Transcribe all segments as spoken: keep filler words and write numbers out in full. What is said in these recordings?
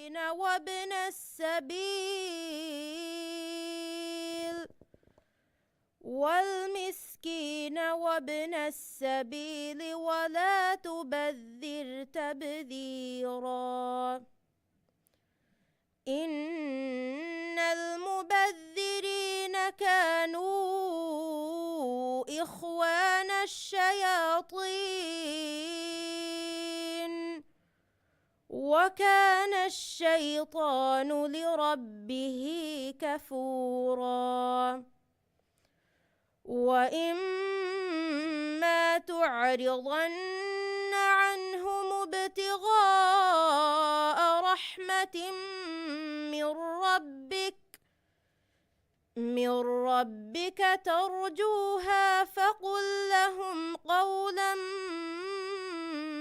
وابن السبيل، والمسكين وابن السبيل ولا تبذر تبذيرا. إن المبذرين كانوا إخوان الشياطين، وكان الشيطان لربه كفورا. وإما تعرضن عنهم ابتغاء رحمة من ربك، من ربك ترجوها فقل لهم قولا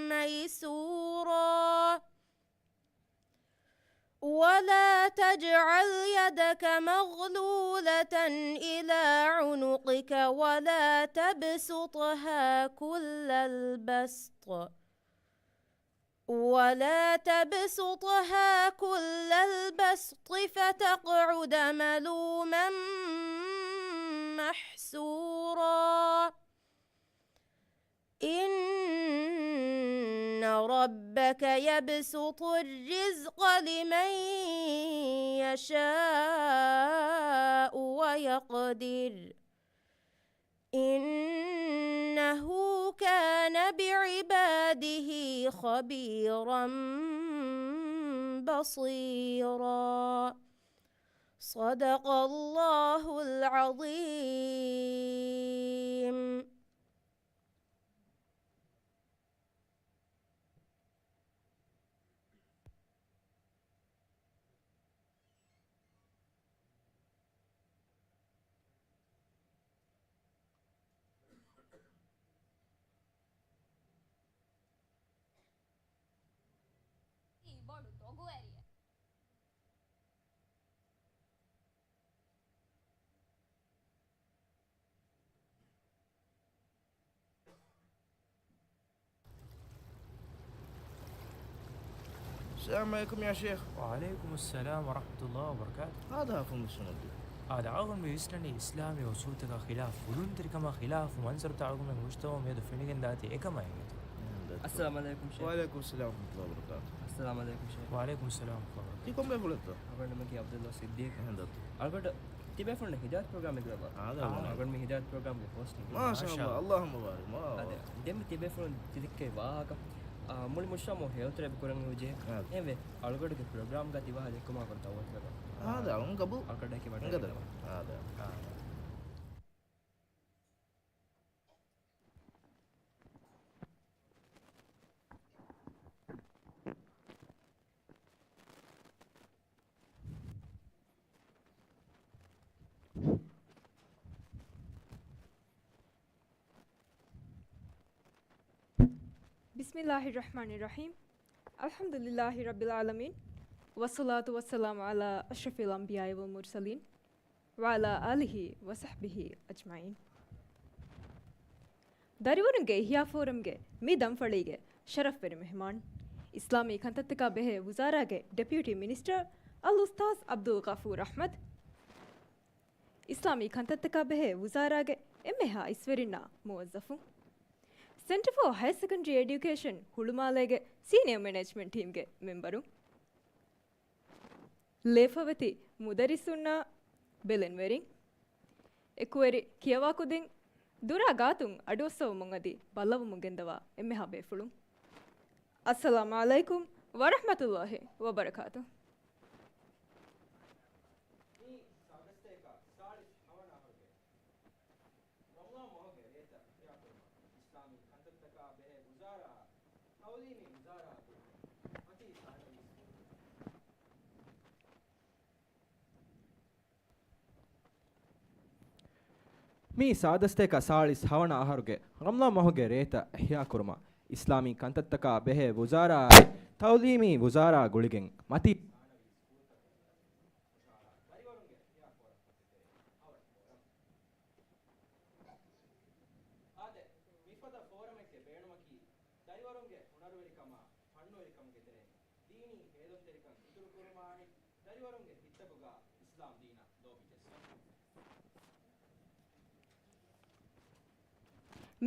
ميسورا. ولا تجعل يدك مغلولة إلى عنقك ولا تبسطها كل البسط، ولا تبسطها كل البسط فتقعد ملوما محسورا. إن ربك يبسط الرزق لمن يشاء ويقدر، إنه كان بعباده خبيرا بصيرا. صدق الله العظيم. ބޮޑު ދޮގުވެރިއެއް. السلام عليكم يا شيخ. وعليكم السلام ورحمة الله وبركاته. އާދަ، އަޅުގަނޑު ވިސްނަނީ އިސްލާމީ އުސޫލުތަކާ ޚިލާފު ފުލުންތެރިކަމާ ޚިލާފު މަންޒަރުތައް އަޅުގަނޑުމެން މުޖްތަމަޢު މިއަދު ފެނިގެންދާތީ އެކަމާ އެނގޭތޯ؟ އައްސަލާމު ޢަލައިކުމް ޝޭޚް. ވަޢަލައިކުމުއްސަލާމް ވަރަޙްމަތުﷲ ވަބަރަކާތުހު. އައްސަލާމު ޢަލައިކުމް ޝޭޚް. ވަޢަލައިކުމުއްސަލާމް ވަރަޙްމަތުﷲ ވަބަރަކާތުހު. ތި ކޮންމެ ފުޅެއްތޯ؟ އަޅުގަނޑު މަގީ ޢަބްދުﷲ ސިއްދީޤް. އެހެންތޯ؟ އަޅުގަނޑު ތިބޭފުޅުންނަށް ހިދާޔަތު ޕްރޮގްރާމެއްގަ ލައްވާ. އާދެ، އާ، އަޅުގަނޑު މި ހިދާޔަތު ޕްރޮގްރާމްގެ ހޯސްޓް މާޝާﷲ. އައްލާހުއްމަ ބާރިކް. މާ. އާދެ، ދެން މި ތިބޭފުޅުން ތި ދެއްކޭ ވާހަކަ، އާ، މުޅި މުޖްތަމަޢު ހެޔޮތެރޭ ކުރަން އެބަޖެހޭ. އާދެ. އެހެންވެ، އަޅުގަނޑުގެ ޕްރޮގްރާމްގަ ތި ވާހަކަ ދެއްކުމާ ކޮށް ދަޢުވަތު ކުރަން. އާދެ، އަޅުން ގަބޫލު. އަޅުގަނޑަކީ ވަޑައިގަންނަވާ. އާދެ. އާ. بسم الله الرحمن الرحيم. الحمد لله رب العالمين. والصلاة والسلام على أشرف الأنبياء والمرسلين. وعلى آله وصحبه أجمعين. ދަރިވަރުންގެ އިޙްޔާ ފޯރަމްގެ މި ދަންފަޅީގެ ޝަރަފްވެރި މެހެމާން، އިސްލާމީ ކަންތައްތަކާ ބެހޭ ވުޒާރާގެ ޑެޕިއުޓީ މިނިސްޓަރ އަލްއުސްތާޛް ޢަބްދުލްޣަފޫރު އަޙްމަދު، އިސްލާމީ ކަންތައްތަކާ ބެހޭ ވުޒާރާގެ އެންމެހާ އިސްވެރިންނާ މުވައްޒަފުން، ސެންޓަރ ފޯ ހަޔަރ ސެކަންޑަރީ އެޑިއުކޭޝަން ހުޅުމާލޭގެ ސީނިއަރ މެނޭޖްމަންޓް ޓީމްގެ މެމްބަރުން، ލޭފަވެތި މުދައްރިސުންނާ ބެލެނިވެރިން، އެކުވެރި ކިޔަވާ ކުދިން، ދުރާ ގާތުން އަޑުއައްސަވަމުން އަދި ބައްލަވަމުން ގެންދަވާ އެންމެހާ ބޭފުޅުން، އައްސަލާމު ޢަލައިކުމް ވަރަޙްމަތުﷲ ވަބަރަކާތުހު. މި ސާދަސްތޭކަ ސާޅީސް ހަވަނަ އަހަރުގެ ރަމަޟާން މަހުގެ ރޭތައް އިޙްޔާކުރުމަށް އިސްލާމީ ކަންތައްތަކާ ބެހޭ ވުޒާރާއާ ތަޢުލީމީ ވުޒާރާއާ ގުޅިގެން މަތީ ސާނަވީ ސްކޫލްތަކުން މި ސާދަސްތޭކަ ސާޅީސް ހަވަނަ އަހަރުގެ ރަމަޟާން މަހުގެ ރޭތައް އިޙްޔާކުރުމަށް އިސްލާމީ ކަންތައްތަކާ ބެހޭ ވުޒާރާއާއި ތަޢުލީމީ ވުޒާރާއާ ގުޅިގެން މަތީ އާދެ، މިފަދަ ފޯރަމެއްގެ ބޭނުމަކީ، ދަރިވަރުންގެ ހުނަރުވެރިކަމާ ފަންނުވެރިކަމުގެ ތެރެއިން، ދީނީ ހޭލުންތެރިކަން އިތުރު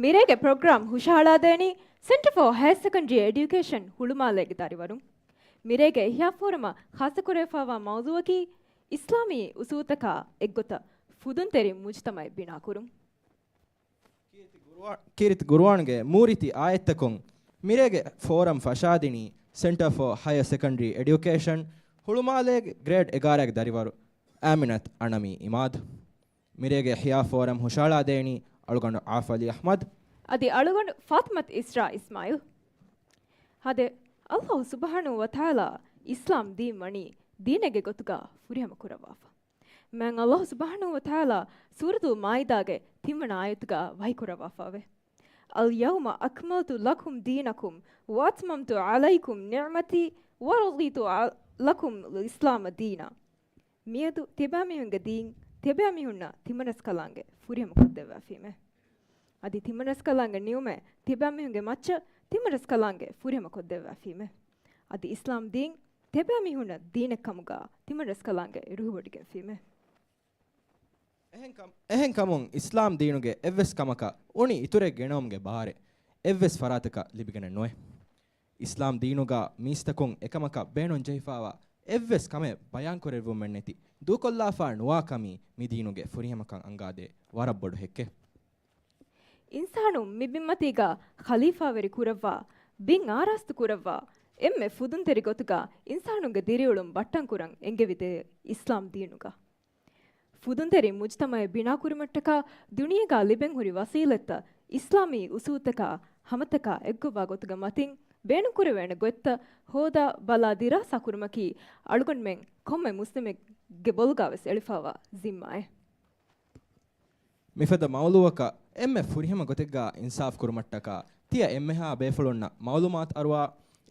މިރޭގެ ޕްރޮގްރާމް ހުށަހަޅާދޭނީ Centre for Higher Secondary Education ހުޅުމާލޭގެ ދަރިވަރުން. މިރޭގެ އިޙްޔާ ފޯރަމަށް ޚާއްޞަކުރެވިފައިވާ މައުޟޫއަކީ އިސްލާމީ އުސޫލުތަކާ އެއްގޮތަށް ފުދުންތެރި މުޖުތަމަޢެއް ބިނާކުރުން. ކީރިތި ގުރުއާ-، ކީރިތި ގުރުއާންގެ މޫރިތި އާޔަތްތަކުން މިރޭގެ ފޯރަމް ފަށާދިނީ Centre for Higher Secondary Education ހުޅުމާލޭގެ ގްރޭޑް އެގާރައިގެ ދަރިވަރު އާމިނަތް އަނަމީ އިމާދު. މިރޭގެ އިޙްޔާ ފޯރަމް ހުށަހަޅާދޭނީ އަޅުގަނޑު އާފް ޢަލީ އަޙްމަދު. އަދި އަޅުގަނޑު ފާތިމަތު އިސްރާ އިސްމާޢީލް. އާދެ، ﷲ ސުބްޙާނަހޫ ވަތަޢާލާ އިސްލާމް ދީން ވަނީ ދީނެއްގެ ގޮތުގަ ފުރިހަމަ ކުރައްވާފަ. މާތް ﷲ ސުބްޙާނަހޫ ވަތަޢާލާ ސޫރަތުލް މާއިދާގެ ތިންވަނަ އާޔަތުގަ ވަޙީ ކުރައްވާފައެވެ. اليوم أكملت لكم دينكم وأتممت عليكم نعمتي ورضيت لكم الإسلام دينا. މިއަދު ތިޔަބައިމީހުންގެ ދީން ތިޔަބައިމީހުންނަށް ތިމަންރަސްކަލާނގެ ފުރިހަމަ ކޮށްދެއްވާފީމެ. އަދި ތިމަންރަސްކަލާނގެ ނިޢުމަތް ތިޔަބައިމީހުންގެ މައްޗަށް ތިމަންރަސްކަލާނގެ ފުރިހަމަ ކޮށްދެއްވާފީމެ. އަދި އިސްލާމް ދީން ތިޔަބައިމީހުންނަށް ދީނެއް ކަމުގަ ތިމަންރަސްކަލާނގެ ރުހިވޮޑިގެންފީމެ. އެހެންކަމް-، އެހެންކަމުން އިސްލާމް ދީނުގެ އެއްވެސް ކަމަކަށް އުނި އިތުރެއް ގެނައުމުގެ ބާރެއް އެއްވެސް ފަރާތަކަށް ލިބިގެނެއް ނުވޭ. އިސްލާމް ދީނުގަ މީސްތަކުން އެކަމަކަށް ބޭނުން ޖެހިފައިވާ އެއްވެސް ކަމެއް ބަޔާންކުރެއްވުމެއްނެތި ދޫކޮށްލާފަ ނުވާ ކަމީ މި ދީނުގެ ފުރިހަމަކަން އަންގާދޭ ވަރަށް ބޮޑު ހެއްކެއް. އިންސާނުން މި ބިންމަތީގަ ޚަލީފާވެރި ކުރައްވާ، ބިން އާރާސްތު ކުރައްވާ، އެންމެ ފުދުންތެރި ގޮތުގަ އިންސާނުންގެ ދިރިއުޅުން ބައްޓަން ކުރަން އެންގެވިދޭ އިސްލާމް ދީނުގަ. ފުދުންތެރި މުޖުތަމަޢެއް ބިނާކުރުމަށްޓަކާ ދުނިޔޭގަ ލިބެން ހުރި ވަސީލަތްތައް އިސްލާމީ އުސޫލުތަކާ ހަމަތަކާ އެއްގޮވާ ގޮތުގެ މަތިން ބޭނުންކުރެވޭނެ ގޮތްތައް ހޯދާ ބަލާ ދިރާސާ ކުރުމަކީ އަޅުގަނޑުމެން ކޮންމެ މުސްލިމެއްގެ ބޮލުގަ ވެސް އެޅިފައިވާ ޒިންމާއެއް. މިފަދަ މައުޟޫއަކަށް އެންމެ ފުރިހަމަ ގޮތެއްގަ އިންސާފް ކުރުމަށްޓަކާ ތިޔަ އެންމެހާ ބޭފުޅުންނަށް މައުލޫމާތު އަރުވާ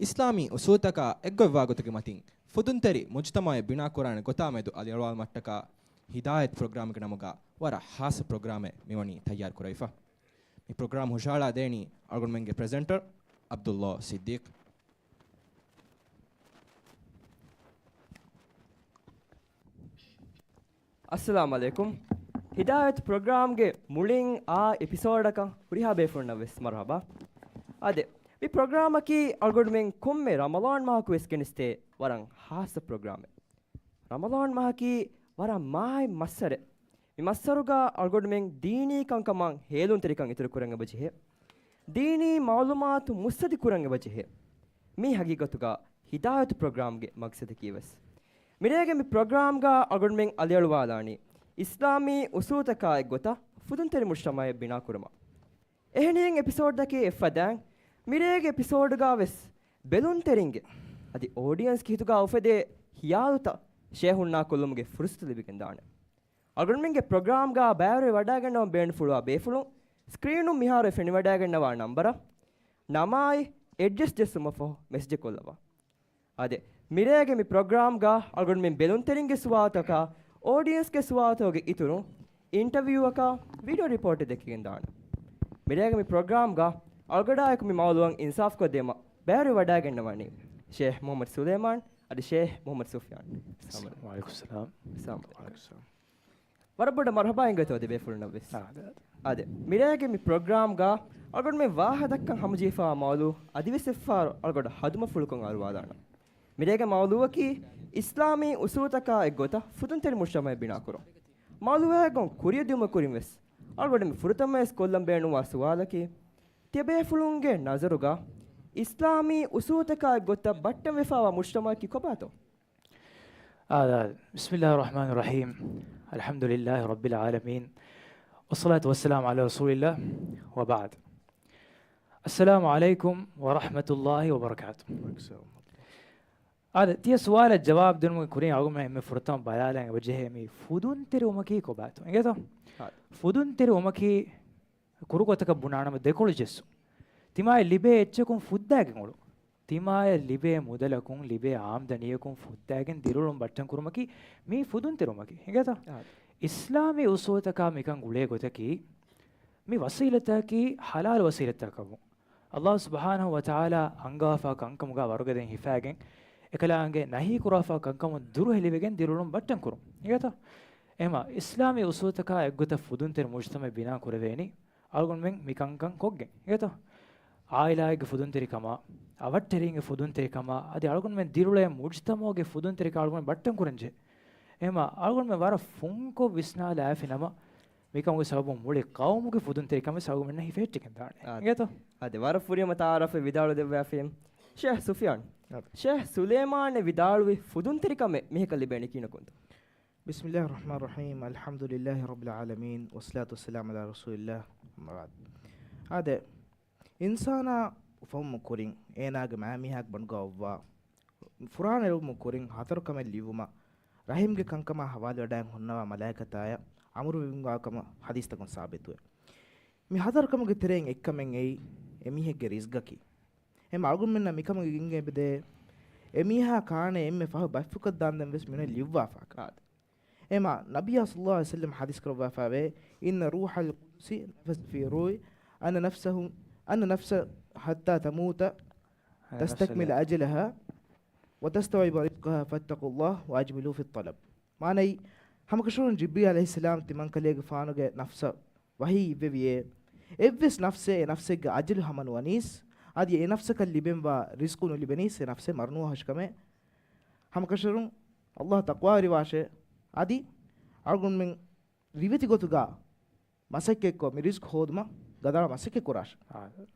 އިސްލާމީ އުސޫލުތަކާ އެއްގޮތްވާ ގޮތުގެ މަތިން ފުދުންތެރި މުޖުތަމަޢެއް ބިނާކުރާނެ ގޮތާ މެދު އަލިއަޅުވާލުމަށްޓަކާ ހިދާޔަތު ޕްރޮގްރާމްގެ ނަމުގަ ވަރަށް ހާއްސަ ޕްރޮގްރާމެއް މިވަނީ ތައްޔާރު ކުރެވިފަ. މި ޕްރޮގްރާމް ހުށަހަޅާ ދޭނީ އަޅުގަނޑުމެންގެ ޕްރެޒެންޓަރ ޢަބްދުﷲ ޞިއްދީޤް. އައްސަލާމު ޢަލައިކުމް. ހިދާޔަތު ޕްރޮގްރާމްގެ މުޅިން އާ އެޕިސޯޑަކަށް ހުރިހާ ބޭފުޅުންނަށް ވެސް މަރުޙަބާ. އާދެ، މި ޕްރޮގްރާމަކީ އަޅުގަނޑުމެން ކޮންމެ ރަމަޟާން މަހަކު ވެސް ގެނެސްދޭ ވަރަށް ހާއްސަ ޕްރޮގްރާމެއް. ރަމަޟާން މަހަކީ ވަރަށް މާތް މައްސަރެއް. މި މައްސަރުގަ އަޅުގަނޑުމެން ދީނީ ކަންކަމަށް ހޭލުންތެރިކަން އިތުރު ކުރަން އެބަޖެހޭ. ދީނީ މަޢުލޫމާތު މުއްސަދި ކުރަން އެބަޖެހޭ. މީ ހަގީގަތުގަ ހިދާޔަތު ޕްރޮގްރާމްގެ މަގްސަދަކީ ވެސް. މިރޭގެ މި ޕްރޮގްރާމްގަ އަޅުގަނޑުމެން އަލިއަޅުވާލާނީ އިސްލާމީ އުސޫލުތަކާ އެއްގޮތަށް ފުދުންތެރި މުޖްތަމަޢެއް ބިނާކުރުމަށް. އެހެނިހެން އެޕިސޯޑްތަކެއް އެއްފަދައިން މިރޭގެ އެޕިސޯޑުގަ ވެސް ބެލުންތެރިންގެ އަދި އޯޑިއަންސްގެ ހިތުގަ އުފެދޭ ހިޔާލުތައް ޝޭހުންނާ ކޮށްލުމުގެ ފުރުސަތު ލިބިގެންދާނެ. އަޅުގަނޑުމެންގެ ޕްރޮގްރާމްގަ ބައިވެރި ވަޑައިގަންނަވަން ބޭނުންފުޅުވާ ބޭފުޅުން ސްކްރީނުން މިހާރު ފެނިވަޑައިގަންނަވާ ނަންބަރަށް ނަމާއި އެޑްރެސް ޖެއްސުމަށްފަހު މެސެޖެއް ކޮށްލަވާ. އާދެ، މިރޭގެ މި ޕްރޮގްރާމްގަ އަޅުގަނޑުމެން ބެލުންތެރިންގެ ސުވާލުތަކާ އޯޑިއަންސްގެ ސުވާލުތަކުގެ އިތުރުން އިންޓަވިއުއަކާ ވީޑިއޯ ރިޕޯޓެއް ދެއްކިގެން ދާނެ. މިރޭގެ މި ޕްރޮގްރާމްގަ އަޅުގަޑާއެކު މި މައުޟޫއަށް އިންސާފްކޮށްދޭމަށް ބައިވެރިވެވަޑައިގަންނަވަނީ ޝޭހް މުޙައްމަދު ސުލައިމާން އަދި ޝޭހް މުޙައްމަދު ސުފްޔާން. އައްސަލާމު ޢަލައިކުމް. ވަޢަލައިކުމް އައްސަލާމް. އައްސަލާމު ޢަލައިކުމް. ވަރަށް ބޮޑަށް މަރުޙަބާ އިނގޭތޯ ދެބޭފުޅުންނަށް ވެސް. އާ، އާދެ. އާދެ، މިރޭގެ މި ޕްރޮގްރާމްގަ އަޅުގަނޑުމެން ވާހަކަދައްކަން ހަމަޖެހިފާ މައުޟޫ އަދިވެސް އެއްފަހަރު އަޅުގަޑު ހަދުމަފުޅުކޮށް އަރުވާލާނަން. މިރޭގެ މައުޟޫއަކީ އިސްލާމީ އުސޫލުތަކާ އެއްގޮތަށް ފުދުންތެރި މުޖްތަމަޢެއް ބިނާކުރުން. މައުޟޫއާއެއްގޮން ކުރިއަށްދިއުމަށް ކުރިން ވެސް އަޅުގަޑު މި ފުރަތަމަވެސް ކޮށްލަން ބޭނުންވާ ސުވާލަކީ، ތިޔަބޭފުޅުންގެ ނަޒަރުގަ އިސްލާމީ އުސޫލުތަކާ އެއްގޮތަށް ބައްޓަންވެފާވާ މުޖްތަމަޢަކީ ކޮބާތޯ؟ އާދާ، بسم الله الرحمن الرحيم. الحمد لله رب العالمين. والصلاة والسلام على رسول الله وبعد. السلام عليكم ورحمة الله وبركاته. އާދެ، ތިޔަ ސުވާލަށް ޖަވާބު ދިނުމުގެ ކުރިން އަޅުގަނޑުމެން އެންމެ ފުރަތަމަ ބަލާލަން އެބަޖެހޭ މި ފުދުންތެރިވުމަކީ ކޮބާތޯ؟ އިނގޭތޯ؟ އާދެ. ފުދުންތެރިވުމަކީ ކުރުގޮތަކަށް ބުނާނަމަ ދެކޮޅު ޖެއްސުން. ތިމާއަށް ލިބޭ އެއްޗަކުން ފުއްދާގެން އުޅުން. ތިމާއަށް ލިބޭ މުދަލަކުން، ލިބޭ އާމްދަނީއަކުން ފުއްދާގެން ދިރިއުޅުން ބައްޓަން ކުރުމަކީ މީ ފުދުންތެރިވުމަކީ. އިނގޭތަ؟ އާދެ. އިސްލާމީ އުސޫލުތަކާ މިކަން ގުޅޭ ގޮތަކީ، މި ވަސީލަތަކީ ޙަލާލު ވަސީލަތަކަށްވުން. ﷲ ސުބްޙާނަހޫ ވަތަޢާލާ އަންގާފާ ކަންކަމުގަ ވަރުގަދައިން ހިފާގެން، އެކަލާނގެ ނަހީ ކުރާފާ ކަންކަމުން ދުރުހެލިވެގެން ދިރިއުޅުން ބައްޓަން ކުރުން. އިނގޭތޯ؟ އެހެމަ އިސްލާމީ އުސޫލުތަކާ އެއްގޮތަށް ފުދުންތެރި މުޖްތަމައެއް ބިނާ ކުރެވޭނީ އަޅުގަނޑުމެން މިކަންކަން ކޮށްގެން. އިނގޭތޯ؟ އާއިލާއެއްގެ ފުދުންތެރިކަމާ، އަވަށްޓެރީންގެ ފުދުންތެރިކަމާ، އަދި އަޅުގަނޑުމެން ދިރިއުޅޭ މުޖްތަމައުގެ ފުދުންތެރިކަން އަޅުގަނޑު ބައްޓަން ކުރަންޖެހޭ. އެހެމަ އަޅުގަނޑުމެން ވަރަށް ފުންކޮށް ވިސްނާލާފި ނަމަ، މިކަމުގެ ސަބަބުން މުޅި ޤައުމުގެ ފުދުންތެރިކަމެއް އަޅުގަނޑުމެންނަށް ހިފެހެއްޓިގެން ދާނެ. އާ، އިނގޭތޯ؟ އާދެ، ވަރަށް ފުރިހަމަ ތަޢާރަފެއް ވިދާޅު ދެއްވާފި ޝޭޚް ސުފިޔާން. އާދެ. ޝޭޚް ސުލައިމާން ވިދާޅުވި ފުދުންތެރިކަމެއް މީހަކަށް ލިބޭނީ ކިހިނަކުންތޯ؟ بسم الله الرحمن الرحيم. الحمد لله رب العالمين، والصلاة والسلام على رسول الله، أما بعد. އާދެ، އިންސާނާ އުފަހުމުން ކުރިން އޭނާގެ މައިމީހާގެ ބަނޑުގަ އޮއްވާ، ފުރާނަ އެޅުމުން ކުރިން ހަތަރު ކަމެއް ލިޔުއްވުމަށް ރަޙިމްގެ ކަންކަމާ ހަވާލުވެވަޑައިގެން ހުންނަވާ މަލާއިކަތާއަށް އަމުރުވެގެންވާ ކަމަށް ޙަދީޘްތަކުން ސާބިތުވޭ. މި ހަތަރު ކަމުގެ ތެރެއިން އެއްކަމެއް އެއީ އެމީހެއްގެ ރިޒްގަކީ. އެހެމަ އަޅުގަނޑުމެންނަށް މިކަމުގެ ގެންގެ އެބަދޭ، އެމީހާ ކާނެ އެންމެ ފަހު ބައްފުކަށް ދާންދެން ވެސް މިނެ ލިޔުއްވާފާކަން. އާދެ. އެހެމަ ނަބިއްޔާ ޞައްލައްލާހު ޢަލައިހި ވަސައްލަމް ޙަދީޘް ކުރައްވާފާވޭ، إن روح القدس نفث في روعي أن نفسه، أن نفس حتى تموت تستكمل أجلها وتستوعب رزقها فاتقوا الله وأجملوا في الطلب. މާނައީ، ހަމަކަށަވަރުން ޖިބްރީލް ޢަލައިހިއްސަލާމް ތިމަންކަލޭގެފާނުގެ ނަފްސަށް ވަޙީ އިއްވެވިއޭ، އެއްވެސް ނަފްސެއް އެ ނަފްސެއްގެ އަޖަލު ހަމަނުވަނީސް، އަދި އެ ނަފްސަކަށް ލިބެންވާ ރިޒްޤު ނުލިބެނީސް އެ ނަފްސެއް މަރުނުވާހުށިކަމެއް. ހަމަކަށަވަރުން ﷲ އަށް ތަޤްވާވެރިވާށޭ، އަދި އަޅުގަނޑުމެން ރިވެތި ގޮތުގަ މަސައްކަތްކޮށް، މި ރިޒްޤު ހޯދުމަށް ގަދަރާ މަސައްކަތް ކުރާށޭ. އާ.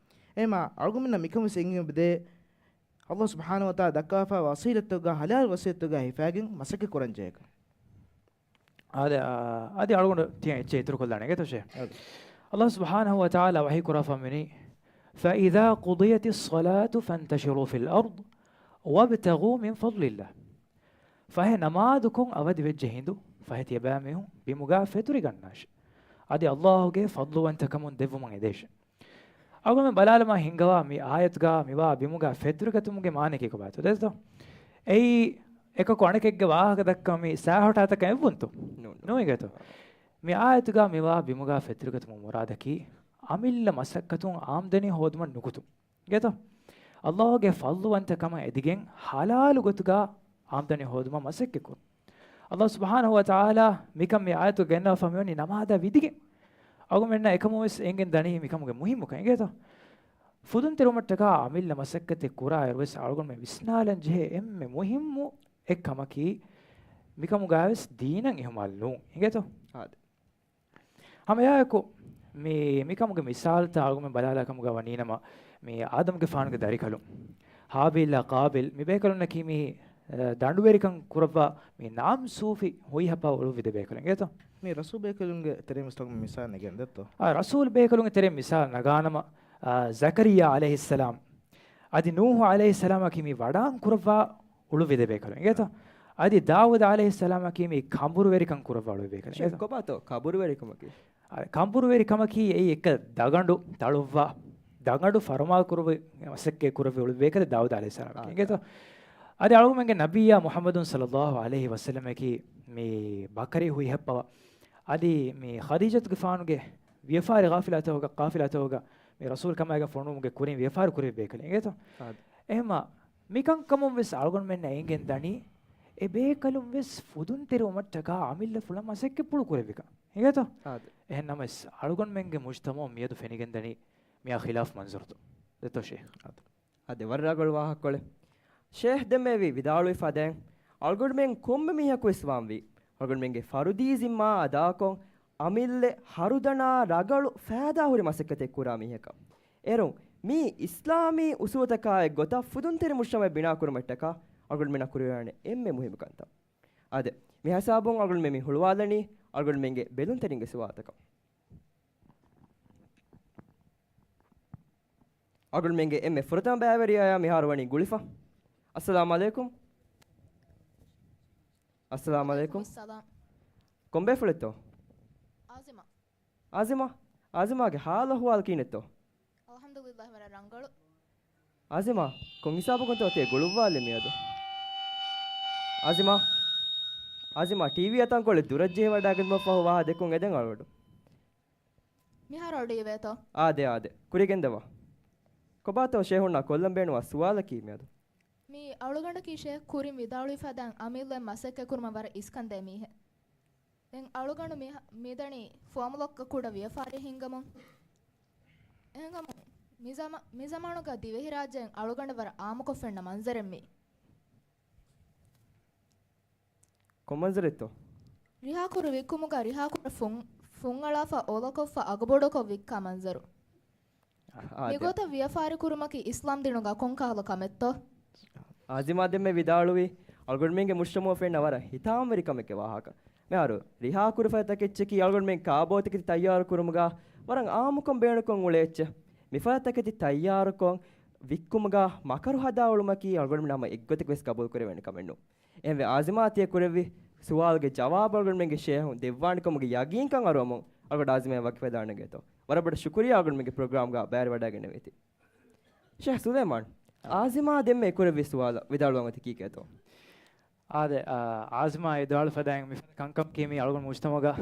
އެހެމަ އަޅުގަނޑުމެންނަށް މިކަމަށް އެނގިގެން އެބަދޭ، ﷲ ސުބްޙާނަހޫ ވަތަޢާލާ ދައްކާފާ ވަސީލަތްތަކުގަ، ޙަލާލު ވަސީލަތްތަކުގަ ހިފައިގެން މަސައްކަތް ކުރަން ޖެހޭކަން. އާދެ، އާ، އަދި އަޅުގަނޑު ތިޔަ އެއްޗެއް އިތުރުކޮށްލާނެ އިނގޭތޯ ޝޭޚް. އާދެ. ﷲ ސުބްޙާނަހޫ ވަތަޢާލާ ވަޙީ ކުރާފަ މިނީ، فإذا قضيت الصلاة فانتشروا في الأرض وابتغوا من فضل الله. ފަހެ ނަމާދުކޮށް އަވަދިވެއްޖެ ހިނދު، ފަހެ ތިޔަބައިމީހުން ބިމުގާ ފެތުރިގަންނާށި. އަދި ﷲ ގެ ފަޟްލުވަންތަކަމުން ދެއްވުމަށް އެދޭށި. އަޅުގަނޑުމެން ބަލާލަމާ ހިންގަވާ މި އާޔަތުގާ މިވާ ބިމުގާ ފެތުރިގަތުމުގެ މާނައަކީ ކޮބާތޯ؟ ދެއްތޯ؟ އެއީ އެކަކު އަނެކެއްގެ ވާހަކަ ދައްކަން މި ސާހޮޓާތަކަށް އެއްވުންތޯ؟ ނޫން. ނޫން އިނގޭތޯ؟ މި އާޔަތުގާ މިވާ ބިމުގާ ފެތުރިގަތުމުގެ މުރާދަކީ އަމިއްލަ މަސައްކަތުން އާމްދަނީ ހޯދުމަށް ނުކުތުން. އިނގޭތޯ؟ ﷲ ގެ ފަޟްލުވަންތަކަމަށް އެދިގެން ޙަލާލު ގޮތުގާ އާމްދަނީ ހޯދުމަށް މަސައްކަތްކުރުން. ﷲ ސުބްޙާނަހޫ ވަތަޢާލާ މިކަން މި އާޔަތު ގެންނަވާފަ މިވަނީ ނަމާދާ ވިދިގެން. އަޅުގަނޑުމެންނަށް އެކަމުން ވެސް އެނގެން ދަނީ މިކަމުގެ މުހިއްމުކަން. އިނގޭތޯ؟ ފުދުންތެރިވުމަށްޓަކާ އަމިއްލަ މަސައްކަތެއް ކުރާއިރު ވެސް އަޅުގަނޑުމެން ވިސްނާލަން ޖެހޭ އެންމެ މުހިއްމު އެއް ކަމަކީ، މިކަމުގާ ވެސް ދީނަށް އިހުމާލު ނޫން. އިނގޭތޯ؟ އާދެ. ހަމައެއާއެކު މި، މިކަމުގެ މިސާލުތައް އަޅުގަނޑުމެން ބަލާލާ ކަމުގަ ވަނީނަމަ، މި އާދަމްގެފާނުގެ ދަރިކަލުން ހާބީލްއާ ޤާބިލް މި ބޭކަލުންނަކީ މި، އަ، ދަނޑުވެރިކަން ކުރައްވާ މި ނާމްސޫފި ހުއިހައްޕާ އުޅުއްވި ދެ ބޭކަލުން އިނގޭތޯ؟ މި ރަސޫލް ބޭކަލުންގެ ތެރެއިން ވެސް މިސާލެއް ނެގެން ދެއްތޯ؟ އާ، ރަސޫލް ބޭކަލުންގެ ތެރެއިން މިސާލް ނަގާނަމަ، އާ، ޒަކަރިއްޔާ ޢަލައިހިއްސަލާމް އަދި ނޫޙު ޢަލައިހިއްސަލާމަކީ މި ވަޑާން ކުރައްވާ އުޅުއްވި ދެ ބޭކަލުން އިނގޭތޯ؟ އަދި ދާވޫދު ޢަލައިހިއްސަލާމަކީ މި ކަނބުރުވެރިކަން ކުރައްވާ އުޅުއްވި ބޭކަލުން އިނގޭތޯ؟ ކޮބާތޯ ކަނބުރުވެރިކަމަކީ؟ އާ، ކަނބުރުވެރިކަމަކީ އެއީ އެއްކަލަ ދަގަނޑު ތަޅުއްވާ، ދަގަނޑު ފަރުމާ ކުރުވި މަސައްކަތް ކުރެއްވި އުޅުއްވި ބޭކަލެއް ދާވޫދު ޢަލައިހިއްސަލާމަކީ އިނގޭތޯ؟ އަދި އަޅުގަނޑުމެންގެ ނަބިއްޔާ މުޙައްމަދު ޞައްލައްލާހު ޢަލައިހި ވަސައްލަމަކީ މި ބަކަރީ ހުއިހައްޕަވާ، އަދި މި ޚަދީޖަތުގެފާނުގެ ވިޔަފާރި ޤާފިލާތަކުގަ، ޤާފިލާތަކުގަ މި ރަސޫލް ކަމާގެ ފޮނުވުމުގެ ކުރިން ވިޔަފާރި ކުރެއްވި ބޭކަލެއް އިނގޭތޯ؟ އާދެ. އެހެމަ މިކަންކަމުން ވެސް އަޅުގަނޑުމެންނަށް އެނގެން ދަނީ، އެ ބޭކަލުން ވެސް ފުދުންތެރިވުމަށްޓަކާ އަމިއްލަފުޅަށް މަސައްކަތްޕުޅު ކުރެއްވިކަން. އިނގޭތޯ؟ އާދެ. އެހެން ނަމަވެސް، އަޅުގަނޑުމެންގެ މުޖްތަމަޢުން މިއަދު ފެނިގެންދަނީ މިއާ ޚިލާފު މަންޒަރުތައް. ދެއްތޯ ޝޭޚް؟ އާދެ. އާދެ، ވަރަށް ރަނގަޅު ވާހަކަކޮޅެއް. ޝޭޚް ދެންމެވި ވިދާޅުވި ފަދައިން، އަޅުގަނޑުމެން ކޮންމެ މީހަކުވެސް ވާންވީ، އަޅުގަނޑުމެންގެ ފަރުދީ ޒިންމާ އަދާކޮށް، އަމިއްލެ ހަރުދަނާ ރަގަޅު ފައިދާހުރި މަސައްކަތެއް ކުރާ މީހަކަށް. އޭރުން މީ އިސްލާމީ އުސޫލުތަކާ އެއްގޮތަށް ފުދުންތެރި މުޖްތަމަޢެއް ބިނާކުރުމަށްޓަކާ އަޅުގަނޑުމެންނަށް ކުރެވޭނެ އެންމެ މުހިއްމު ކަންތައް. އާދެ، މި ހިސާބުން އަޅުގަނޑުމެން މި ހުޅުވާލަނީ އަޅުގަނޑުމެންގެ ބެލުންތެރިންގެ ސުވާލުތަކަށް. އަޅުގަނޑުމެންގެ އެންމެ ފުރަތަމަ ބައިވެރިޔާޔާ މިހާރު ވަނީ ގުޅިފަ. އައްސަލާމް ޢަލައިކުމް. އައްސަލާމް ޢަލައިކުމް. ސަލާމް. ކޮންބޭފުޅެއްތޯ؟ އާޒިމާ. އާޒިމާ؟ އާޒިމާގެ ޙާލު އަޙްވާލު ކިހިނެއްތޯ؟ އަލްޙަމްދުލިއްލާހް، ވަރަށް ރަނގަޅު. އާޒިމާ، ކޮން ހިސާބަކުންތޯ ތިޔަ ގުޅުއްވާލީ މިއަދު؟ އާޒިމާ؟ އާޒިމާ، ޓީވީ އަތަންކޮޅެއް ދުރަށް ޖެހިވަޑައިގެންދިއުމަށްފަހު ވާހަކަ ދެއްކުން އެދެން އަޅުގަނޑު. މިހާރު އަޑު އިވޭތޯ؟ އާދެ، އާދެ. ކުރިގެންދަވާ. ކޮބާތޯ ޝޭހުންނާ ކޮށްލަން ބޭނުންވާ ސުވާލަކީ މިއަދު؟ މި މި އަޅުގަނޑަކީ ޝޭޚް ކުރިން ވިދާޅުވި ފަދައިން އަމިއްލައިން މަސައްކަތް ކުރުމަށް ވަރަށް އިސްކަންދޭ މީހެއް. ދެން އަޅުގަނޑު މި-، މިދަނީ ފުވައްމުލައްކަ ކުޑަ ވިޔަފާރި ހިންގަމުން. އެހެންކަމުން މި ޒަމާ-، މި ޒަމާނުގަ ދިވެހިރާއްޖޭން އަޅުގަނޑަށް ވަރަށް އާއްމުކޮށް ފެންނަ މަންޒަރެއް މީ. ކޮން މަންޒަރެއްތޯ؟ ރިހާކުރު ވިއްކުމުގަ ރިހާކުރަ ފުން-، ފުންއަޅާފަ އޮލަކޮށްފަ އަގުބޮޑުކޮށް ވިއްކާ މަންޒަރު. އާ، ދެ-، މިގޮތަށް ވިޔަފާރި ކުރުމަކީ އިސްލާމް ދީނުގަ ކޮންކަހަލަ ކަމެއްތޯ؟ އާޒިމާ ދެންމެ ވިދާޅުވީ، އަޅުގަނޑުމެންގެ މުޖްތަމަޢަށް ފެންނަ ވަރަށް ހިތާމަވެރި ކަމެއްގެ ވާހަކަ. މިހާރު ރިހާކުރި ފަދަ ތަކެއްޗަކީ އަޅުގަނޑުމެން ކާބޯތަކެތި ތައްޔާރު ކުރުމުގަ ވަރަށް އާއްމުކޮށް ބޭނުންކޮށް އުޅޭ އެއްޗެއް. މިފަދަ ތަކެތި ތައްޔާރުކޮށް ވިއްކުމުގަ މަކަރު ހަދާ އުޅުމަކީ އަޅުގަނޑުމެން ހަމަ އެއްގޮތަކަށް ވެސް ގަބޫލު ކުރެވޭނެ ކަމެއް ނޫން. އެހެންވެ، އާޒިމާ ތިޔަ ކުރެއްވި ސުވާލުގެ ޖަވާބު އަޅުގަނޑުމެންގެ ޝޭހުން ދެއްވާނެ ކަމުގެ ޔަގީންކަން އަރުވަމުން އަޅުގަނޑު އާޒިމާ ވަކިވެދާނެ ގެތޯ. ވަރަށް ބޮޑަށް ޝުކުރިއްޔާ އަޅުގަނޑުމެންގެ ޕްރޮގްރާމްގަ ބައިވެރިވަޑައިގެންނެވީތީ. ޝޭޚް ސުލައިމާން، އާ. އާޒިމާ ދެންމެ ކުރެއްވި ސުވާލަށް ވިދާޅުވާން އޮތީ ކީކޭތޯ؟ އާދެ، އާ، އާޒިމާ އެ ދުވާލު ފަދައިން މިފަދަ ކަންކަމަކީ މީ އަޅުގަނޑު މުޖްތަމަޢުގަ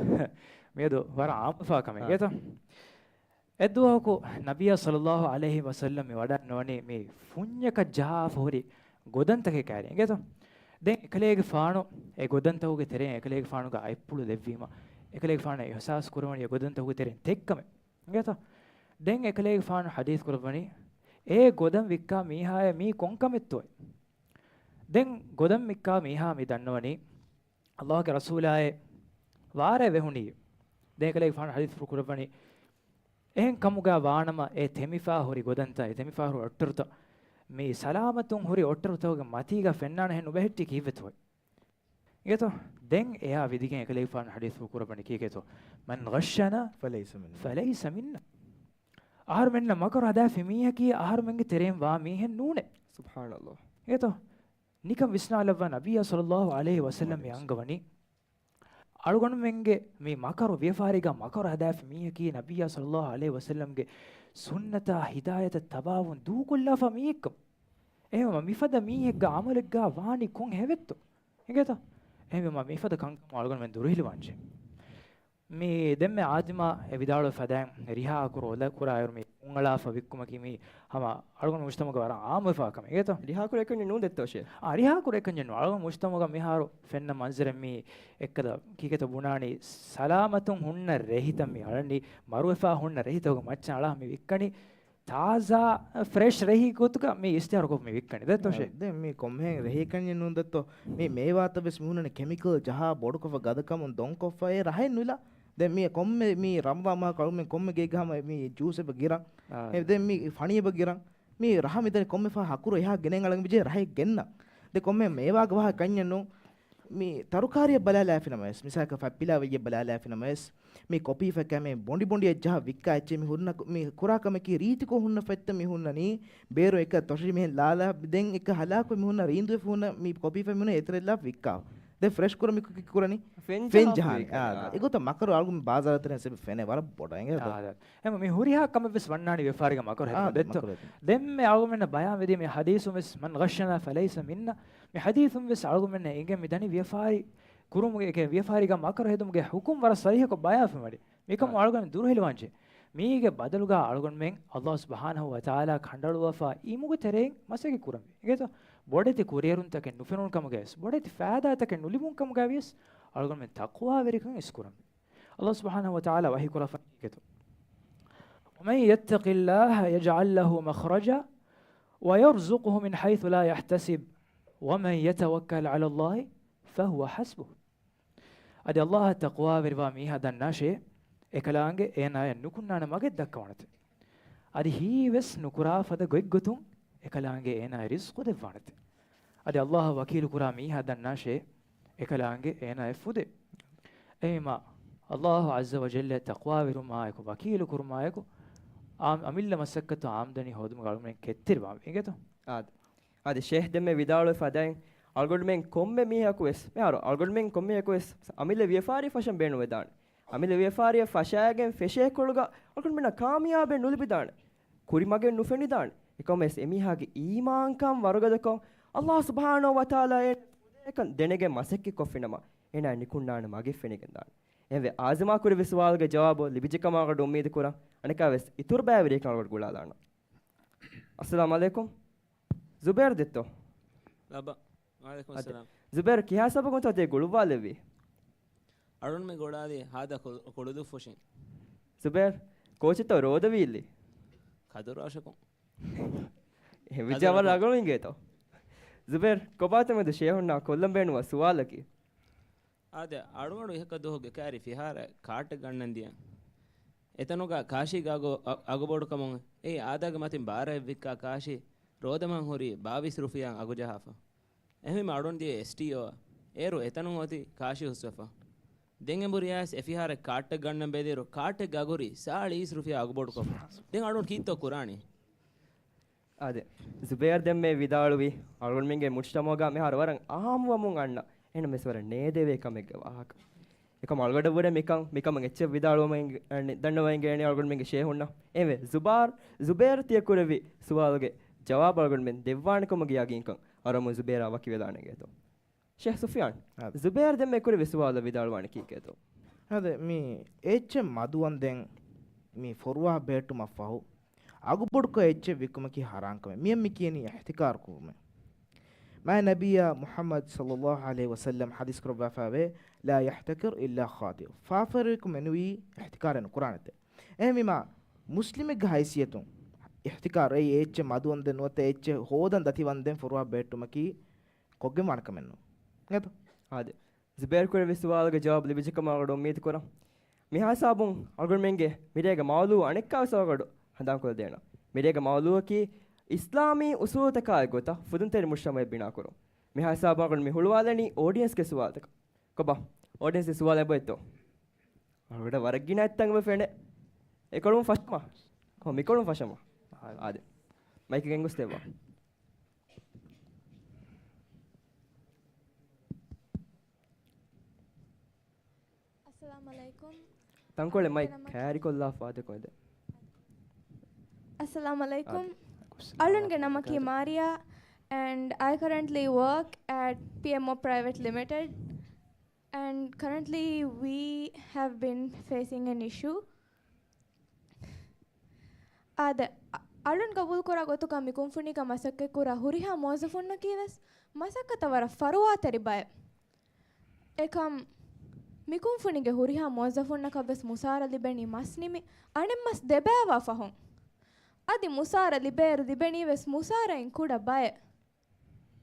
މިއަދު ވަރަށް އާއްމުވެފާ ކަމެއް އާ. ގޭތޯ؟ އެއްދުވަހަކު ނަބިއްޔާ ޞައްލައްލާހު ޢަލައިހި ވަސައްލަމް މި ވަޑައިންނަވަނީ މި ފުންޏަކަށް ޖަހާފަ ހުރި ގޮދަންތަކެއް ކައިރި އިނގޭތޯ؟ ދެން އެކަލޭގެފާނު އެ ގޮދަންތަކުގެ ތެރެއިން އެކަލޭގެފާނުގެ އަތްޕުޅު ލެއްވީމަ، އެކަލޭގެފާނު އިޙްސާސް ކުރަވަނީ އެ ގޮދަންތަކުގެ ތެރެއިން ތެއްކަމެއް އިނގޭތޯ؟ ދެން އެކަލޭގެފާނު ޙަދީޘް ކުރައްވަނީ، އޭ ގޮދަން ވިއްކާ މީހާއޭ މީ ކޮންކަމެއްތޯ؟ ދެން ގޮދަން ވިއްކާ މީހާ މި ދަންނަވަނީ، ﷲ ގެ ރަސޫލާއޭ ވާރޭ ވެހުނީ. ދެން އެކަލޭގެފާނު ޙަދީޘް ފުރުކުރައްވަނީ، އެހެން ކަމުގަ ވާނަމަ އެ ތެމިފާ ހުރި ގޮދަންތައް، އެ ތެމިފާ ހުރި އޮއްޓަރުތައް، މި ސަލާމަތުން ހުރި އޮއްޓަރުތަކުގެ މަތީގަ ފެންނާނެހެން ނުބެހެއްޓީ ކީއްވެތޯ؟ އިނގޭތޯ؟ ދެން އެއާ ވިދިގެން އެކަލޭގެފާނު ޙަދީޘް ފުރުކުރައްވަނީ ކީކޭތޯ؟ من غشنا فليس منا. فليس منا. އަހަރުމެންނަށް މަކަރު ހަދާފި މީހަކީ އަހަރުމެންގެ ތެރެއިން ވާ މީހެއް ނޫނޭ. ސުބްޙާނަﷲ. އިނގޭތޯ؟ ނިކަން ވިސްނާލައްވާ، ނަބިއްޔާ ޞައްލައްލާހު ޢަލައިހި ވަސައްލަމް މި އަންގަވަނީ އަޅުގަނޑުމެންގެ މި މަކަރު ވިޔަފާރީގަ މަކަރު ހަދާފި މީހަކީ ނަބިއްޔާ ޞައްލައްލާހު ޢަލައިހި ވަސައްލަމްގެ ސުންނަތާ ހިދާޔަތަށް ތަބާވުން ދޫކޮށްލާފަ މީހެއްކަމަށް. އެހެންވީމަ މިފަދަ މީހެއްގެ ޢަމަލެއްގަ ވާނީ ކޮން ހެވެއްތޯ؟ އިނގޭތޯ؟ އެހެންވީމަ މިފަދަ ކަންކަމަށް އަޅުގަނޑުމެން ދުރުހިލުވާންޖެ. މި ދެންމެ އާޒިމާ އެ ވިދާޅުވި ފަދައިން ރިހާ ކުރު އޮލަ ކުރާއިރު މި ފުންއަޅާފަ ވިއްކުމަކީ މީ ހަމަ އަޅުގަނޑު މުޖްތަމަޢުގަ ވަރަށް ޢާއްމުވެފާ ކަމެއް އިނގޭތޯ؟ ރިހާ ކުރު އެކަންޏެއް ނޫން ދެއްތޯ ޝޭޚް؟ އާ، ރިހާ ކުރު އެކަންޏެއް ނޫން. އަޅުގަނޑު މުޖްތަމަޢުގަ މިހާރު ފެންނަ މަންޒަރެއް މީ އެއްކަލަ ކީކޭތޯ ބުނާނީ ސަލާމަތުން ހުންނަ ރޭހިތައް މި އަޅަނީ މަރުވެފާ ހުންނަ ރޭހިތަކުގެ މައްޗަށް އަޅާ މި ވިއްކަނީ ތާޒާ، ފްރެޝް ރޭހި ގޮތުގަ މި އިސްތިހާރުކޮށް މި ވިއްކަނީ. ދެއްތޯ ޝޭޚް؟ ދެން މީ ކޮންމެހެން ރޭހިކަންޏެއް ނޫން ދެއްތޯ؟ މީ މޭވާތައް ވެސް މި ހުންނަނީ ކެމިކަލް ޖަހާ ބޮޑުކޮށްފަ ގަދަކަމުން ދޮންކޮށްފަ އެ ރަހެއް ނުލާ. ދެން މީ ކޮންމެ މީ ރަމަޟާން މަހަކު އަޅުމެން ކޮންމެ ގޭގަ ހަމަ މީ ޖޫސް އެބަ ގިރަން. އާ. އެ ދެން މީ ފަނި އެބަ ގިރަން. މީ ރަހަ މިދަނީ ކޮންމެ ފަހަ ހަކުރު އެހާ ގެނެން އަޅަން މިޖެ ރަހެއް ގެންނަ. ދެ ކޮންމެ މޭވާގެ ވާހަކަ ކަންޏެއް ނޫން. މި ތަރުކާރިއަށް ބަލާލާފިނަމަވެސް، މިސާލަކަށް ފަތްޕިލާ ވެއްޔެއް ބަލާލާފިނަމަވެސް، މި ކޮޕީފަ ކަމެއް ބޮނޑި ބޮނޑިއަށް ޖަހަ ވިއްކާ އެއްޗެއް މި ހުންނަ، މި ކުރާ ކަމަކީ ރީތިކޮށް ހުންނަ ފަތްތައް މި ހުންނަނީ، ބޭރު އެކަ ތޮށި މިހެން ލާލާ، ދެން އެކަ ހަލާކު މި ހުންނަ ރީނދުވެފަ ހުންނަ މި ކޮޕީފަ މި ހުންނަ އެތެރެއްލާ ވިއްކާ. ދެން ފްރެޝް ކުރަ މި ކު-، ކި ކުރަނީ؟ ފެން ފެން ޖަހާ ޖަހާނެ. ވިއްކާ. އާ، އާ. އެގޮތަށް މަކަރު އަޅުގަނޑު ބާޒާރަށް ތެރެއިން ސެބި ފެނޭ ވަރަށް ބޮޑަށް އިނގޭތޯ؟ އާ، އާ. އެމަ މި ހުރިހާ ކަމެއް ވެސް ވަންނާނީ ވިޔަފާރީގަ މަކަރު ހެދުމަށް އާ، ދެއްތޯ؟ މަކަރު ހެދުމަށް. ދެންމެ އަޅުގަނޑަށް ބަޔާން ވެދިޔަ މި ޙަދީޘުން ވެސް، من غشنا فليس منا. މި ޙަދީޘުން ވެސް އަޅުގަނޑުމެންނަށް އެނގެން މި ދަނީ ވިޔަފާރި ކުރުމުގެ، އެކެ ވިޔަފާރީގަ މަކަރު ހެދުމުގެ ޙުކުމް ވަރަށް ޞަރީޙަކޮށް ބަޔާންވެފަ މި. މިކަމުން އާ. އަޅުގަނޑު ދުރުހެލިވާންޖެ. މީގެ ބަދަލުގަ އަޅުގަނޑުމެން ﷲ ސުބްޙާނަހޫ ވަތަޢާލާ ކަނޑައަޅުއްވާފަ އިމުގެ ތެރެއިން މަސައްކަތް ކުރަންވީ. އިނގޭތޯ؟ ބޮޑެތި ކުރިއެރުންތަކެއް ނުފެނުނު ކަމުގައި ވެސް، ބޮޑެތި ފައިދާތަކެއް ނުލިބުނު ކަމުގައި ވިޔަސް އަޅުގަނޑުމެން ތަޤްވާވެރިކަން އިސްކުރަންވީ. ﷲ ސުބްޙާނަހޫ ވަތަޢާލާ ވަޙީ ކުރާފަ ކީކޭތޯ؟ ومن يتق الله يجعل له مخرجا ويرزقه من حيث لا يحتسب ومن يتوكل على الله فهو حسبه. އަދި ﷲ އަށް ތަޤްވާވެރިވާ މީހާ ދަންނާށޭ، އެކަލާނގެ އޭނާޔަށް ނުކުންނާނެ މަގެއް ދައްކަވާނެތެ. އަދި ހީވެސް ނުކުރާ ފަދަ ގޮތްގޮތުން އެކަލާނގެ އޭނާޔަށް ރިޒްޤު ދެއްވާނެތެ. އަދި ﷲ އަށް ވަކީލު ކުރާ މީހާ ދަންނާށޭ، އެކަލާނގެ އޭނާޔަށް ފުދޭ. އެހެންވީމާ، ﷲ ޢައްޒަ ވަޖައްލަ ތަޤްވާވެރިވުމާއެކު، ވަކީލު ކުރުމާއެކު، އާ، އަމިއްލަ މަސައްކަތު އާމްދަނީ ހޯދުމުގަ އަޅުގަނޑުމެން ކެތްތެރިވާންވީ. އިނގޭތޯ؟ އާދެ. އާދެ، ޝޭޚް ދެންމެ ވިދާޅުވި ފަދައިން، އަޅުގަނޑުމެން ކޮންމެ މީހަކު ވެސް، މިހާރު އަޅުގަނޑުމެން ކޮންމެއަކު ވެސް އަމިއްލަ ވިޔަފާރި ފަށަން ބޭނުންވެދާނެ. އަމިއްލަ ވިޔަފާރިއަށް ފަށާގެން ފެށޭކޮޅުގަ އަޅުގަނޑުމެންނަށް ކާމިޔާބެއް ނުލިބިދާނެ. ކުރިމަގެއް ނުފެނިދާނެ. އެކަމަށް ވެސް އެމީހާގެ އީމާންކަން ވަރުގަދަކޮށް، ﷲ ސުބްޙާނަހޫ ވަތަޢާލާ އޭނަ ފުދޭކަން ދެނެގެން މަސައްކަތްކޮށްފިނަމަ، އޭނާ ނިކުންނާނެ މަގެއް ފެނިގެންދާނެ. އެހެންވެ، އާޒިމާ ކުރެއްވި ސުވާލުގެ ޖަވާބު ލިބިއްޖެކަމަށް އަޅުގަނޑު އުއްމީދު ކުރަން. އަނެއްކާވެސް އިތުރު ބައިވެރިޔަކަށް އަޅުގަނޑު ގުޅާލާނަން. އައްސަލާމު ޢަލައިކުމް. ޒުބޭރު ދެއްތޯ؟ ލައްބަ. ވަޢަލައިކުމުއްސަލާމް. ޒުބޭރު، ކިހާ ސަބަބުންތޯ ތި ގުޅުއްވާލެއްވީ؟ އަޅުން މި ގުޅާލީ ހާދަ ކު-، ކުޅުދުއްފުށިން. ޒުބޭރު، ކޯޗެއްތޯ ރޯދަވީއްލީ؟ ކަދުރާށަކުން. އެހެންވެއްޖެ ކަދުރާށަކުން. ރަނގަޅު އިނގޭތޯ. ޒުބޭރު، ކޮބާތޯ މެދު ޝޭހުންނާ ކޮށްލަން ބޭނުންވާ ސުވާލަކީ؟ އާދެ، އަޅުގަނޑު އިހަކަ ދުވަހުގެ ކައިރި ފިހާރަ ކާޓެއް ގަންނަން ދިޔަ. އެތަނުގަ ކާށީގެ އަގު، އަ-، އަގުބޮޑުކަމުން އެއީ އާދާގެ މަތިން ބާރައެއް ވިއްކާ ކާށި ރޯދަމަން ހުރީ ބާވީސް ރުފިޔާ އަގުޖަހާފަ. އެހެންވީމަ އަޅުން ދިޔަ އެސްޓީއޯއަށް. އޭރު އެތަނުން އޮތީ ކާށި ހުސްވެފަ. ދެން އެނބުރިޔާސް އެފިހާރަ ކާޓެއް ގަންނަން ބެލިއިރު ކާޓެއްގެ އަގު ހުރީ ސާޅީސް ރުފިޔާ އަގުބޮޑުކޮށްފަ. ދެން އަޅުން ކީއްތޯ ކުރާނީ؟ އާދެ، ޒުބޭރު ދެންމެ ވިދާޅުވީ، އަޅުގަނޑުމެންގެ މުޖްތަމަޢުގަ މިހާރު ވަރަށް އާއްމުވަމުން އަންނަ، އެހެނަސް ވަރަށް ނޭދެވޭ ކަމެއްގެ ވާހަކަ. އެކަމް އަޅުގަޑަށްވުރެ މިކަން، މިކަމަށް އެއްޗެއް ވިދާޅުވަމުން އަންނަ، ދަންނަވަން އެނގޭނީ އަޅުގަނޑުމެންގެ ޝޭހުންނަށް. އެވެ، ޒުބާރް، ޒުބޭރު ތިޔަ ކުރެއްވި ސުވާލުގެ ޖަވާބު އަޅުގަނޑުމެން ދެއްވާނެ ކަމުގެ ޔަގީންކަން އަޅުގަނޑު ޒުބޭރާ ވަކިވެލާނެ އިނގޭތޯ. ޝޭޚް ސުފިޔާން، އާދެ. ޒުބޭރު ދެންމެ ކުރެއްވި ސުވާލަށް ވިދާޅުވާނީ ކީކޭތޯ؟ އާދެ، މި އެއްޗެއް މަދުވަންދެން މި ފޮރުވާ ބެހެއްޓުމަށް ފަހު، އަގުބޮޑުކޮށް އެއްޗެއް ވިއްކުމަކީ ޙަރާން ކަމެއް. މިއަށް މި ކިޔަނީ އިޙްތިކާރު ކުރުމޭ. މާތް ނަބިއްޔާ މުޙައްމަދު ޞައްލައްލާހު ޢަލައިހި ވަސައްލަމް ޙަދީޘް ކުރައްވާފައިވޭ، "لا يحتكر إلا خاطئ." ފާފަރެއް މެނުވީ އިޙްތިކާރެއް ނުކުރާނެތެ. އެހެންވީމާ، މުސްލިމެއްގެ ހައިސިއްޔަތުން އިޙްތިކާރު އެއީ އެއްޗެއް މަދުވަންދެން ނުވަތަ އެއްޗެއް ހޯދަން ދަތިވަންދެން ފޮރުވާ ބެހެއްޓުމަކީ ކޮށްގެން ވާނެ ކަމެއް ނޫން. އިނގޭތޯ؟ އާދެ. ޒުބޭރު ކުރެއްވި ސުވާލުގެ ޖަވާބު ލިބިއްޖެކަމަށް އަޅުގަނޑު އުއްމީދު ކުރަން. މިހާ ހިސާބުން އަޅުގަނޑުމެންގެ މިރޭގެ މައުޟޫޢު އަނެއްކާވެސް އަޅުގަނޑު ހަނދާންކޮށްލަދޭނަން. މިރޭގެ މައުޟޫޢަކީ އިސްލާމީ އުޞޫލުތަކާއި ގޮތަށް ފުދުންތެރި މުޖްތަމަޢެއް ބިނާކުރުން. މިހާ ހިސާބުން އަޅުގަނޑު މި ހުޅުވާލަނީ އޯޑިއެންސްގެ ސުވާލުތަކަށް. ކޮބާ؟ އޯޑިއެންސްގެ ސުވާލު އެބައޮތްތޯ؟ އަޅުގަނޑަށް ވަރަށް ގިނަ އެއްތަން އެބަ ފެނޭ. އެކޮޅުން ފަށަމާ. ހޯ، މިކޮޅުން ފަށަމާ. އާދެ. މައިކެއް ގެންގޮސްދެއްވާ. އައްސަލާމު ޢަލައިކުމް. ތަންކޮޅެއް މައިކް އަޅުންގެ ނަމަކީ ކައިރިކޮށްލާފަ ދެކޮށްދެ. އައްސަލާމު ޢަލައިކުމް. އާދެ. އަޅުންގެ ނަމަކީ މާރިޔާ, and I currently work at P M O Private Limited. And currently we have been facing an issue. އާދެ، އަ-، އަޅުން ގަބޫލުކުރާ ގޮތުގަ މި ކުންފުނީގަ މަސައްކަތްކުރާ ހުރިހާ މުވައްޒަފުންނަކީ ވެސް މަސައްކަތަށް ވަރަށް ފަރުވާތެރި ބައެއް. އެކަމް މި ކުންފުނީގެ ހުރިހާ މުވައްޒަފުންނަކަށް ވެސް މުސާރަ ލިބެނީ މަސް ނިމި، އަނެއް މަސް ދެބައިވާ ފަހުން. އަދި މުސާރަ ލިބޭއިރު ލިބެނީ ވެސް މުސާރައިން ކުޑަ ބައެއް.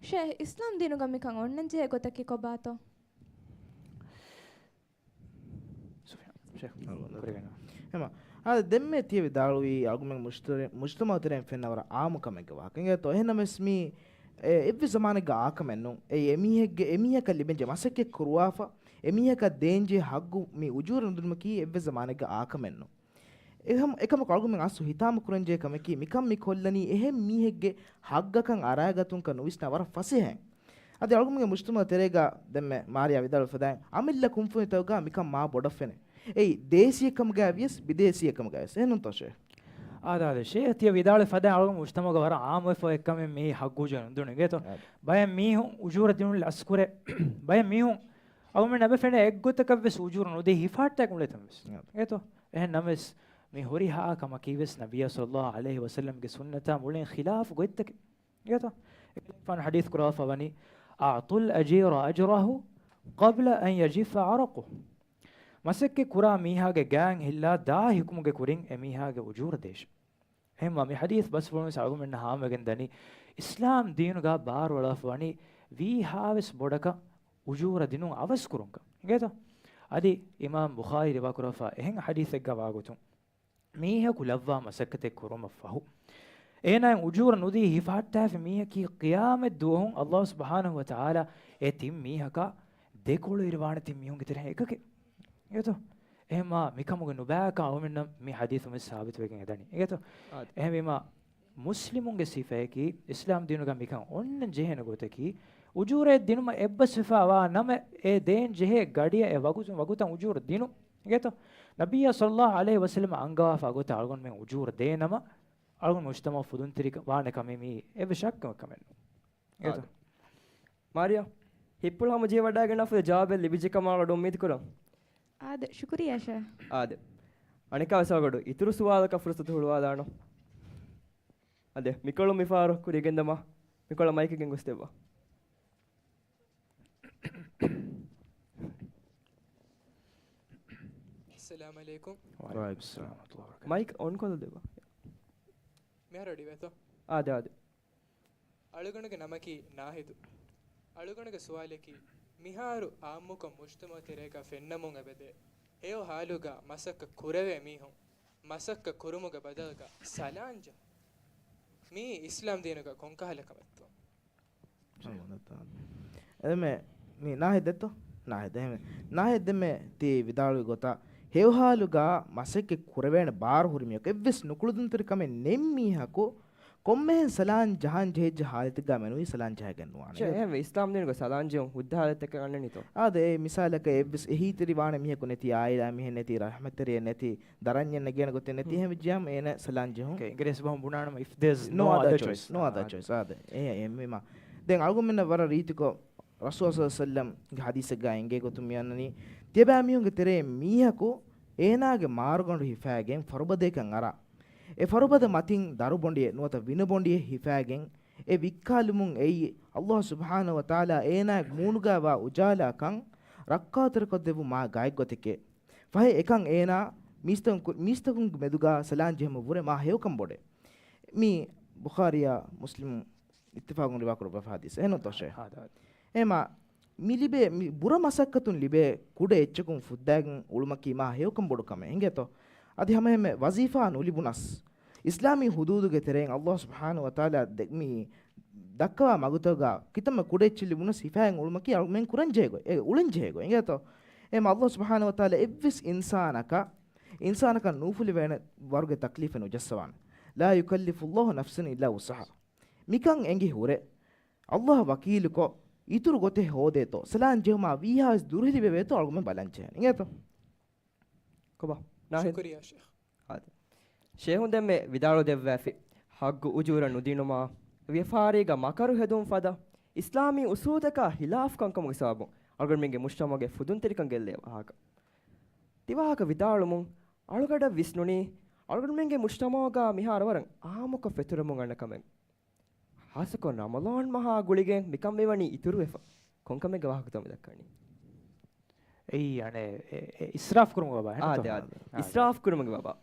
ޝޭޚް، އިސްލާމް ދީނުގަ މިކަން އޮންނަން ޖެހޭ ގޮތަކީ ކޮބާތޯ؟ ސުފިޔާން، ޝޭޚް، ކުރިގަންނަ. އެމަ، އާދެ، ދެންމެ ތިޔަ ވިދާޅުވީ އަޅުގަނޑުމެން މުޖްތަ-، މުޖްތަމަޢު ތެރެއިން ފެންނަ ވަރަށް ޢާއްމު ކަމެއްގެ ވާހަކަ. އިނގޭތޯ؟ އެހެންނަމަވެސް މީ، އެ، އެއްވެސް ޒަމާނެއްގަ އާކަމެއް ނޫން. އެ، އެމީހެއްގެ، އެމީހަކަށް ލިބެންޖެހޭ މަސައްކަތް ކުރުވާފަ، އެމީހަކަށް ދޭންޖެހޭ ޙައްޤު މި އުޖޫރަ ނުދިނުމަކީ އެއްވެސް ޒަމާނެއްގަ އާކަމެއް ނޫން. އެހަމަ-، އެކަމަކު އަޅުގަނޑުމެން އަސްލު ހިތާމަ ކުރަންޖެހޭ ކަމަކީ، މިކަން މި ކޮށްލަނީ އެހެން މީހެއްގެ ޙައްޤަކަށް އަރާގަތުންކަން ނުވިސްނާ ވަރަށް ފަސޭހައިން. އަދި އަޅުގަނޑުމެންގެ މުޖްތަމަޢު ތެރޭގަ ދެންމެ މާރިޔާ ވިދާޅުވި ފަދައިން، އަމިއްލަ ކުންފުނިތަކުގަ މިކަން މާ ބޮޑަށް ފެނޭ. އެއީ ދޭސީއެއްކަމުގައި ވިޔަސް، ބިދޭސީއެއްކަމުގައި ވިޔަސް. އެހެންނޫންތޯ ޝޭޚް؟ އާދެ، އާދެ، ޝޭޚް ތިޔަ ވިދާޅުވި ފަދައިން އަޅުގަނޑު މުޖްތަމަޢުގަ ވަރަށް ޢާއްމުވެފަ އޮތް ކަމެއް މީ ޙައްޤު އުޖޫރަ ނުދިނުން. އިނގޭތޯ؟ އާދެ. ބައެއް މީހުން އުޖޫރަ ދިނުން ލަސްކުރޭ. ބައެއް މީހުން އަޅުގަނޑުމެން އެބަ ފެނޭ އެއްގޮތަކަށް ވެސް އުޖޫރަ ނުދީ ހިފާއްޓާ އުޅޭތަން ވެސް. އާދެ. އިނގޭތޯ؟ އެހެން ނަމަވެސް، މި ހުރިހާ ކަމަކީ ވެސް ނަބިއްޔާ ޞައްލައްލާހު ޢަލައިހި ވަސައްލަމްގެ ސުންނަތާ މުޅިން ޚިލާފު ގޮތްތަކެއް. އިނގޭތޯ؟ އެކަލޭގެފާނު ޙަދީޘް ކުރައްވާފަ ވަނީ، "أعطوا الأجير أجره قبل أن يجف عرقه." މަސައްކަތް ކުރާ މީހާގެ ގާތް ހިއްލާ ދާ ހިކުމުގެ ކުރިން އެ މީހާގެ އުޖޫރަ ދޭށޭ. އެހެންވީމާ މި ޙަދީޘް ބަސްފުޅުން ވެސް އަޅުގަނޑުމެންނަށް ހާމަވެގެން ދަނީ، އިސްލާމް ދީނުގަ ބާރުއަޅާފަ ވަނީ ވީހާވެސް ބޮޑަކަށް އުޖޫރަ ދިނުން އަވަސްކުރުންކަން. އިނގޭތޯ؟ އަދި އިމާމް ބުޚާރީ ރިވާކުރައްވާފަ އެހެން ޙަދީޘެއްގަ ވާގޮތުން، މީހަކު ލައްވާ މަސައްކަތެއް ކުރުމަށްފަހު، އޭނާއަށް އުޖޫރަ ނުދީ ހިފާއްޓާފި މީހަކީ ޤިޔާމަތް ދުވަހު ﷲ ސުބްޙާނަހޫ ވަތަޢާލާ އެ ތިން މީހަކާ ދެކޮޅު އިރުވާނެ ތިން މީހުންގެ ތެރެއިން އެކަކެއް. އިނގޭތޯ؟ އެހެންވީމާ މިކަމުގަ ނުބައިކަން އަޅުގަނޑުމެންނަށް މި ޙަދީޘުން ވެސް ސާބިތުވެގެން އެދަނީ. އިނގޭތޯ؟ އާދެ. އެހެންވީމާ މުސްލިމުންގެ ސިފައަކީ، އިސްލާމް ދީނުގަ މިކަން އޮންނަން ޖެހޭނެ ގޮތަކީ، އުޖޫރައެއް ދިނުމަށް އެއްބަސްވެފަ ވާ ނަމަ، އެ ދޭން ޖެހޭ ގަޑިއަށް އެ ވަގުތުން ވަގުތަށް އުޖޫރަ ދިނުން. އިނގޭތޯ؟ ނަބިއްޔާ ޞައްލައްލާހު ޢަލައިހި ވަސައްލަމަ އަންގަވާފަ ގޮތަށް އަޅުގަނޑުމެން އުޖޫރަ ދޭ ނަމަ، އަޅުގަނޑު މުޖްތަމަޢު ފުދުންތެރި ވާނެ ކަމެއް މީ އެއްވެސް ޝައްކެއް ކަމެއް ނޫން. އިނގޭތޯ؟ އާދެ. މާރިޔާ، ހިތްޕުޅު ހަމަޖެހިވަޑައިގަންނަވާފަ ޖަވާބެއް ލިބިއްޖެކަމަށް އަޅުގަނޑު އުއްމީދު ކުރަން. އާދެ، ޝުކުރިއްޔާ ޝޭޚް. އާދެ. އަނެއްކާވެސް އަޅުގަނޑު އިތުރު ސުވާލަކަށް ފުރުޞަތު ހުޅުވާލާނަން. އާދެ، މިކޮޅު މިފަހަރު ކުރިއަށް ގެންދަމާ، މިކޮޅަށް މައިކެއް ގެންގޮސްދެއްވާ. އައްސަލާމު ޢަލައިކުމް. ވަޢަލައިކުމް އައްސަލާމް ވަރަޙްމަތުﷲ ވަބަރަކާތުހު. މައިކް އޮން ކޮށްލަދެއްވާ. މިހާރު ރެޑިވޭތޯ؟ އާދެ، އާދެ. އަޅުގަނޑުގެ ނަމަކީ ނާހިދު. އަޅުގަނޑުގެ ސުވާލަކީ، މިހާރު އާއްމުކޮށް މުޖްތަމަޢު ތެރޭގަ ފެންނަމުން އެބަދޭ ހެޔޮ ހާލުގަ މަސައްކަތް ކުރެވޭ މީހުން މަސައްކަތް ކުރުމުގެ ބަދަލުގަ ސަލާން ޖަހާ. މީ އިސްލާމް ދީނުގަ ކޮންކަހަލަ ކަމެއްތޯ؟ އެދެމެ، މި ނާހިދެއްތޯ؟ ނާހިދެ. އެހެމެ، ނާހިދެމެ ތި ވިދާޅުވި ގޮތަށް، ހެޔޮހާލުގަ މަސައްކަތް ކުރެވޭނެ ބާރު ހުރި މީހަކު، އެއްވެސް ނުކުޅަދުންތެރިކަމެއް ނެތް މީހަކު، ކޮންމެހެން ސަލާން ޖަހަން ޖެހިއްޖެ ހާލަތެއްގަ މެނުވީ ސަލާން ޖަހައިގެން ނުވާނެ. އެހެންވެ، އިސްލާމް ދީނުގަ ސަލާން ޖެހުން ހުއްދަ ހާލަތެއްކަން އަންނަނީތޯ؟ އާދެ، އެ މިސާލަކަށް އެއްވެސް އެހީތެރިވާނެ މީހަކު ނެތި، އާއިލާ މީހެއް ނެތި، ރަޙްމަތްތެރިއެއް ނެތި، ދަރަންޏެއް ނެގޭނެ ގޮތެއް ނެތި، އެހެން ވެއްޖިއްޔާމު އޭނަ ސަލާން ޖެހުން. އިނގިރޭސި ބަހުން ބުނާނަމަ، if there's no other choice. ނޯ އަދަ ޗޮއިސް. އާދެ. އާދެ. އެހެންވީމަ. ދެން އަޅުގަނޑުމެންނަށް ވަރަށް ރީތިކޮށް، ރަސޫލާ ޞައްލަﷲ ޢަލައިހި ވަސައްލަމްގެ ޙަދީޘެއްގަ އެނގޭ ގޮތުން މިއަންނަނީ، ތިޔަބައިމީހުންގެ ތެރޭ މީހަކު އޭނާގެ މާރުގަނޑު ހިފާގެން ފަރުބަދަޔަކަށް އަރާ، އެ ފަރުބަދަ މަތިން ދަރުބޮނޑިއެއް ނުވަތަ ވިނަބޮނޑިއެއް ހިފާގެން އެ ވިއްކާލުމުން އެއީ، ﷲ ސުބްޙާނަހޫ ވަތަޢާލާ އޭނާގެ މޫނުގައިވާ އުޖާލާކަން ރައްކާތެރިކޮށްދެއްވުމާ ގާތްގޮތެކޭ. ފަހެ އެކަން އޭނާ މީސްތަކުން، މީސްތަކުންގެ މެދުގަ ސަލާން ޖެހުމަށް ވުރެ މާ ހެޔޮކަން ބޮޑޭ. މީ ބުޚާރީއާ މުސްލިމު އިއްތިފާޤުން ރިވާކުރައްވާފަ ޙަދީޘް. އެހެންނޫންތޯ ޝޭޚް؟ އާދެ، އާދެ. އެހެމަ މި ލިބޭ، މި ބުރަ މަސައްކަތުން ލިބޭ ކުޑަ އެއްޗަކުން ފުއްދާގެން އުޅުމަކީ މާ ހެޔޮކަން ބޮޑު ކަމެއް އިނގޭތޯ؟ އަދި ހަމައެހެންމެ ވަޒީފާ ނުލިބުނަސް، އިސްލާމީ ޙުދޫދުގެ ތެރެއިން ﷲ ސުބްޙާނަހޫ ވަތަޢާލާ ދެ-، މި ދައްކަވާ މަގުތަކުގަ ކިތަންމެ ކުޑަ އެއްޗެއް ލިބުނަސް ހިފާގެން އުޅުމަކީ އަޅުމެން ކުރަންޖެހޭ ގޮތް، އެ އުޅެންޖެހޭ ގޮތް އިނގޭތޯ؟ އެހެމަ ﷲ ސުބްޙާނަހޫ ވަތަޢާލާ އެއްވެސް އިންސާނަކަށް، އިންސާނަކަށް ނޫފުލެވޭނެ ވަރުގެ ތަކްލީފެއް ނުޖައްސަވާނެ. لا يكلف الله نفسا إلا وسعها. މިކަން އެނގި ހުރެ، ﷲ އަށް ވަކީލުކޮށް، އިތުރު ގޮތެއް ހޯދޭތޯ، ސަލާން ޖެހުމާ ވީހާވެސް ދުރުހެލިވެވޭތޯ އަޅުގަނޑުމެން ބަލަންޖެހޭނެ. އިނގޭތޯ؟ ކޮބާ؟ ނާހިދް. ޝުކުރިއްޔާ ޝޭޚް. އާދެ. ޝޭޚުން ދެންމެ ވިދާޅު ދެއްވާފި، ޙައްޤު އުޖޫރަ ނުދިނުމާ، ވިޔަފާރީގަ މަކަރު ހެދުން ފަދަ، އިސްލާމީ އުޞޫލުތަކާ ޚިލާފު ކަންކަމުގެ ސަބަބުން އަޅުގަނޑުމެންގެ މުޖްތަމަޢުގެ ފުދުންތެރިކަން ގެއްލޭ ވާހަކަ. ތިވާހަކަ ވިދާޅުމުން އަޅުގަޑަށް ވިސްނުނީ، އަޅުގަނޑުމެންގެ މުޖްތަމަޢުގަ މިހާރު ވަރަށް އާއްމުކޮށް ފެތުރެމުން އަންނަ ކަމެއް. ޚާއްޞަކޮށް ރަމަޟާން މަހާ ގުޅިގެން މިކަން މިވަނީ އިތުރުވެފަ. ކޮންކަމެއްގެ ވާހަކަތޯ މި ދައްކަނީ؟ އެއީ އަނެއް އެ، އެ، އިސްރާފް ކުރުމުގެ ބާ، އެހެންތޯ؟ އާދެ، އާދެ. އާ، އިސްރާފް ކުރުމުގެ ބާ.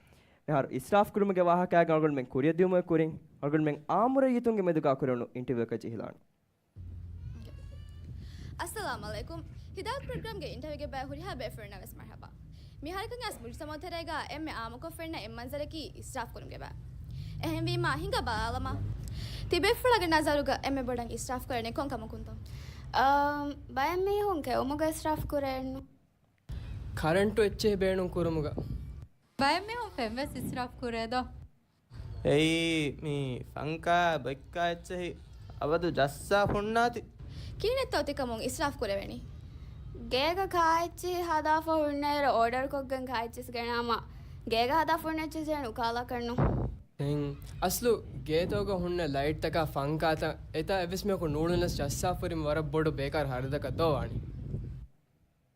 މިހާރު އިސްރާފް ކުރުމުގެ ވާހަކައިގަ އަޅުގަނޑުމެން ކުރިއަށް ދިއުމުގެ ކުރިން އަޅުގަނޑުމެން އާއްމު ރައްޔިތުންގެ މެދުގަ ކުރެވުނު އިންޓަވިއުއަކަށް ޖެހިލާނެ. އައްސަލާމު ޢަލައިކުމް. ހިދާޔަތް ޕްރޮގްރާމްގެ އިންޓަވިއުގެ ބައި ހުރިހާ ބޭފުޅުންނަށް ވެސް މަރުޙަބާ. މިހާރަކަށް އައިސް މުޖުތަމަޢު ތެރޭގަ އެންމެ އާއްމުކޮށް ފެންނަ އެއް މަންޒަރަކީ އިސްރާފް ކުރުމުގެ ބައި. އެހެންވީމާ، ހިނގާ ބަލާލަމާ. ތި ބޭފުޅާގެ ނަޒަރުގަ އެންމެ ބޮޑަށް އިސްރާފް ކުރަނީ ކޮން ކަމަކުންތޯ؟ އާ، ބައެއް މީހުން ކެއުމުގަ އިސްރާފް ކުރޭނު. ކަރަންޓު އެއްޗެހި ބޭނުން ކުރުމުގަ. ބައެއް މީހުން ފެން ވެސް އިސްރާފް ކުރޭ ދޯ؟ އެއީ، މި ފަންކާ ބޮއްކާ އެއްޗެހި އަބަދު ޖައްސާ ހުންނާތި. ކިހިނެއްތޯ ތިކަމުން އިސްރާފް ކުރެވެނީ؟ ގޭގަ ކާއެއްޗިހި ހަދާފަ ހުންނައިރު އޯޑަރުކޮށްގެން ކާއެއްޗިސް ގެނާމަ، ގޭގަ ހަދާފަ ހުންނަ އެއްޗިސް ގެނުން އުކާލާކަށްނު. ދެން އަސްލު ގޭތަކުގަ ހުންނަ ލައިޓްތަކާ ފަންކާތައް އެތާ އެއްވެސް މީހަކު ނޫޅުނަސް ޖައްސާފަ ހުރީމަ ވަރަށް ބޮޑު ބޭކާރު ހަރަދަކަށް ދޯ ވާނީ.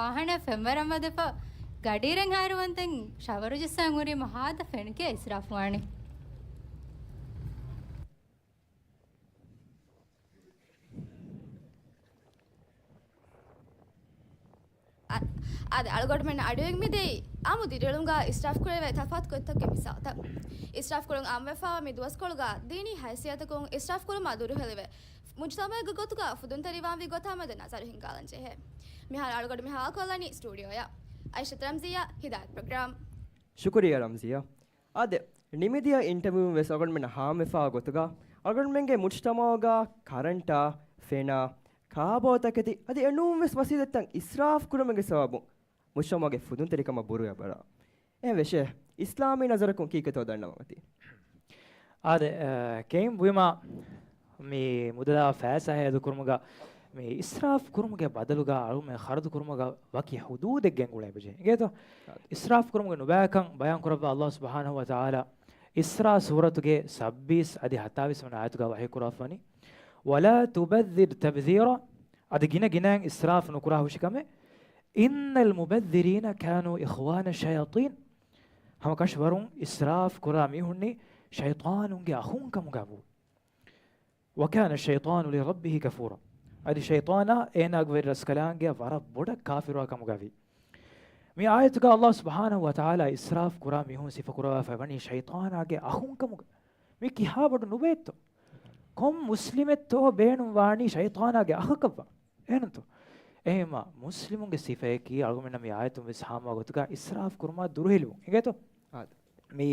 ވާހަނަ ފެންވަރަށް ވަދެފަ، ގަޑިއިރެއް ހާއިރުވަންތައް ޝަވަރު ޖައްސާން ހުރީމަ ހާދަ ފެންކޭ އިސްރާފު ވާނީ. އަ-، އާދެ، އަޅުގަނޑުމެން އަޑުއެހި މި ދޭ އާއްމު ދިރިއުޅުމުގަ އިސްރާފް ކުރެވޭ ތަފާތު ގޮތްތަކުގެ މިސާލުތައް. އިސްރާފް ކުރުން އާއްމުވެފަވާ މި ދުވަސްކޮޅުގަ ދީނީ ހައިސިއްޔަތަކުން އިސްރާފް ކުރުމާ ދުރުހެލިވެ، މުޖުތަމަޢެއްގެ ގޮތުގަ ފުދުންތެރިވާންވީ ގޮތާމެދު ނަޒަރު ހިންގާލަން ޖެހޭ. މިހާރު އަޅުގަނޑު މި ހަވާލުކޮށްލަނީ ސްޓޫޑިއޯއަށް. އައިޝަތު ރަމްޒިއްޔާ، ހިދާޔަތު ޕްރޮގްރާމް. ޝުކުރިއްޔާ ރަމްޒިއްޔާ. އާދެ، ނިމިދިޔަ އިންޓަވިއުން ވެސް އަޅުގަނޑުމެންނަށް ހާމަވެފަވާ ގޮތުގަ، އަޅުގަނޑުމެންގެ މުޖުތަމަޢުގަ ކަރަންޓާ، ފެނާ، ކާބޯތަކެތި އަދި އެނޫން ވެސް ވަސީލަތްތައް އިސްރާފް ކުރުމުގެ ސަބަބުން މުޖުތަމަޢުގެ ފުދުންތެރިކަމަށް ބުރޫއަށް ބަރާ. އެހެންވެ ޝޭޚް، އިސްލާމީ ނަޒަރަކުން ކީކޭތޯ ދަންނަވަން އޮތީ؟ އާދެ، އަ، ކެއިން ވީމާ މި މުދަލާ ފައިސާ ހޭދަކުރުމުގަ މި އިސްރާފް ކުރުމުގެ ބަދަލުގަ އަޅުމެން ޚަރަދު ކުރުމުގަ ވަކި ޙުދޫދެއް ގެންގުޅޭ ބެޖޭ. އިނގޭތޯ؟ އާދެ. އިސްރާފް ކުރުމުގެ ނުބައިކަން ބަޔާން ކުރައްވާ ﷲ ސުބްޙާނަހޫ ވަތަޢާލާ އިސްރާ ސޫރަތުގެ ސައްބީސް އަދި ހަތާވީސް ވަނަ އާޔަތުގަ ވަޙީ ކުރައްވަނީ، ولا تبذر تبذيرا، އަދި ގިނަ ގިނައިން އިސްރާފް ނުކުރާ ހުށިކަމެއް، إن المبذرين كانوا إخوان الشياطين. ހަމަ ކަށަވަރުން އިސްރާފް ކުރާ މީހުންނީ ޝައިޠާނުންގެ އަޚުން ކަމުގަ ވޫ. وكان الشيطان لربه كفورا. އަދި ޝައިޠާނާ އޭނާގެ ވެރި ރަސްކަލާނގެއަށް ވަރަށް ބޮޑަށް ކާފިރުވާ ކަމުގައި ވި. މި އާޔަތުގަ އައްލާހު ސުބްޙާނަހު ވަތަޢާލާ އިސްރާފް ކުރާ މީހުން ސިފަ ކުރަވާފައި ވަނީ ޝައިޠާނާގެ އަޚުން ކަމުގަ. މި ކިހާ ބޮޑު ނުބައެއްތޯ؟ ކޮން މުސްލިމެއްތޯ ބޭނުން ވާނީ ޝައިޠާނާގެ އަޚަކަށްވާން؟ އެހެންތޯ؟ އެހެންމަ މުސްލިމުންގެ ސިފައަކީ އަޅުގަނޑުމެންނަށް މި އާޔަތުން ވެސް ހާމަވާ ގޮތުގަ އިސްރާފް ކުރުމާ ދުރުހެލިވުން. އިނގޭތޯ؟ އާދެ. މި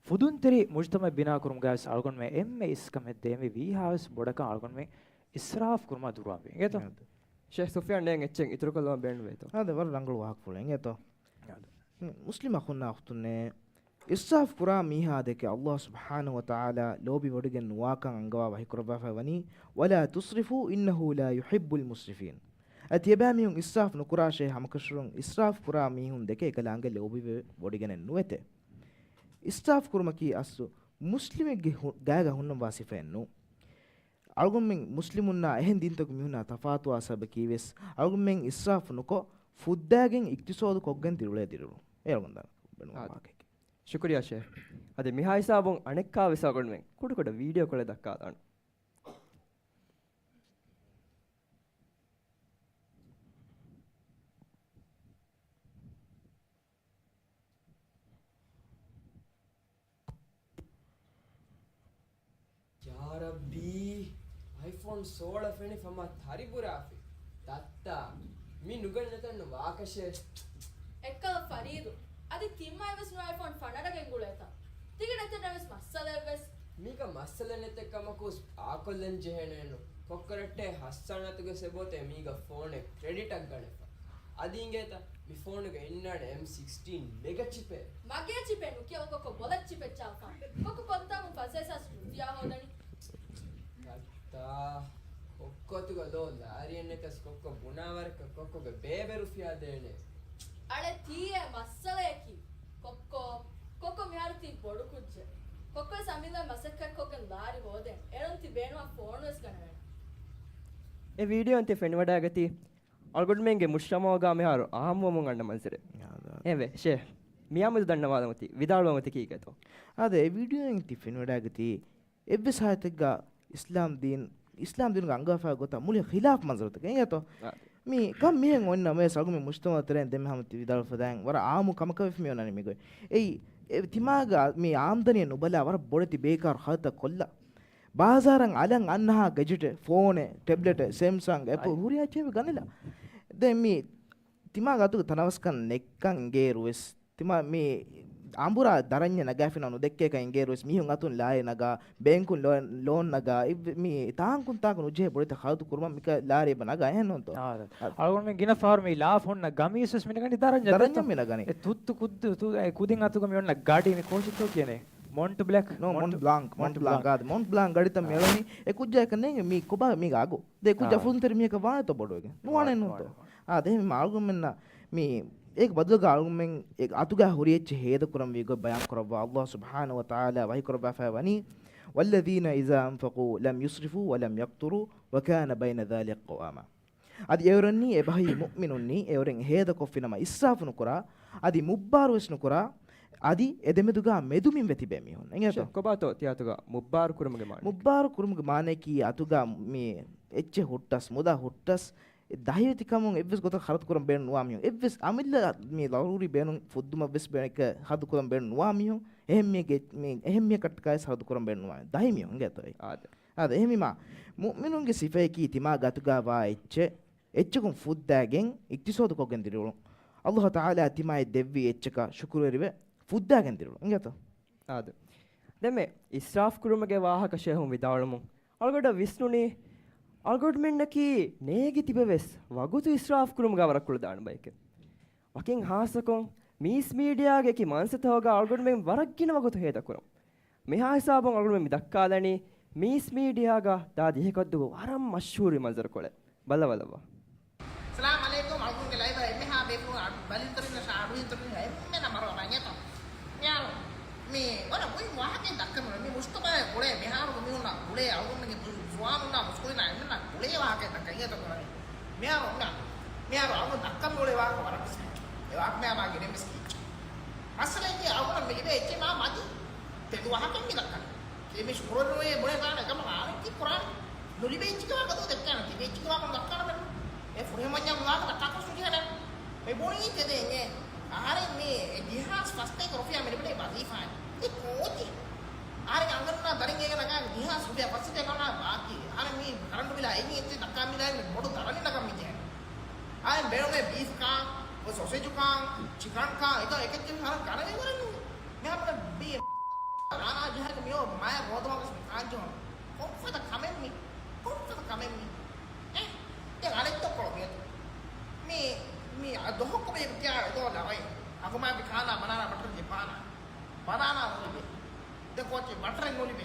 ފުދުންތެރި މުޖުތަމައެއް ބިނާ ކުރުމުގައި ވެސް އަޅުގަނޑުމެން އެންމެ އިސްކަމެއް ދޭ މި ވީހާވެސް ބޮޑަކަށް އަޅުގަނޑުމެން އިސްރާފް ކުރުމާ ދުރުވާންވީ. އިނގޭތޯ؟ އާދެ. ޝޭޚް ސުފްޔާން ނޭނގެ އެއްޗެއް އިތުރުކޮށްލަވާ ބޭނުންވޭތޯ؟ އާދެ، ވަރަށް ރަނގަޅު ވާހަކަފުޅެއް. އިނގޭތޯ؟ އާދެ. މުސްލިމް އަޚުންނާ އުޚްތުންނޭ، އިސްރާފް ކުރާ މީހާ ދެކެ އައްލާހު ސުބްޙާނަހު ވަތަޢާލާ ލޯބިވޮޑިގެން ނުވާކަން އަންގަވާ ވަޙީކުރައްވާފައި ވަނީ، "ولا تسرفوا إنه لا يحب المسرفين." އަދި ތިޔަބައިމީހުން އިސްރާފް ނުކުރާށޭ، ހަމަކަށަވަރުން އިސްރާފް ކުރާ މީހުން ދެކެ އެކަލާނގެ ލޯބިވެ ވޮޑިގެނެއް ނުވެތޭ. އިސްރާފް ކުރުމަކީ އަސްލު މުސްލިމެއްގެ ހު-، ގާގަ ހުންނަންވާ ސިފައެއް ނޫން. އަޅުގަނޑުމެން މުސްލިމުންނާ އެހެން ދީންތަކުގެ މީހުންނާ ތަފާތުވާ ސަބަބަކީ ވެސް އަޅުގަނޑުމެން އިސްރާފް ނުކޮށް، ފުއްދާގެން އިޤްތިޞާދު ކޮށްގެން ދިރިއުޅޭ ދިރިއުޅުން. އެ އަޅުގަނޑު ދާން ބޭނުންވާ އާދެ. ވާހަކައެކޭ. ޝުކުރިއްޔާ ޝޭޚް. އަދި މިހާ ހިސާބުން އަނެއްކާ ވެސް އަޅުގަނޑުމެން ކުޑަކުޑަ ވީޑިއޯ ކޮޅެއް ދައްކާލާނަން. ޔާ ރައްބީ، އައިފޯން ސޯޅަ ފެނިފަ މަ ތަރިބުރާފި. ދައްތާ، މި ނުގަނެ ނެތަން ވާކަށޭ. އެއްކަލަ ފަރީދު، އަދި ތިންމައިވެސް ނުވާ އައިފޯން ފަނަޑަގެން ގުޅޭތަ؟ ތިގެ ނެތަން ވެސް މައްސަލައެއްވެސް. މީގަ މައްސަލަ ނެތެއް ކަމަކުސް އާކޮށްލަން ޖެހޭނެއެއްނު. ކޮއްކޮ ރައްޓޭ ހައްސާނަތުގެ ސެބޯތޭ މީގަ ފޯނެއް ކްރެޑިޓަށް ގަނެފަ. އަދި އިނގޭތަ މި ފޯނުގަ އިންނާނެ އެމް ސިކްސްޓީން މެގަ ޗިޕެއް. މަގޭ ޗިޕެއް ނުކިޔަވަ ކޮއްކޮ ބޮލަށް ޗިޕެއް ޗާފާ. ކޮއްކޮ ކޮންތާކުން ފަސޭސާސް ރުފިޔާ ހޯދަނީ. ތާ، ކޮއްކޮތުގަ ލޯ ލާރިއެއް ނެތަސް ކޮއްކޮ ބުނާވަރަކަށް ކޮއްކޮގެ ބޭބެ ރުފިޔާ ދޭނެ. އަޅެ ތީއޭ މައްސަލަޔަކީ. ކޮއްކޮ، ކޮއްކޮ މިހާރު ތީ ބޮޑު ކުއްޖެއް. ކޮއްކޮވެސް އަމިއްލަ މަސައްކަތް ކޮށްގެން ލާރި ހޯދޭނެ. އެޅުން ތި ބޭނުމަށް ފޯނުވެސް ގަނެވޭނެ. އެ ވީޑިއޯއިން ތި ފެނިވަޑައިގަތީ އަޅުގަނޑުމެންގެ މުޖްތަމަޢުގަ މިހާރު އާއްމުވަމުން އަންނަ މަންޒަރެއް. އާދެ. އެވެ، ޝޭޚް. މިއާމެދު ދަންނަވާލަމު ތި، ވިދާޅުވަމު ތި ކީކޭތޯ؟ އާދެ، އެ ވީޑިއޯއިން ތި ފެނިވަޑައިގަތީ އެއްވެސް ހާލަތެއްގަ އިސްލާމް ދީން، އިސްލާމް ދީނުގަ އަންގާފާ ގޮތަށް މުޅި ޚިލާފް މަންޒަރުތަކެއް އިނގޭތޯ؟ އާ. މީ ކަން މިހެން އޮންނަމަވެސް އަޅުގަނޑު މުޖްތަމަޢު ތެރެއިން ދެންމެ ހަމަ ތި ވިދާޅުވެފަދައިން ވަރަށް އާއްމު ކަމަކަށް ވެފަ މި އޮންނަނީ މިގޮތް. އެއީ، އެ ތިމާގަ މި އާމްދަނީ ނުބަލާ ވަރަށް ބޮޑެތި ބޭކާރު ހަދަތައް ކޮށްލާ. ބާޒާރަށް އަލަށް އަންނަހާ ގެޖެޓެއް، ފޯނެއް، ޓެބްލެޓެއް، ސެމްސަންގް، އެޕްލް އައި. ހުރިހާ ޗޭބެ ގަނެލާ. ދެން މި ތިމާގެ އަތުގަ ތަނަވަސްކަން ނެއްކަން އިނގޭއިރުވެސް، ތިމާ މި އަނބުރާ ދަރަންޏެއް ނަގާފިނަމަ ނުދެއްކޭކަން އިނގޭއިރުވެސް، މީހުން އަތުން ލާރި ނަގާ، ބޭންކުން ލޯ-، ލޯން ނަގާ، އިއްވެ-، މި ތާންކުން ތާކު ނުޖެހޭ ބޮޑެތި ޚަރަދު ކުރުމަށް މިކަ ލާރި އެބަ ނަގާ އެހެންނޫންތޯ؟ އާ، އަޅުގަނޑުމެން ގިނަ ފަހަރު މި ލާފަ ހުންނަ ގަމީސް ވެސް މި ނަގަނީ ދަރަންޏަށް ދަރަންޏަށް ދެއްތޯ؟ މި ނަގަނީ. އެ ތުއްތު ކުދިން އަތުގަ މި އޮންނަ ގަޑި މި ކޯޗެއްތޯ ކިޔަނީ؟ މޮންޓް ބްލެކް؟ ނޯ، މޮންޓް މޮންޓް ބްލާންކް، މޮންޓް މޮންޓް ބްލާންކް. ބްލާންކް. އާދެ، މޮންޓް ބްލާންކް ގަޑިތައް މި އަޅަނީ އެ ކުއްޖާ އެކަން ނޭނގެ މީ ކޮބާ މީގަ އަގު؟ ދޭ ކުއްޖާ އާ. ފުދުންތެރި މީހަކަށް ވާނެތޯ ބޮޑުވެގެން؟ ނުވާނެ ނޫންތޯ؟ ވާނެ، ވާނެ. އާ، ދެ މި އަޅުގަނޑުމެންނަށް މި އޭގެ ބަދަލުގަ އަޅުގަނޑުމެން އޭގެ އަތުގަ ހުރި އެއްޗެއް ހޭދަކުރަންވީ ގޮތް ބަޔާން ކުރައްވާ. އައްލާހު ސުބްޙާނަހު ވަ ތަޢާލާ ވަޙީ ކުރައްވާފައި ވަނީ، "والذين إذا أنفقوا لم يسرفوا ولم يقتروا وكان بين ذلك قواما." އަދި އެއުރެންނީ އެބަހީ މުއުމިނުންނީ އެއުރެން ހޭދަކޮށްފިނަމަ އިސްރާފު ނުކުރާ، އަދި މުއްބާރުވެސް ނުކުރާ، އަދި އެދެމެދުގަ މެދުމިންވެ ތިބޭ މީހުން. އެނގޭތޯ؟ ކޮބާތޯ ތި އަތުގަ މުއްބާރު ކުރުމުގެ މާނައަކީ؟ މުއްބާރު ކުރުމުގެ މާނައަކީ އަތުގަ މި އެއްޗެއް ހުއްޓަސް، މުދާ ހުއްޓަސް، ދަހިވެތިކަމުން އެއްވެސް ގޮތަށް ޚަރަދު ކުރަން ބޭނުން ނުވާ މީހުން. އެއްވެސް އަމިއްލަ މި ޟަރޫރީ ބޭނުން ފުއްދުމަށްވެސް ބޭނުން ޚަރަދު ކުރަން ބޭނުން ނުވާ މީހުން. އެހެން މީހެއްގެ، މި އެހެން މީހަކަށްޓަކާވެސް ޚަރަދު ކުރަން ބޭނުން ނުވާ މީހުން. ދަހި މީހުން އިނގޭތޯ އެއީ؟ އާދެ. އާދެ، އެހެންވީމާ، މުއުމިނުންގެ ސިފައަކީ ތިމާގެ އަތުގަ ވާ އެއްޗެއް، އެއްޗަކުން ފުއްދާގެން އިޤްތިޞާދު ކޮށްގެން ދިރިއުޅުން. އައްލާހު ތަޢާލާ ތިމާއަށް ދެއްވި އެއްޗަކަށް ޝުކުރުވެރިވެ ފުއްދާގެން ދިރިއުޅުން. އިނގޭތޯ؟ އާދެ. ދެންމެ އިސްރާފް ކުރުމުގެ ވާހަކަ ޝޭހުން ވިދާޅުމުން އަޅުގަޑަށް ވިސްނުނީ، އަޅުގަޑުމެންނަކީ ނޭގި ތިބެވެސް ވަގުތު އިސްރާފް ކުރުމުގަ ވަރަށް ކުޅަދާނަ ބައެކޭ. ވަކިން ހާއްސަކޮށް މީސް މީޑިއާގެ އެކި މަންސަތަކުގަ އަޅުގަނޑުމެން ވަރަށް ގިނަ ވަގުތު ހޭދަކުރަން. މިހާ ހިސާބުން އަޅުގަނޑުމެން މި ދައްކާލަނީ މީސް މީޑިއާގަ ދާދި އެކޮށްދުގު ވަރަށް މަޝްހޫރު މަންޒަރުކޮޅެއް. ބައްލަވާލައްވާ. ސަލާމް ޢަލައިކުމް. އަޅުގަނޑުގެ ލައިވަށް އެންމެހާ ބޭފުޅުން އަޑު ބަލިންތަރުން އެންމެނަށް މަރު އަންނަން އިނގޭތޯ. މިހާރު މި ވަރަށް މުހިންމު ވާހަކައެއް ދައްކަން މި މުޖްތަމަޢުގަ ގުޅޭ މިހާރު މީހުންނަށް ގުޅޭ އަޅުގަނޑުގެ ޒުވާނުންނާ މުސްކުޅިންނާ އެންމެންނަށް ގުޅޭ ވާހަކައެއް ދައްކަން އިނގޭތޯ ކުރަނީ. މިހާރު މި-، މިހާރު އަޅުގަނޑު ދައްކަން އުޅޭ ވާހަކަ ވަރަށް ވެސް މެޗު. އެ ވާހަކަ މިހާރު މާ ގިނަ ވެސް ކީ. މައްސަލައަކީ އަޅުގަނޑަށް މި ލިބޭ އެއްޗެއް މާ މަދި ތެދު ވާހަކައެއް މި ދައްކަނީ. އެ މީސް ކުރަން ނުވޭ ބުނެ ދާނެ ކަމަށް އާނެ ކީ ކުރާނެ. ނުލިބޭ އެއްޗެއްގެ ވާހަކަ ދޯ ދެއްކާނެ. ތިބޭ އެއްޗެއްގެ ވާހަކަ ދައްކާނަމެއްނު. އެ ފުރިހަމަންޏާ ވާހަކަ ދައްކާކަށް ނުޖެހޭނެ. މި ބުނީ ތެދެއް އެ. އަހަރެން މި އެ ދެހާސް ފަސްތޭކަ ރުފިޔާ މި ލިބޭ ވަޒީފާއެއް. އެ ކޯޗެއް. އަހަރެން އަނގަންނާ ދަރިން އޭގެ ނަގާ ދެހާސް ރުފިޔާ ފަސް ރުފިޔާ ކަނާ ބާކީ. އަހަރެން މި ކަރަންޓު ބިލާ އެއް އެއްޗެއް ދައްކާ މިލާ މި ބޮޑު ދަރަނި ނަގަން މި ޖެހޭ. އަހަރެން ބޭނުމޭ ބީފް ކާ، ސޮސޭޖު ކާ، ޗިކަން ކާ، އެކަ އެކެއްޗެއް އަހަރެން ކަނެ ވަރެއް ނޫން. މިހާ ބުނެ ބީ ރާނާ ޖަހައިގެ މިއޮ މާޔަ ރޯދަމާ ވެސް މި ކާންޖެހުނު. ކޮންފަދަ ކަމެއް މި؟ ކޮންފަދަ ކަމެއް މި؟ އެ؟ ދެން އަނެއްތަ ކޮޅު މިއަދު. މި، މި ދޮހަކު ބޭ ކިޔާ އެދޯ ލަވައި. އަގުމާ ބި ކާނާ ބަނާނާ ބަޓަރ ޖެޕާނާ. ބަނާނާ ނުލިބޭ. ދެން ކޯޗެއް ބަޓަރެއް ނުލިބޭ.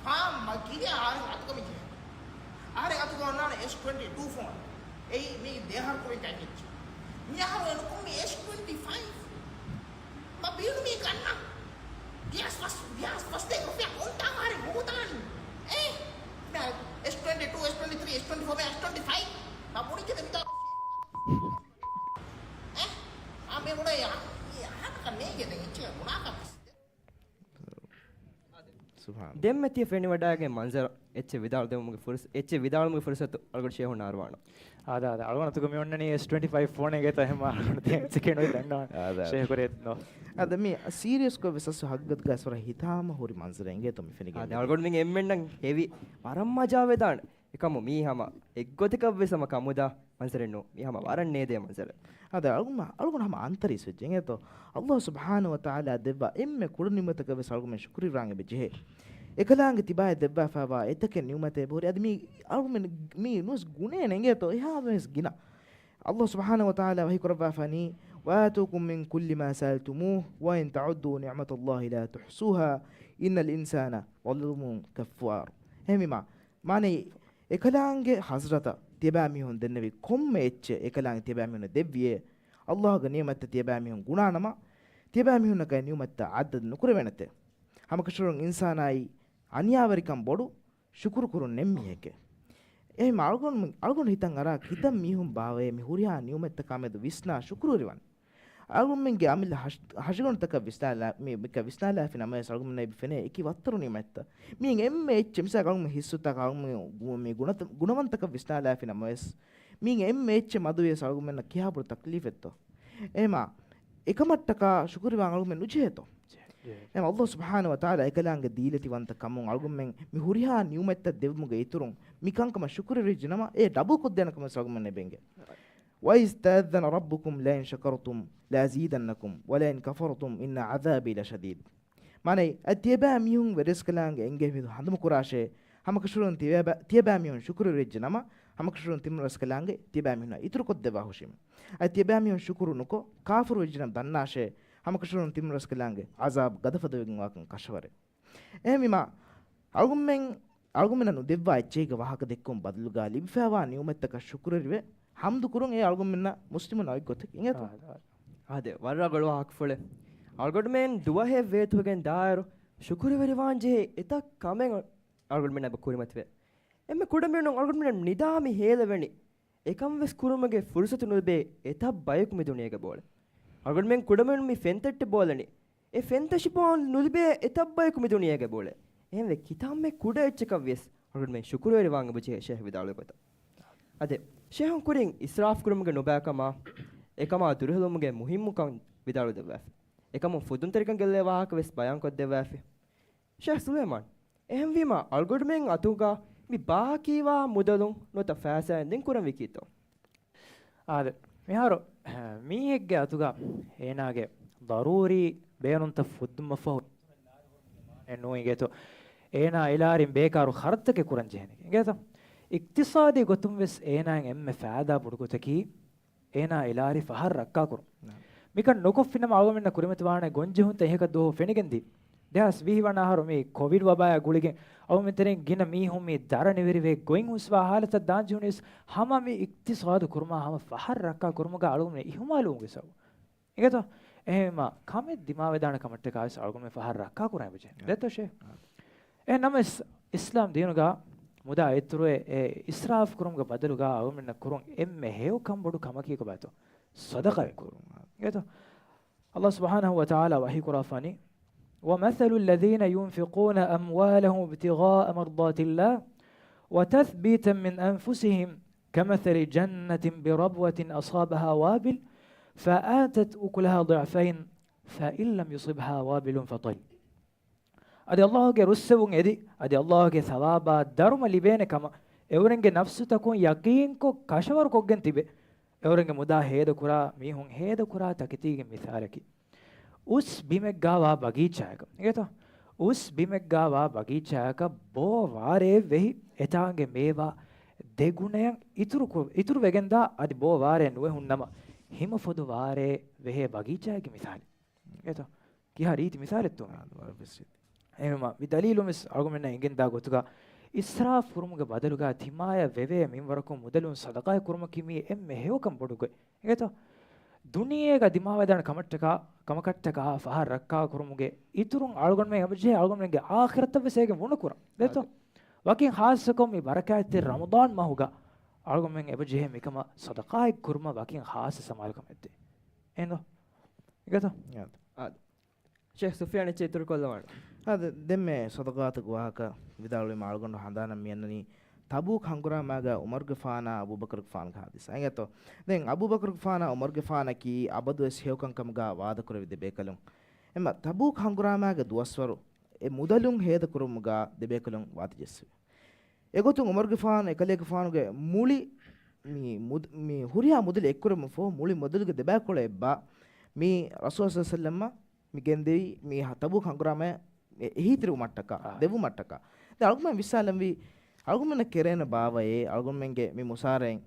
ފާމް މަ ކިރިޔާ އަހަރެން އަތުގަ މި ޖެހޭ. އަހަރެން އަތުގަ އޮންނާނެ އެސް ޓްވެންޓީ ޓޫ ފޯން. އެއީ މީ ދޭހަރު ކުރިން ކައި އެއްޗެއް. މި އަހަރު އެނުކުން މި އެސް ޓްވެންޓީ ފައިވް. މަ ބީނު މީ ގަންނަ. ދެހާސް ފަސް، ދެހާސް ފަސް ދޭ ރުފިޔާ ކޮންތާ އަހަރެން ހުގުތާނީ؟ އޭ. މި އެސް ޓްވެންޓީ ޓޫ، އެސް ޓްވެންޓީ ތްރީ، އެސް ޓްވެންޓީ ފޯ، އެސް ޓްވެންޓީ ފައިވް. މަ ބުނި ކެ ދެން ތާ. އޭ. އާ މި ބުނެ ޔާ. މި އަހަރަކަށް ނޭނގެ ދެން އެއްޗެއް ގުނާކަށް. ސުބްޙާނަ. ދެންމެ ތިޔަ ފެނިވަޑައިގެން މަންޒަރު އެއްޗެއް ވިދާޅުދެވުމުގެ ފުރުސ-، އެއްޗެއް ވިދާޅުމުގެ ފުރުސަތު އަޅުގަނޑު ޝޭހުންނަށް އަރުވާނަ. އާދަ، އާދަ، އަޅުގަނޑު އަތުގަ މި އޮންނަނީ އެސް ޓްވެންޓީ ފައިވް ފޯނެއް ގޭތޯ އެހެން އަޅުގަނޑު ތި އެއްޗެކޭ ނުވި ދަންނަވާނެ. އާދަ. ޝޭހު ކުރިއަށް ނޯ. އާދަ، މި ސީރިއަސް ކޮށް ވެސް ހަގީގަތުގަ ވަރަށް ހިތާމަ ހުރި މަންޒަރެއް އިނގޭތޯ މި ފެނިގެން. އާދަ، އަޅުގަނޑު މި އެންމެންނަށް ހެވި ވަރަށް މަޖާވެދާނެ. އެކަމު މީ ހަމަ އެއްގޮތަކަށްވެސް ހަމަ ކަމުދާ މަންޒަރެއް ނޫން. މީ ހަމަ ވަރަށް ނޭދޭ މަންޒަރެއް. އާދަ، އަޅުގަނޑު ހަމަ އަންތަރީސް ވެއްޖެ އިނގޭތޯ. އައްލާހު ސުބްޙާނަހު ވަ ތަޢާލާ ދެއްވާ އެންމެ ކުޑަ ނިޢުމަތަކަށް ވެސް އަޅުގަނޑުމެން ޝުކުރުވެރިވާން އެބަ ޖެހޭ. އެކަލާނގެ ތިބާއަށް ދެއްވާފައިވާ އެތަކެއް ނިޢުމަތެއް އެބަހުރި. އަދި މީ އަޅުގަނޑުމެން މީ ނުވެސް ގުނޭނެ އިނގޭތޯ އެހާ ވެސް ގިނަ. އައްލާހު ސުބްޙާނަހު ވަ ތަޢާލާ ވަޙީ ކުރައްވާފަނީ، وآتوكم من كل ما سألتموه وإن تعدوا نعمة الله لا تحصوها إن الإنسان لظلوم كفار. އެހެންވީމާ، މާނައީ، އެކަލާނގެ ޙަޟްރަތަށް ތިޔަބައިމީހުން ދެންނެވި ކޮންމެ އެއްޗެއް އެކަލާނގެ ތިޔަބައިމީހުންނަށް ދެއްވިއޭ، އައްލާހުގެ ނިޢުމަތްތައް ތިޔަބައިމީހުން ގުނާނަމަ، ތިޔަބައިމީހުންނަކަށް ނިޢުމަތްތައް ޢައްދަދު ނުކުރެވޭނެތެ. ހަމަކަށަވަރުން އިންސާނާއީ އަނިޔާވެރިކަން ބޮޑު، ޝުކުރު ކުރުން ނެތް މީހެކޭ. އެހެން އަޅުގަނޑު، އަޅުގަނޑު ހިތަށް އަރާ ކިތައް މީހުން ބާވައޭ މި ހުރިހާ ނިޢުމަތްތަކާމެދު ވިސްނާ ޝުކުރުވެރިވަން. އަޅުގަނޑުމެންގެ އަމިއްލަ ހަށް-، ހަށިގަނޑުތަކަށް ވިސްނާލާ-، މި-، މިކަ ވިސްނާލާފި ނަމަވެސް އަޅުގަނޑުމެންނަށް އެބަ ފެނޭ އެކި ވައްތަރު ނިޢުމަތްތައް. މީގެ އެންމެ އެއްޗެއް މިސާލަކަށް އަޅުގަނޑުމެން ހިއްސުތަކަށް އަޅުގަނޑުމެން ގު-، މި ގުނަތަ-، ގުނަވަންތަކަށް ވިސްނާލާފި ނަމަވެސް، މީގެ އެންމެ އެއްޗެއް މަދުވިޔަސް އަޅުގަނޑުމެންނަށް ކިހާ ބޮޑު ތަކްލީފެއްތޯ؟ އެހެމާ، އެކަމަށްޓަކާ ޝުކުރުވާން އަޅުގަނޑުމެން ނުޖެހޭތޯ؟ އެހެމާ، އައްލާހު ސުބްޙާނަހު ވަ ތަޢާލާ އެކަލާނގެ ދީލަތިވަންތަ ކަމުން އަޅުގަނޑުމެން މި ހުރިހާ ނިޢުމަތްތައް ދެއްވުމުގެ އިތުރުން މި ކަންކަމަށް ޝުކުރުވެރިވެއްޖެ ނަމަ، އެ ޑަބަލް ކޮށްދޭނެ ކަމެއް އަޅުގަނޑުމެން އެބަ އެނގޭ. وإذ تأذن ربكم لئن شكرتم لأزيدنكم ولئن كفرتم إن عذابي لشديد. މާނައީ، އަދި ތިޔަބައިމީހުން ވެރިރަސްކަލާނގެ އެންގެވި ހަނދުމަ ކުރާށޭ، ހަމަކަށަވަރުން ތިޔަބަ-، ތިޔަބައިމީހުން ޝުކުރުވެރިވެއްޖެ ނަމަ، ހަމަކަށަވަރުން ތިމަންރަސްކަލާނގެ ތިޔަބައިމީހުންނާ އިތުރުކޮށްދެއްވާ ހުށީމެ. އަދި ތިޔަބައިމީހުން ޝުކުރު ނުކޮށް، ކާފަރުވެއްޖެނަމަ ދަންނާށޭ، ހަމަކަށަވަރުން ތިމަންރަސްކަލާނގެ ޢަޒާބު ގަދަފަދަވެގެންވާކަން ކަށަވަރެއް. އެހެންވީމާ، އަޅުގަނޑުމެން، އަޅުގަނޑުމެންނަށް ނުދެއްވާ އެއްޗެހިގެ ވާހަކަ ދެއްކުން ބަދަލުގަ ލިބިފައިވާ ނިޢުމަތްތަކަށް ޝުކުރުވެރިވެ، ޙަމްދު ކުރުން އެ އަޅުގަނޑުމެންނަށް މުސްލިމުން އޮތް ގޮތެއް އިނގޭތޯ؟ އާދެ، ވަރަށް ރަނގަޅު ވާހަކަފުޅެއް. އަޅުގަނޑުމެން ދުވަހެއް ވޭތުވެގެން ދާއިރު، ޝުކުރުވެރިވާން ޖެހޭ އެތައް ކަމެއް އަޅުގަނޑުމެންނަށް އެބަ ކުރިމަތިވޭ. އެންމެ ކުޑަމިނުން އަޅުގަނޑުމެން ނިދާ މި ހޭލެވެނީ، އެކަން ވެސް ކުރުމުގެ ފުރުސަތު ނުލިބޭ އެތައް ބަޔަކު މި ދުނިޔޭގަ ބޯޅެ. އަޅުގަނޑުމެން ކުޑަމިނުން މި ފެންތަށްޓެއް ބޯލަނީ، އެ ފެންތަށި ބޯން ނުލިބޭ އެތައް ބަޔަކު މި ދުނިޔޭގަ ބޯޅެ. އެހެންވެ، ކިތަންމެ ކުޑަ އެއްޗަކަށް ވިޔަސް އަޅުގަނޑުމެން ޝުކުރުވެރިވާން އެބަޖެހޭ ޝޭހް ވިދާޅުވި ގޮތަށް. އާދެ، ޝޭހުން ކުރިން އިސްރާފް ކުރުމުގެ ނުބައިކަމާ، އެކަމާ ދުރުހެލުމުގެ މުހިއްމުކަން ވިދާޅުވެދެއްވާފި. އެކަމުން ފުދުންތެރިކަން ގެއްލޭ ވާހަކަ ވެސް ބަޔާންކޮށްދެއްވާފި. ޝޭހް ސުލައިމާން، އެހެންވީމާ، އަޅުގަނޑުމެން އަތުގަ މި ބާކީވާ މުދަލުން ނުވަތަ ފައިސާއިން ދެން ކުރަންވީ ކީއްތޯ؟ އާދެ، މިހާރު މީހެއްގެ އަތުގަ އޭނާގެ ޟަރޫރީ ބޭނުންތައް ފުއްދުމަށްފަހު ނޫން އިނގޭތޯ، އޭނާ އެލާރިން ބޭކާރު ޚަރަދުތަކެއް ކުރަން ޖެހޭނެ އިނގޭތޯ؟ އިޤްތިޞާދީ ގޮތުން ވެސް އޭނާއަށް އެންމެ ފައިދާ ބޮޑު ގޮތަކީ، އޭނާ އެލާރި ފަހަރު ރައްކާކުރުން. ނަ. މިކަން ނުކޮށްފިނަމަ އަޅުގަނޑުމެންނަށް ކުރިމަތިވާނެ ގޮންޖެހުންތައް އެހެކަ ދުވަހު ފެނިގެންދީ. ދެހާސް ވިހި ވަނަ އަހަރު މި ކޮވިޑް ވަބާއާ ގުޅިގެން އަޅުގަނޑުމެން ތެރެއިން ގިނަ މީހުން މި ދަރަނިވެރިވެ ގޮތް ހުސްވާ ހާލަތަށް ދާން ޖެހުނީސް ހަމަ މި އިޤްތިޞާދު ކުރުމާ ހަމަ ފަހަރު ރައްކާ ކުރުމުގަ އަޅުގަނޑުމެން އިހުމާލުވުމުގެ ސަބަބު. އިނގޭތޯ؟ އެހެންވީމާ، ކަމެއް ދިމާވެދާނެ ކަމަށްޓަކާވެސް އަޅުގަނޑުމެން ފަހަރު ރައްކާކުރަން އެބަޖެހޭ. އާ. ދެއްތޯ ޝޭ؟ އާ. އެހެން ނަމަވެސް، އިސްލާމް ދީނުގަ މުދާ އިތުރުވެ އެ އިސްރާފް ކުރުމުގެ ބަދަލުގަ އަޅުގަނޑުމެންނަށް ކުރުން އެންމެ ހެޔޮ ކަން ބޮޑު ކަމަކީ ކޮބާތޯ؟ ޞަދަޤާތް ކުރުން. އާ. އިނގޭތޯ؟ ﷲ ސުބްޙާނަހޫ ވަތަޢާލާ ވަޙީ ކުރައްވާފަނީ، ومثل الذين ينفقون أموالهم ابتغاء مرضات الله وتثبيتا من أنفسهم كمثل جنة بربوة أصابها وابل فآتت أكلها ضعفين فإن لم يصبها وابل فطل. އަދި ﷲ ގެ ރުއްސެވުން އެދި، އަދި ﷲ ގެ ސަވާބާ ދަރުމަ ލިބޭނެ ކަމަށް އެއުރެންގެ ނަފްސުތަކުން ޔަޤީންކޮށް ކަށަވަރުކޮށްގެން ތިބެ، އެއުރެންގެ މުދާ ހޭދަކުރާ މީހުން ހޭދަކުރާ ތަކެތީގެ މިސާލަކީ، އުސް ބިމެއްގާވާ ބަގީޗާއަކަށް. އިނގޭތޯ؟ އުސް ބިމެއްގާވާ ބަގީޗާއަކަށް ބޯ ވާރޭ ވެހި އެތާނގެ މޭވާ ދެގުނަޔަށް އިތުރު ކު-، އިތުރު ވެގެންދާ އަދި ބޯ ވާރޭ ނުވެ ހުންނަމަ ހިމަ ފޮދު ވާރޭ ވެހޭ ބަގީޗާއެއްގެ މިސާލެއް. އިނގޭތޯ؟ ކިހާ ރީތި މިސާލެއްތޯ މި؟ އާ، ވަރަށް ވެސް ރީތި. އެހެންވީމަ، މި ދަލީލުން ވެސް އަޅުގަނޑުމެންނަށް އެނގެންދާ ގޮތުގަ އިސްރާފް ކުރުމުގެ ބަދަލުގަ ތިމާޔަށް ވެވޭ މިންވަރަކުން މުދަލުން ޞަދަޤާތް ކުރުމަކީ މީ އެންމެ ހެޔޮކަން ބޮޑު ގޮތް. އިނގޭތޯ؟ ދުނިޔޭގަ ދިމާވެދާނެ ކަމަށްޓަކާ، ކަމަކަށްޓަކާ ފަހަށް ރައްކާ ކުރުމުގެ އިތުރުން އަޅުގަނޑުމެން އެބަޖެހޭ އަޅުގަނޑުމެންގެ އާޚިރަތަށް ވެސް އޭގެ ވުނުކުރަން. އިނގޭތޯ؟ އާދެ. ވަކިން ޚާއްޞަކޮށް މި ބަރަކާތްތެރި ރަމަޟާން މަހުގަ އަޅުގަނޑުމެން އެބަޖެހޭ މިކަމަށް ޞަދަޤާތް ކުރުމަށް ވަކިން ޚާއްޞަ ސަމާލުކަމެއް ދޭ. އެނގޭތޯ؟ އާދެ. އާދެ. ޝޭޚް ސުފްޔާން އެއްޗެއް އިތުރުކޮށްލަވާނެ. އާދެ، ދެންމެ ޞަދަޤާތުގެ ވާހަކަ ވިދާޅުވީމަ އަޅުގަނޑު ހަނދާނަށް މިއަންނަނީ ތަބޫކް ހަނގުރާމާގަ ޢުމަރުގެފާނާ އަބޫބަކުރުގެފާނުގެ ޙާދިސާ. އިނގޭތޯ؟ ދެން އަބޫބަކުރުގެފާނާ ޢުމަރުގެފާނަކީ އަބަދުވެސް ހެޔޮކަންކަމުގަ ވާދަކުރެއްވި ދެބޭކަލުން. އެމަ ތަބޫކް ހަނގުރާމާގެ ދުވަސްވަރު އެ މުދަލުން ހޭދަކުރުމުގަ ދެބޭކަލުން ވާދަ ޖެއްސެވި. އެގޮތުން ޢުމަރުގެފާނު އެކަލޭގެފާނުގެ މުޅި މި މުދ-، މި ހުރިހާ މުދަލެއް އެއްކުރެއްވުމަށްފަހު މުޅި މުދަލުގެ ދެބައިކުޅަ އެއްބާ މި ރަސޫލާ ޞައްލަﷲު ޢަލައިހި ވަސައްލަމަ މި ގެންދެވި މި ހަ-، ތަބޫކް ހަނގުރާމަ އެ-، އެހީތެރިވުމަށްޓަކާ، އާ. ދެއްވުމަށްޓަކާ. ދެން އަޅުގަނޑުމެން ވިސްނާލަންވީ، އަޅުގަނޑުމެންނަށް ކެރޭނެ ބާވައޭ، އަޅުގަނޑުމެންގެ މި މުސާރައިން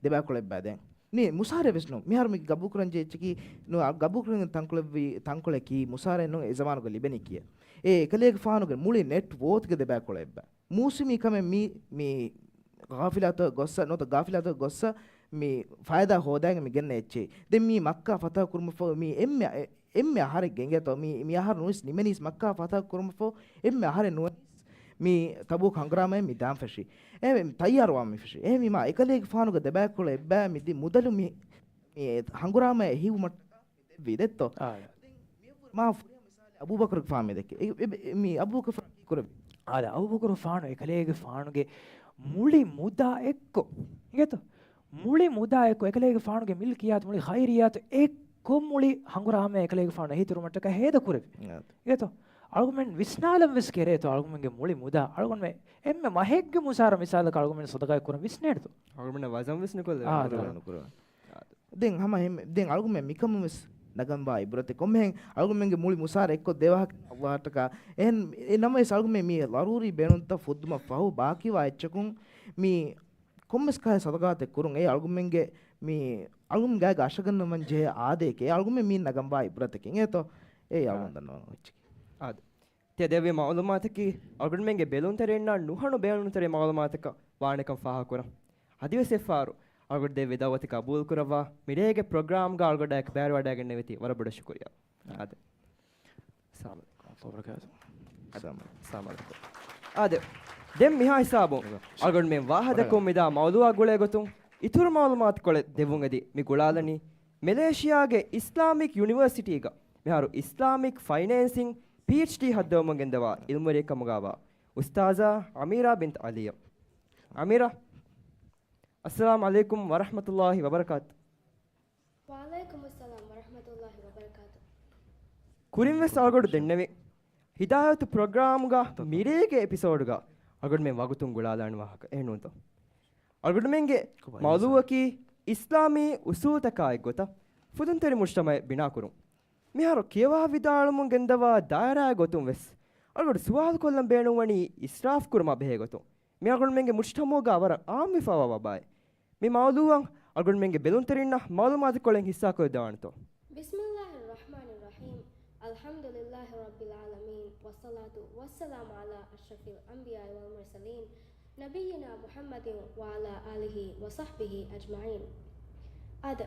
ދެބައިކުޅަ އެއްބާ ދެން. މި މުސާރަ ވެސް ނޫން. މިހާރު މި ގަބޫލުކުރަން ޖެހިއްޖެކީ، ނު-، ގަބޫލުކުރަން ތަންކޮޅެއްވީ، ތަންކޮޅަކީ މުސާރައެއް ނޫން އެ ޒަމާނުގަ ލިބެނީ ކިޔޭ. އެ އެކަލޭގެފާނުގެ މުޅި ނެޓް ވޯތުގެ ދެބައިކުޅަ އެއްބާ. މޫސުމީ ކަމެއް މީ، މީ ޣާފިލާތަށް ގޮއްސަ، ނުވަތަ ޣާފިލާތަށް ގޮއްސަ މި ފައިދާ ހޯދައިގެން މި ގެންނަ އެއްޗެއް. ދެން މީ މައްކާ ފަތަހަ ކުރުމަށްފަހު މީ އެންމެ، އެ-، އެންމެ އަހަރެއް ގެނގޭތޯ، މީ، މި އަހަރު ނުވެސް ނިމެނީސް މައްކާ ފަތަހަ ކުރުމަށްފަހު އެންމެ އަހަރެއް ނުވެސް މި ތަބޫކް ހަނގުރާމައިން މި ދާން ފެށީ. އެ ތައްޔާރުވާން މި ފެށީ. އެ މީ މާ އެކަލޭގެފާނުގެ ދެބައިކުޅަ އެއްބައި މި ދި މުދަލު މި، މި ހަނގުރާމައެއް ހިއްވުމަށް ދެއްވީ ދެއްތޯ؟ އާ. ދެން މި މާ ފުރިހަމަ މިސާލެއް އަބޫބަކުރުގެފާނު މި ދެއްކޭ. އެ، އެ، މި އަބޫބަކުރު ކުރެއްވި. އާދެ، އަބޫބަކުރުފާނު އެކަލޭގެފާނުގެ މުޅި މުދާ އެއްކޮށް. އިނގޭތޯ؟ މުޅި މުދާ އެއްކޮށް އެކަލޭގެފާނުގެ މިލްކިޔާތު މުޅި ޚައިރިއްޔާތު އެއްކޮށް މުޅި ހަނގުރާމަ އެކަލޭގެފާނު އެހީތެރިވުމަށްޓަކާ ހޭދަ ކުރެއްވި. އާދެ. އިނގޭތޯ؟ އަޅުގަނޑުމެން ވިސްނާލަން ވެސް ކެރޭތޯ އަޅުގަނޑުމެންގެ މުޅި މުދާ. އަޅުގަނޑުމެން އެންމެ މަހެއްގެ މުސާރަ މިސާލަކަށް އަޅުގަނޑުމެން ޞަދަޤާތް ކުރަން ވިސްނޭނެތޯ؟ އަޅުގަނޑުމެން ވަޒަން ވެސް ނުކޮށްލެވޭ. އާދެ. ނުކުރާ. ދެން ހަމަ އެހެން، ދެން އަޅުގަނޑުމެން މިކަމުން ވެސް ނަގަންވާ އިބްރަތެއް. ކޮންމެހެން އަޅުގަނޑުމެންގެ މުޅި މުސާރަ އެއްކޮށް ދޭ ވާހަކަ އައްލާހަށްޓަކާ. އެހެން، އެ ނަމަވެސް އަޅުގަނޑުމެން މި ޟަރޫރީ ބޭނުންތައް ފުއްދުމަށް ފަހު ބާކީވާ އެއްޗަކުން މި ކޮންމެސް ކަހަލަ ޞަދަޤާތެއް ކުރުން އެ އަޅުގަނޑުމެންގެ މި އަޅުގަނޑު ގާތްގަ އަށަގަންނަވަން ޖެހޭ އާދައެކޭ. އެ އަޅުގަނޑުމެން މި ނަގަންވާ އިބްރަތެކޭ. އިނގޭތޯ؟ އެ އަޅުގަނޑު ދަންނަވަން އެއްޗަކީ. އާދެ. ތިޔަ ދެއްވި މަޢުލޫމާތަކީ އަޅުގަނޑުމެންގެ ބެލުންތެރިންނަށް ނުހަނު ބޭނުންތެރި މަޢުލޫމާތަކަށް ވާނެކަން ފާހަގަކުރަން. އަދިވެސް އެއްފަހަރު އަޅުގަނޑު ދެއްވި ދަޢުވަތަކަށް ޤަބޫލުކުރައްވާ، މިރޭގެ ޕްރޮގްރާމްގަ އަޅުގަނޑާއެކު ބައިވެރިވަޑައިގެންނެވިތީ ވަރަށް ބޮޑަށް ޝުކުރިއްޔާ. އާދެ. އައްސަލާމު ޢަލައިކުމް. އާދެ. ދެން މިހާ ހިސާބުން އަޅުގަނޑުމެން ވާހަކަދައްކަމުން މިދާ މައުޟޫޢާ ގުޅޭގޮތުން އިތުރު މަޢުލޫމާތުކޮޅެއް ދެއްވުން އެދި މި ގުޅާލަނީ މެލޭޝިޔާގެ އިސްލާމިކް ޔުނިވަރސިޓީގަ މިހާރު އިސްލާމިކް ފައިނޭންސިން ޕީއެޗްޑީ ހައްދަވަމުން ގެންދަވާ ޢިލްމުވެރިއެއް ކަމުގައިވާ އުސްތާޛާ އަމީރާ ބިންތު ޢަލީއަށް. އަމީރާ، އައްސަލާމު ޢަލައިކުމް ވަރަޙްމަތުﷲ ވަބަރަކާތު. ވަޢަލައިކުމުއްސަލާމް ވަރަޙްމަތުﷲ ވަބަރަކާތު. ކުރިންވެސް އަޅުގަނޑު ދެންނެވި ހިދާޔަތު ޕްރޮގްރާމްގަ މިރޭގެ އެޕިސޯޑުގަ އަޅުގަނޑުމެން ވަގުތުން ގުޅާލާނެ ވާހަކަ އެހެންނޫންތޯ؟ އަޅުގަނޑުމެންގެ މައުޟޫޢަކީ އިސްލާމީ އުސޫލުތަކާ އެއްގޮތަށް ފުދުންތެރި މުޖްތަމަޢެއް ބިނާކުރުން. މިހާރު ކިޔަވާ ވިދާޅުމުން ގެންދަވާ ދާއިރާއެއް ގޮތުން ވެސް އަޅުގަނޑު ސުވާލު ކޮށްލަން ބޭނުންވަނީ އިސްރާފް ކުރުމާ ބެހޭ ގޮތުން. މި އަޅުގަނޑުމެންގެ މުޖްތަމަޢުގަ ވަރަށް ޢާއްމުވެފައިވާ ވަބާއެއް. މި މައުޟޫޢަށް އަޅުގަނޑުމެންގެ ބެލުންތެރިންނަށް މަޢުލޫމާތުކޮޅެއް ހިއްސާކޮށްދެވާނެތޯ؟ بسم الله الرحمن الرحيم. الحمد لله رب العالمين، والصلاة والسلام على أشرف الأنبياء والمرسلين، نبينا محمد وعلى آله وصحبه أجمعين. އާދެ،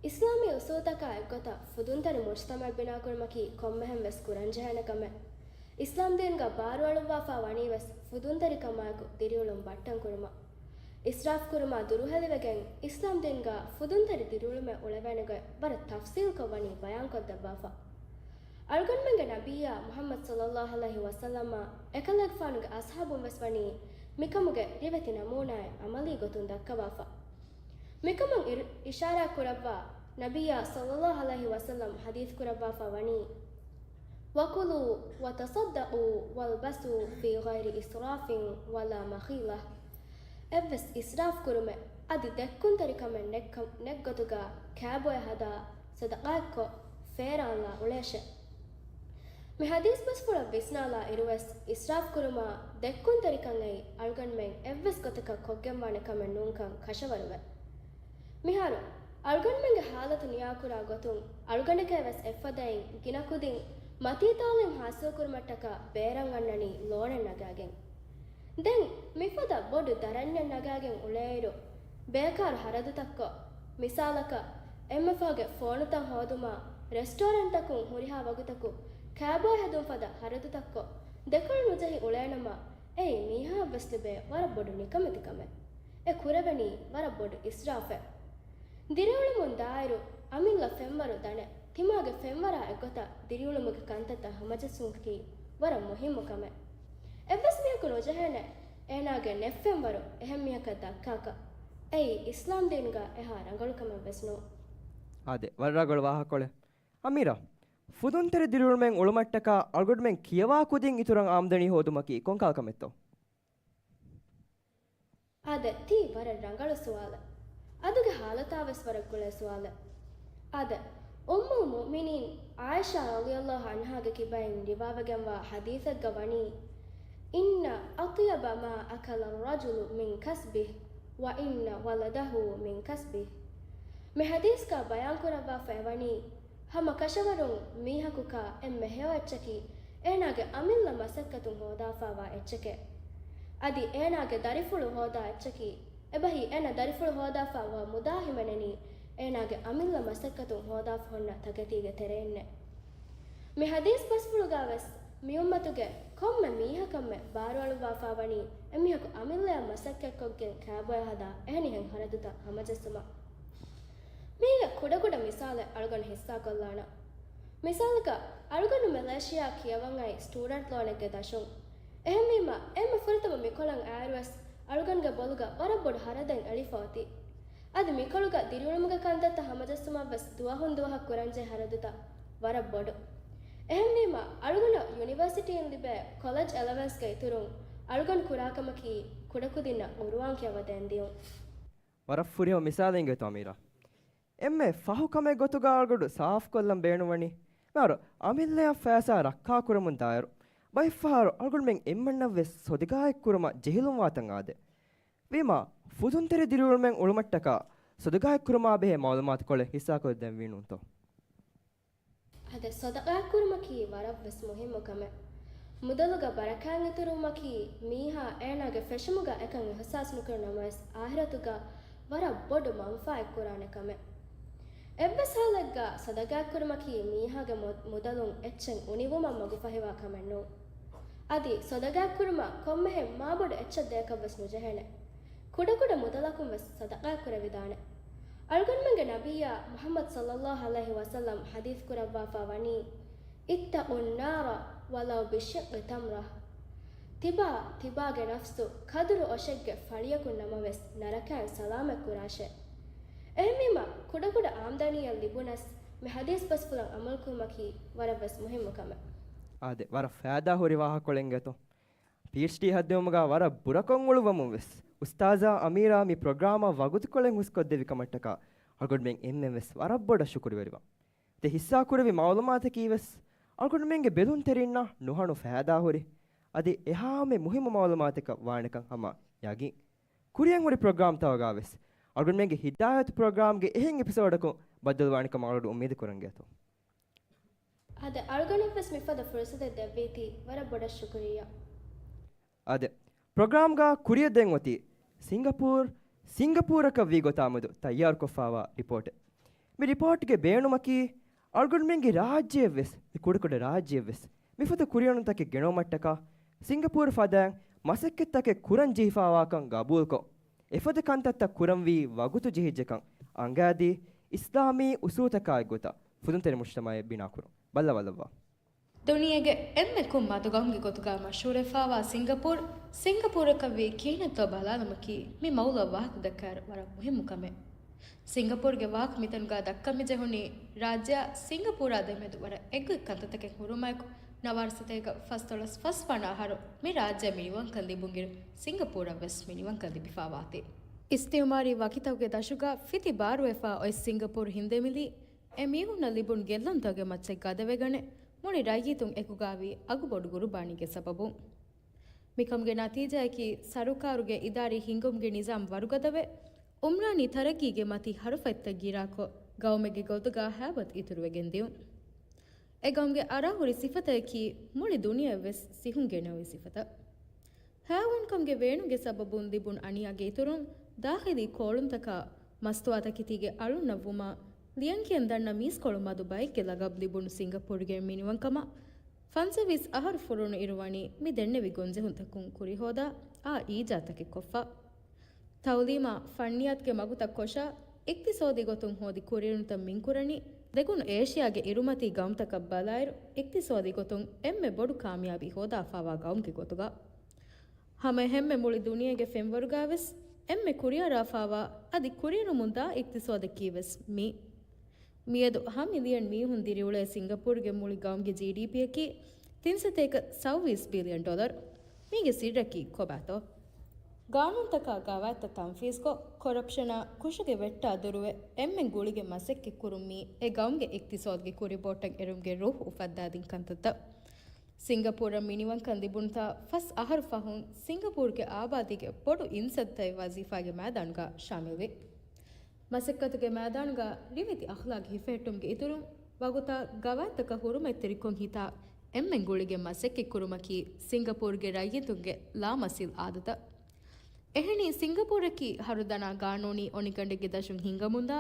އިސްލާމީ އުސޫލުތަކާ އެއްގޮތަށް ފުދުންތެރި މުޖްތަމަޢެއް ބިނާކުރުމަކީ ކޮންމެހެން ވެސް ކުރަންޖެހޭނެ ކަމެއް. އިސްލާމްދީންގަ ބާރުއަޅުއްވާފަ ވަނީ ވެސް ފުދުންތެރިކަމާއެކު ދިރިއުޅުން ބައްޓަން ކުރުމަށް. އިސްރާފް ކުރުމާ ދުރުހެލިވެގެން، އިސްލާމްދީންގަ ފުދުންތެރި ދިރިއުޅުމެއް އުޅެވޭނެ ގޮތް ވަރަށް ތަފްސީލްކޮށް ވަނީ ބަޔާންކޮށްދެއްވާފަ. އަޅުގަނޑުމެންގެ ނަބިއްޔާ މުޙައްމަދު ޞައްލައްލާހު ޢަލައިހި ވަސައްލަމާ އެކަލޭގެފާނުގެ އަޞްޙާބުން ވެސް ވަނީ މިކަމުގެ ރިވެތި ނަމޫނާއެއް ޢަމަލީ ގޮތުން ދައްކަވާފަ. މިކަމަށް އިރު-، އިޝާރާތް ކުރައްވާ ނަބިއްޔާ ޞައްލައްލާހު ޢަލައިހި ވަސައްލަމް ޙަދީޘް ކުރައްވާފަ ވަނީ، وكلوا وتصدقوا والبسوا في غير إسراف ولا مخيلة. އެއްވެސް އިސްރާފް ކުރުމެއް އަދި ދެއްކުންތެރިކަމެއް ނެއްކަ-، ނެއްގޮތުގަ ކާބޮއެ ހަދާ ޞަދަޤާތްކޮށް ފޭރާންލާ އުޅޭށެ. މި ޙަދީޘް ބަސްފުޅަށް ވިސްނާލާ އިރުވެސް އިސްރާފް ކުރުމާ ދެއްކުންތެރިކަން އެއީ އަޅުގަނޑުމެން އެއްވެސް ގޮތަކަށް ކޮށްގެންވާނެ ކަމެއް ނޫންކަން ކަށަވަރުވޭ. މިހާރު އަޅުގަނޑުމެންގެ ޙާލަތު ނިޔާކުރާ ގޮތުން އަޅުގަނޑެކޭވެސް އެއްފަދައިން ގިނަ ކުދިން މަތީ ތާލީމް ޙާޞިލްކުރުމަށްޓަކާ ބޭރަށް އަންނަނީ ލޯނެއް ނަގާގެން. ދެން މިފަދަ ބޮޑު ދަރަންޏެއް ނަގާގެން އުޅޭއިރު، ބޭކާރު ހަރަދުތައްކޮށް، މިސާލަކަށް، އެންމެ ފަހުގެ ފޯނުތައް ހޯދުމާ، ރެސްޓޯރެންޓްތަކުން ހުރިހާ ވަގުތަކު ކާބޯ ހެދުން ފަދަ ހަރަދުތައްކޮށް، ދެކޮޅު ނުޖެހި އުޅޭނަމަ، އެއީ މީހާއަށްވެސް ލިބޭ ވަރަށް ބޮޑު ނިކަމެތި ކަމެއް. އެ ކުރެވެނީ ވަރަށް ބޮޑު އިސްރާފެއް. ދިރިއުޅުމުން ދާއިރު، އަމިއްލަ ފެންވަރު ދަނެ، ތިމާގެ ފެންވަރާ އެއްގޮތަށް ދިރިއުޅުމުގެ ކަންތައްތައް ހަމަޖެއްސުމަކީ ވަރަށް މުހިއްމު ކަމެއް. އެއްވެސް މީހަކު ނުޖެހޭނެ އޭނާގެ ނެތް ފެންވަރު އެހެން މީހަކަށް ދައްކާކަށް. އެއީ އިސްލާމް ދީނުގަ އެހާ ރަނގަޅު ކަމެއް ވެސް ނޫން. އާދެ، ވަރަށް ރަނގަޅު ވާހަކަކޮޅެއް. އަމީރާ، ފުދުންތެރި ދިރިއުޅުމެއް އުޅުމަށްޓަކާ އަޅުގަނޑުމެން ކިޔަވާ ކުދިން އިތުރަށް އާމްދަނީ ހޯދުމަކީ ކޮންކަހަލަ ކަމެއްތޯ؟ އާދެ، ތީ ވަރަށް ރަނގަޅު ސުވާލެއް. އަދުގެ ހާލަތާވެސް ވަރަށް ގުޅޭ ސުވާލެއް. އާދެ، އުއްމުލް މުއުމިނީން ޢާއިޝާ ރަޟިޔައްލާހު ޢަންހާގެ ކިބައިން ރިވާވެގެންވާ ޙަދީޘެއްގަ ވަނީ، إن أطيب ما أكل الرجل من كسبه وإن ولده من كسبه. މި ޙަދީޘްގަ ބަޔާންކުރައްވާފައިވަނީ، ހަމަ ކަށަވަރުން މީހަކު ކާ އެންމެ ހެޔޮ އެއްޗަކީ، އޭނާގެ އަމިއްލަ މަސައްކަތުން ހޯދާފާވާ އެއްޗެކޭ. އަދި އޭނާގެ ދަރިފުޅު ހޯދާ އެއްޗަކީ، އެބަހީ އޭނާ ދަރިފުޅު ހޯދާފާ ވާ މުދާ ހިމެނެނީ، އޭނާގެ އަމިއްލަ މަސައްކަތުން ހޯދާފަ ހުންނަ ތަކެތީގެ ތެރެއިންނޭ. މި ޙަދީޘް ބަސްފުޅުގަ ވެސް މި އުއްމަތުގެ ކޮންމެ މީހަކަށްމެ ބާރުއަޅުއްވާފާ ވަނީ، އެމީހަކު އަމިއްލަޔަށް މަސައްކަތްކޮށްގެން ކާބޮއެ ހަދާ އެހެނިހެން ހަރަދުތައް ހަމަޖެއްސުމަށް. މީގެ ކުޑަކުޑަ މިސާލެއް އަޅުގަނޑު ހިއްސާކޮށްލާނަން. މިސާލަކަށް، އަޅުގަނޑު މެލޭޝިޔާ ކިޔަވަން އައި ސްޓޫޑެންޓް ލޯނެއްގެ ދަށުން. އެހެންވީމަ، އެންމެ ފުރަތަމަ މިކޮޅަށް އައިރުވެސް، އަޅުގަނޑުގެ ބޮލުގަ ވަރަށް ބޮޑު ހަރަދެއް އެޅިފަ އޮތީ. އަދި މިކޮޅުގަ ދިރިއުޅުމުގެ ކަންތައްތައް ހަމަޖެއްސުމަށްވެސް ދުވަހުން ދުވަހަށް ކުރަންޖެހޭ ހަރަދުތައް ވަރަށް ބޮޑު. އެހެންވީމަ، އަޅުގަނޑަށް ޔުނިވަރސިޓީން ލިބޭ ކޮލެޖް އެލަވެންސްގެ އިތުރުން އަޅުގަނޑު ކުރާ ކަމަކީ ކުޑަކުދިންނަށް ޤުރުއާން ކިޔަވަދޭން ދިޔުން. ވަރަށް ފުރިހަމަ މިސާލެއް އިނގޭތޯ އަމީރާ. އެންމެ ފަހު ކަމެއް ގޮތުގަ އަޅުގަނޑު ސާފުކޮށްލަން ބޭނުންވަނީ، މިހާރު އަމިއްލަޔަށް ފައިސާ ރައްކާކުރަމުން ދާއިރު، ބައެއްފަހަރު އަޅުގަނޑުމެން އެންމެންނަށްވެސް ސޮދިގާތް ކުރުމަށް ޖެހިލުންވާތަން އާދެ. ވީމާ، ފުދުންތެރި ދިރިއުޅުމެއް އުޅުމަށްޓަކާ ސޮދިގާތް ކުރުމާ ބެހޭ މައުލޫމާތުކޮޅެއް ހިއްސާކޮށްދޭންވީނޫންތޯ؟ އަދި ސަދަޤާތް ކުރުމަކީ ވަރަށްވެސް މުހިއްމު ކަމެއް. މުދަލުގަ ބަރަކާތް އިތުރުވުމަކީ މީހާ އޭނާގެ ފެށުމުގަ އެކަން އިޙްސާސް ނުކުރުނަމަވެސް، އާޚިރަތުގަ ވަރަށް ބޮޑު މަންފާއެއް ކުރާނެ ކަމެއް. އެއްވެސް ހާލެއްގަ ސަދަޤާތް ކުރުމަކީ މީހާގެ މު-، މުދަލުން އެއްޗެއް އުނިވުމަށް މަގުފަހިވާ ކަމެއް ނޫން. އަދި ސަދަޤާތް ކުރުމަށް ކޮންމެހެން މާބޮޑު އެއްޗެއް ދޭކަށްވެސް ނުޖެހޭނެ. ކުޑަކުޑަ މުދަލަކުން ވެސް ސަދަޤާތް ކުރެވިދާނެ. އަޅުގަނޑުމެންގެ ނަބިއްޔާ މުޙައްމަދު ޞައްލައްލާހު ޢަލައިހި ވަސައްލަމް ޙަދީޘް ކުރައްވާފާ ވަނީ، اتقوا النار ولو بشق تمرة. ތިބާ، ތިބާގެ ނަފްސު ކަދުރު އޮށެއްގެ ފަޅިއަކުން ނަމަވެސް ނަރަކައިން ސަލާމަތް ކުރާށޭ. އެހެންވީމަ، ކުޑަކުޑަ އާމްދަނީއެއް ލިބުނަސް، މި ޙަދީޘް ބަސްފުޅަށް ޢަމަލުކުރުމަކީ ވަރަށްވެސް މުހިއްމު ކަމެއް. އާދެ، ވަރަށް ފައިދާ ހުރި ވާހަކަކޮޅެއް އިނގޭތޯ. ޕީއެޗްޑީ ހައްދެވުމުގަ ވަރަށް ބުރަކޮށް އުޅުއްވަމުން ވެސް، އުސްތާޛާ އަމީރާ މި ޕްރޮގްރާމަށް ވަގުތުކޮޅެއް ހުސްކޮށްދެއްވި ކަމަށްޓަކާ އަޅުގަނޑުމެން އެންމެން ވެސް ވަރަށް ބޮޑަށް ޝުކުރުވެރިވަން. ދެ ހިއްސާކުރެއްވި މައުލޫމާތަކީ ވެސް އަޅުގަނޑުމެންގެ ބެލުންތެރިންނަށް ނުހަނު ފައިދާ ހުރި، އަދި އެހާމެ މުހިއްމު މައުލޫމާތަކަށް ވާނެކަން ހަމަ ޔަގީން. ކުރިއަށް ހުރި ޕްރޮގްރާމްތަކުގަ ވެސް އަޅުގަނޑުމެންގެ ހިދާޔަތު ޕްރޮގްރާމްގެ އެހެން އެޕިސޯޑަކުން ބައްދަލުވާނެކަމަށް އަޅުގަނޑު އުއްމީދު ކުރަން ޖެހޭތޯ. އަދި އަޅުގަނޑަށްވެސް މިފަދަ ފުރުސަތެއް ދެއްވީތީ ވަރަށް ބޮޑަށް ޝުކުރިއްޔާ. އާދެ، ޕްރޮގްރާމްގަ ކުރިއަށް ދޭން އޮތީ ސިންގަޕޫރު، ސިންގަޕޫރަކަށް ވީ ގޮތާމެދު ތައްޔާރުކޮށްފާވާ ރިޕޯޓެއް. މި ރިޕޯޓްގެ ބޭނުމަކީ، އަޅުގަނޑުމެންގެ ރާއްޖެއެއްވެސް، މި ކުޑަކުޑަ ރާއްޖެއެއްވެސް، މިފަދަ ކުރިއެރުންތަކެއް ގެނައުމަށްޓަކާ، ސިންގަޕޫރު ފަދައިން މަސައްކަތްތަކެއް ކުރަން ޖެހިފާވާކަން ގަބޫލުކޮށް، އެފަދަ ކަންތައްތައް ކުރަންވީ ވަގުތު ޖެހިއްޖެކަން އަންގާދީ، އިސްލާމީ އުސޫލުތަކާއެއްގޮތަށް ފުދުންތެރި މުޖްތަމަޢެއް ބިނާކުރުން. ބައްލަވާލައްވާ. ދުނިޔޭގެ އެންމެ ކޮން މަދު ގައުމުގެ ގޮތުގަ މަޝްހޫރުވެފާވާ ސިންގަޕޫރު، ސިންގަޕޫރަކަށްވީ ކިހިނެއްތޯ ބަލާލުމަކީ މި މައުލަށް ވާހަކަ ދައްކާއިރު ވަރަށް މުހިއްމު ކަމެއް. ސިންގަޕޫރުގެ ވާހަކަ މިތަނުގަ ދައްކަން މިޖެހުނީ، ރާއްޖެއާ ސިންގަޕޫރާ ދެމެދު ވަރަށް އެއްގޮތް ކަންތައްތަކެއް ހުރުމާއެކު، ނަވާރަ ސަތޭކަ ފަސްދޮޅަސް ފަސް ވަނަ އަހަރު މި ރާއްޖެ މިނިވަންކަން ލިބުނުއިރު، ސިންގަޕޫރަށް ވެސް މިނިވަންކަން ލިބިފާވާތީ. އިސްތިއުމާރީ ވަކިތަކުގެ ދަށުގަ ފިތި ބާރުވެފާ އޮތް ސިންގަޕޫރު ހިންދެމިލީ، އެ މީހުންނަށް ލިބުނު ގެއްލުންތަކުގެ މައްޗަށް ގަދަވެގަނެ، މުޅި ރައްޔިތުން އެކުގައި އަގުބޮޑު ގުރުބާނީގެ ސަބަބުން. މިކަމުގެ ނަތީޖާއަކީ، ސަރުކާރުގެ އިދާރީ ހިންގުމުގެ ނިޒާމް ވަރުގަދަވެ، އުމްރާނީ ތަރައްގީގެ މަތީ ހަރުފަތްތައް ގިރާކޮށް، ގައުމެއްގެ ގޮތުގަ ހައިބަތް އިތުރުވެގެން ދިޔުން. އެ ގައުމުގެ އަރާހުރި ސިފަތަކަކީ، މުޅި ދުނިޔެއަށްވެސް ސިހުން ގެނައުވި ސިފަތައް. ހައިވާންކަމުގެ ވޭނުގެ ސަބަބުން ލިބުނު އަނިޔާގެ އިތުރުން، ދާޚިލީ ކޯޅުންތަކާ، މަސްތުވާތަކެތީގެ އަޅުންނަށްވުމާ، ލިޔަންކިޔަން ދަންނަ މީސްކޮޅު މަދު ބައެއްގެ ލަގަބު ލިބުނު ސިންގަޕޫރުގެ މިނިވަންކަމަށް، ފަންސަވީސް އަހަރު ފުރުނު އިރު ވަނީ މި ދެންނެވި ގޮންޖެހުންތަކުން ކުރިހޯދާ، އާ އީޖާދުތަކެއް ކޮށްފަ. ތައުލީމާ، ފަންނިޔާތުގެ މަގުތައް ކޮށާ، އިޤްތިޞާދީ ގޮތުން ހޯދި ކުރިއެރުންތައް މިންކުރަނީ، ދެކުނު އޭޝިޔާގެ އިރުމަތީ ގައުމުތަކަށް ބަލާއިރު، އިޤްތިޞާދީ ގޮތުން އެންމެ ބޮޑު ކާމިޔާބީ ހޯދާފާވާ ގައުމުގެ ގޮތުގަ. ހަމައެހެންމެ މުޅި ދުނިޔޭގެ ފެންވަރުގަވެސް އެންމެ ކުރިއަރާފާވާ އަދި ކުރިއެރުމުން ދާ އިޤްތިޞާދަކީވެސް މީ. މިއަދު ހަ މިލިއަން މީހުން ދިރިއުޅޭ ސިންގަޕޫރުގެ މުޅި ގައުމުގެ ޖީޑީޕީއަކީ ތިން ސަތޭކަ ސައުވީސް ބިލިއަން ޑޮލަރު. މީގެ ސިއްރަކީ ކޮބާތޯ؟ ގާނޫނުތަކާ ގަވާއިދުތައް ތަންފީޒުކޮށް، ކޮރަޕްޝަނާ ކުށުގެ ވެއްޓާ ދުރުވެ، އެންމެން ގުޅިގެން މަސައްކަތްކުރުން މީ އެ ގައުމުގެ އިޤްތިޞާދުގެ ކުރިބޯޓަށް އެރުމުގެ ރޫހު އުފައްދާދިން ކަންތައްތައް. ސިންގަޕޫރަށް މިނިވަންކަން ލިބުނުތާ ފަސް އަހަރު ފަހުން ސިންގަޕޫރުގެ އާބާދީގެ ބޮޑު އިންސައްތައެއް ވަޒީފާގެ މައިދާނުގަ ޝާމިލްވި. މަސައްކަތުގެ މައިދާނުގަ ރިވެތި އަޚްލާގް ހިފެހެއްޓުމުގެ އިތުރުން، ވަގުތާ ގަވާއިދުތަކަށް ހުރުމަތްތެރިކޮށް ހިތާ އެންމެން ގުޅިގެން މަސައްކަތްކުރުމަކީ ސިންގަޕޫރުގެ ރައްޔިތުންގެ ލާމަސީލް އާދަތައް. އެހެނީ، ސިންގަޕޫރަކީ ހަރުދަނާ ގާނޫނީ އޮނިގަނޑެއްގެ ދަށުން ހިންގަމުންދާ،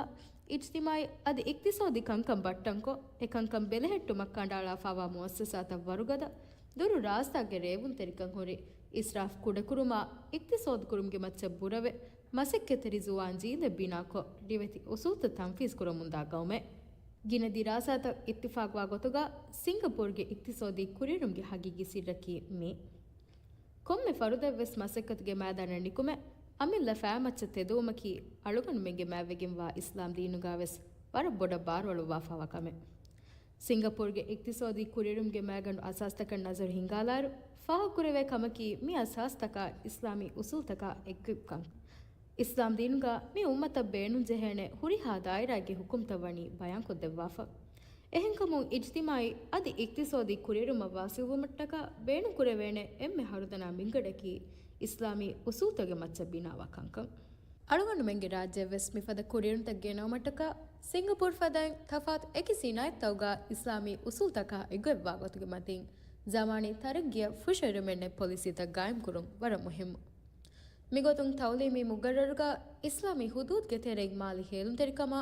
އިޖްތިމާޢީ އަދި އިޤްތިޞާދީ ކަންކަން ބައްޓަންކޮށް، އެ ކަންކަން ބެލެހެއްޓުމަށް ކަނޑައަޅާފާވާ މުއައްސަސާތައް ވަރުގަދަ، ދުރު ރާސްތާގެ ރޭވުންތެރިކަން ހުރި، އިސްރާފް ކުޑަކުރުމާ، އިޤްތިޞާދުކުރުމުގެ މައްޗަށް ބުރަވެ، މަސައްކަތްތެރި ޒުވާން ޖީލެއް ބިނާކޮށް، ރިވެތި އުސޫލުތައް ތަންފީޒުކުރަމުންދާ ގައުމެއް. ގިނަ ދިރާސާތައް އިއްތިފާޤުވާ ގޮތުގަ، ސިންގަޕޫރުގެ އިޤްތިޞާދީ ކުރިއެރުމުގެ ހަގީގީ ސިއްރަކީ މީ. ކޮންމެ ފަރުދެއްވެސް މަސައްކަތުގެ މައިދާނަށް ނިކުމެ، އަމިއްލަ ފައިމައްޗަށް ތެދުވުމަކީ، އަޅުގަނޑުމެންގެ މާތްވެގެންވާ އިސްލާމް ދީނުގަވެސް ވަރަށް ބޮޑަށް ބާރުއަޅުއްވާފާވާ ކަމެއް. ސިންގަޕޫރުގެ އިޤްތިޞާދީ ކުރިއެރުމުގެ މައިގަނޑު އަސާސްތަކަށް ނަޒަރު ހިންގާލާއިރު، ފާހަގަކުރެވޭ ކަމަކީ، މި އަސާސްތަކާ އިސްލާމީ އުސޫލުތަކާ އެއްގޮތްކަން. އިސްލާމް ދީނުގަ މި އުއްމަތަށް ބޭނުންޖެހޭނެ ހުރިހާ ދާއިރާއެއްގެ ހުކުމްތައް ވަނީ ބަޔާންކޮށްދެއްވާފަ. އެހެންކަމުން، އިޖްތިމާޢީ އަދި އިޤްތިޞާދީ ކުރިއެރުމަށް ވާސިލްވުމަށްޓަކާ ބޭނުންކުރެވޭނެ އެންމެ ހަރުދަނާ މިންގަނޑަކީ، އިސްލާމީ އުސޫލުތަކުގެ މައްޗަށް ބިނާވާ ކަންކަން. އަޅުގަނޑުމެންގެ ރާއްޖެއަށްވެސް މިފަދަ ކުރިއެރުންތައް ގެނައުމަށްޓަކާ، ސިންގަޕޫރު ފަދައިން ތަފާތު އެކި ސިނާއަތްތަކުގަ އިސްލާމީ އުސޫލުތަކާ އެއްގޮތްވާ ގޮތުގެ މަތިން، ޒަމާނީ ތަރައްގީއަށް ފުށައެރުމެއްނެތް ޕޮލިސީތައް ގާއިމްކުރުން ވަރަށް މުހިއްމު. މިގޮތުން ތައުލީމީ މުގައްރަރުގަ އިސްލާމީ ހުދޫދުގެ ތެރެއިން މާލީ ހޭލުންތެރިކަމާ،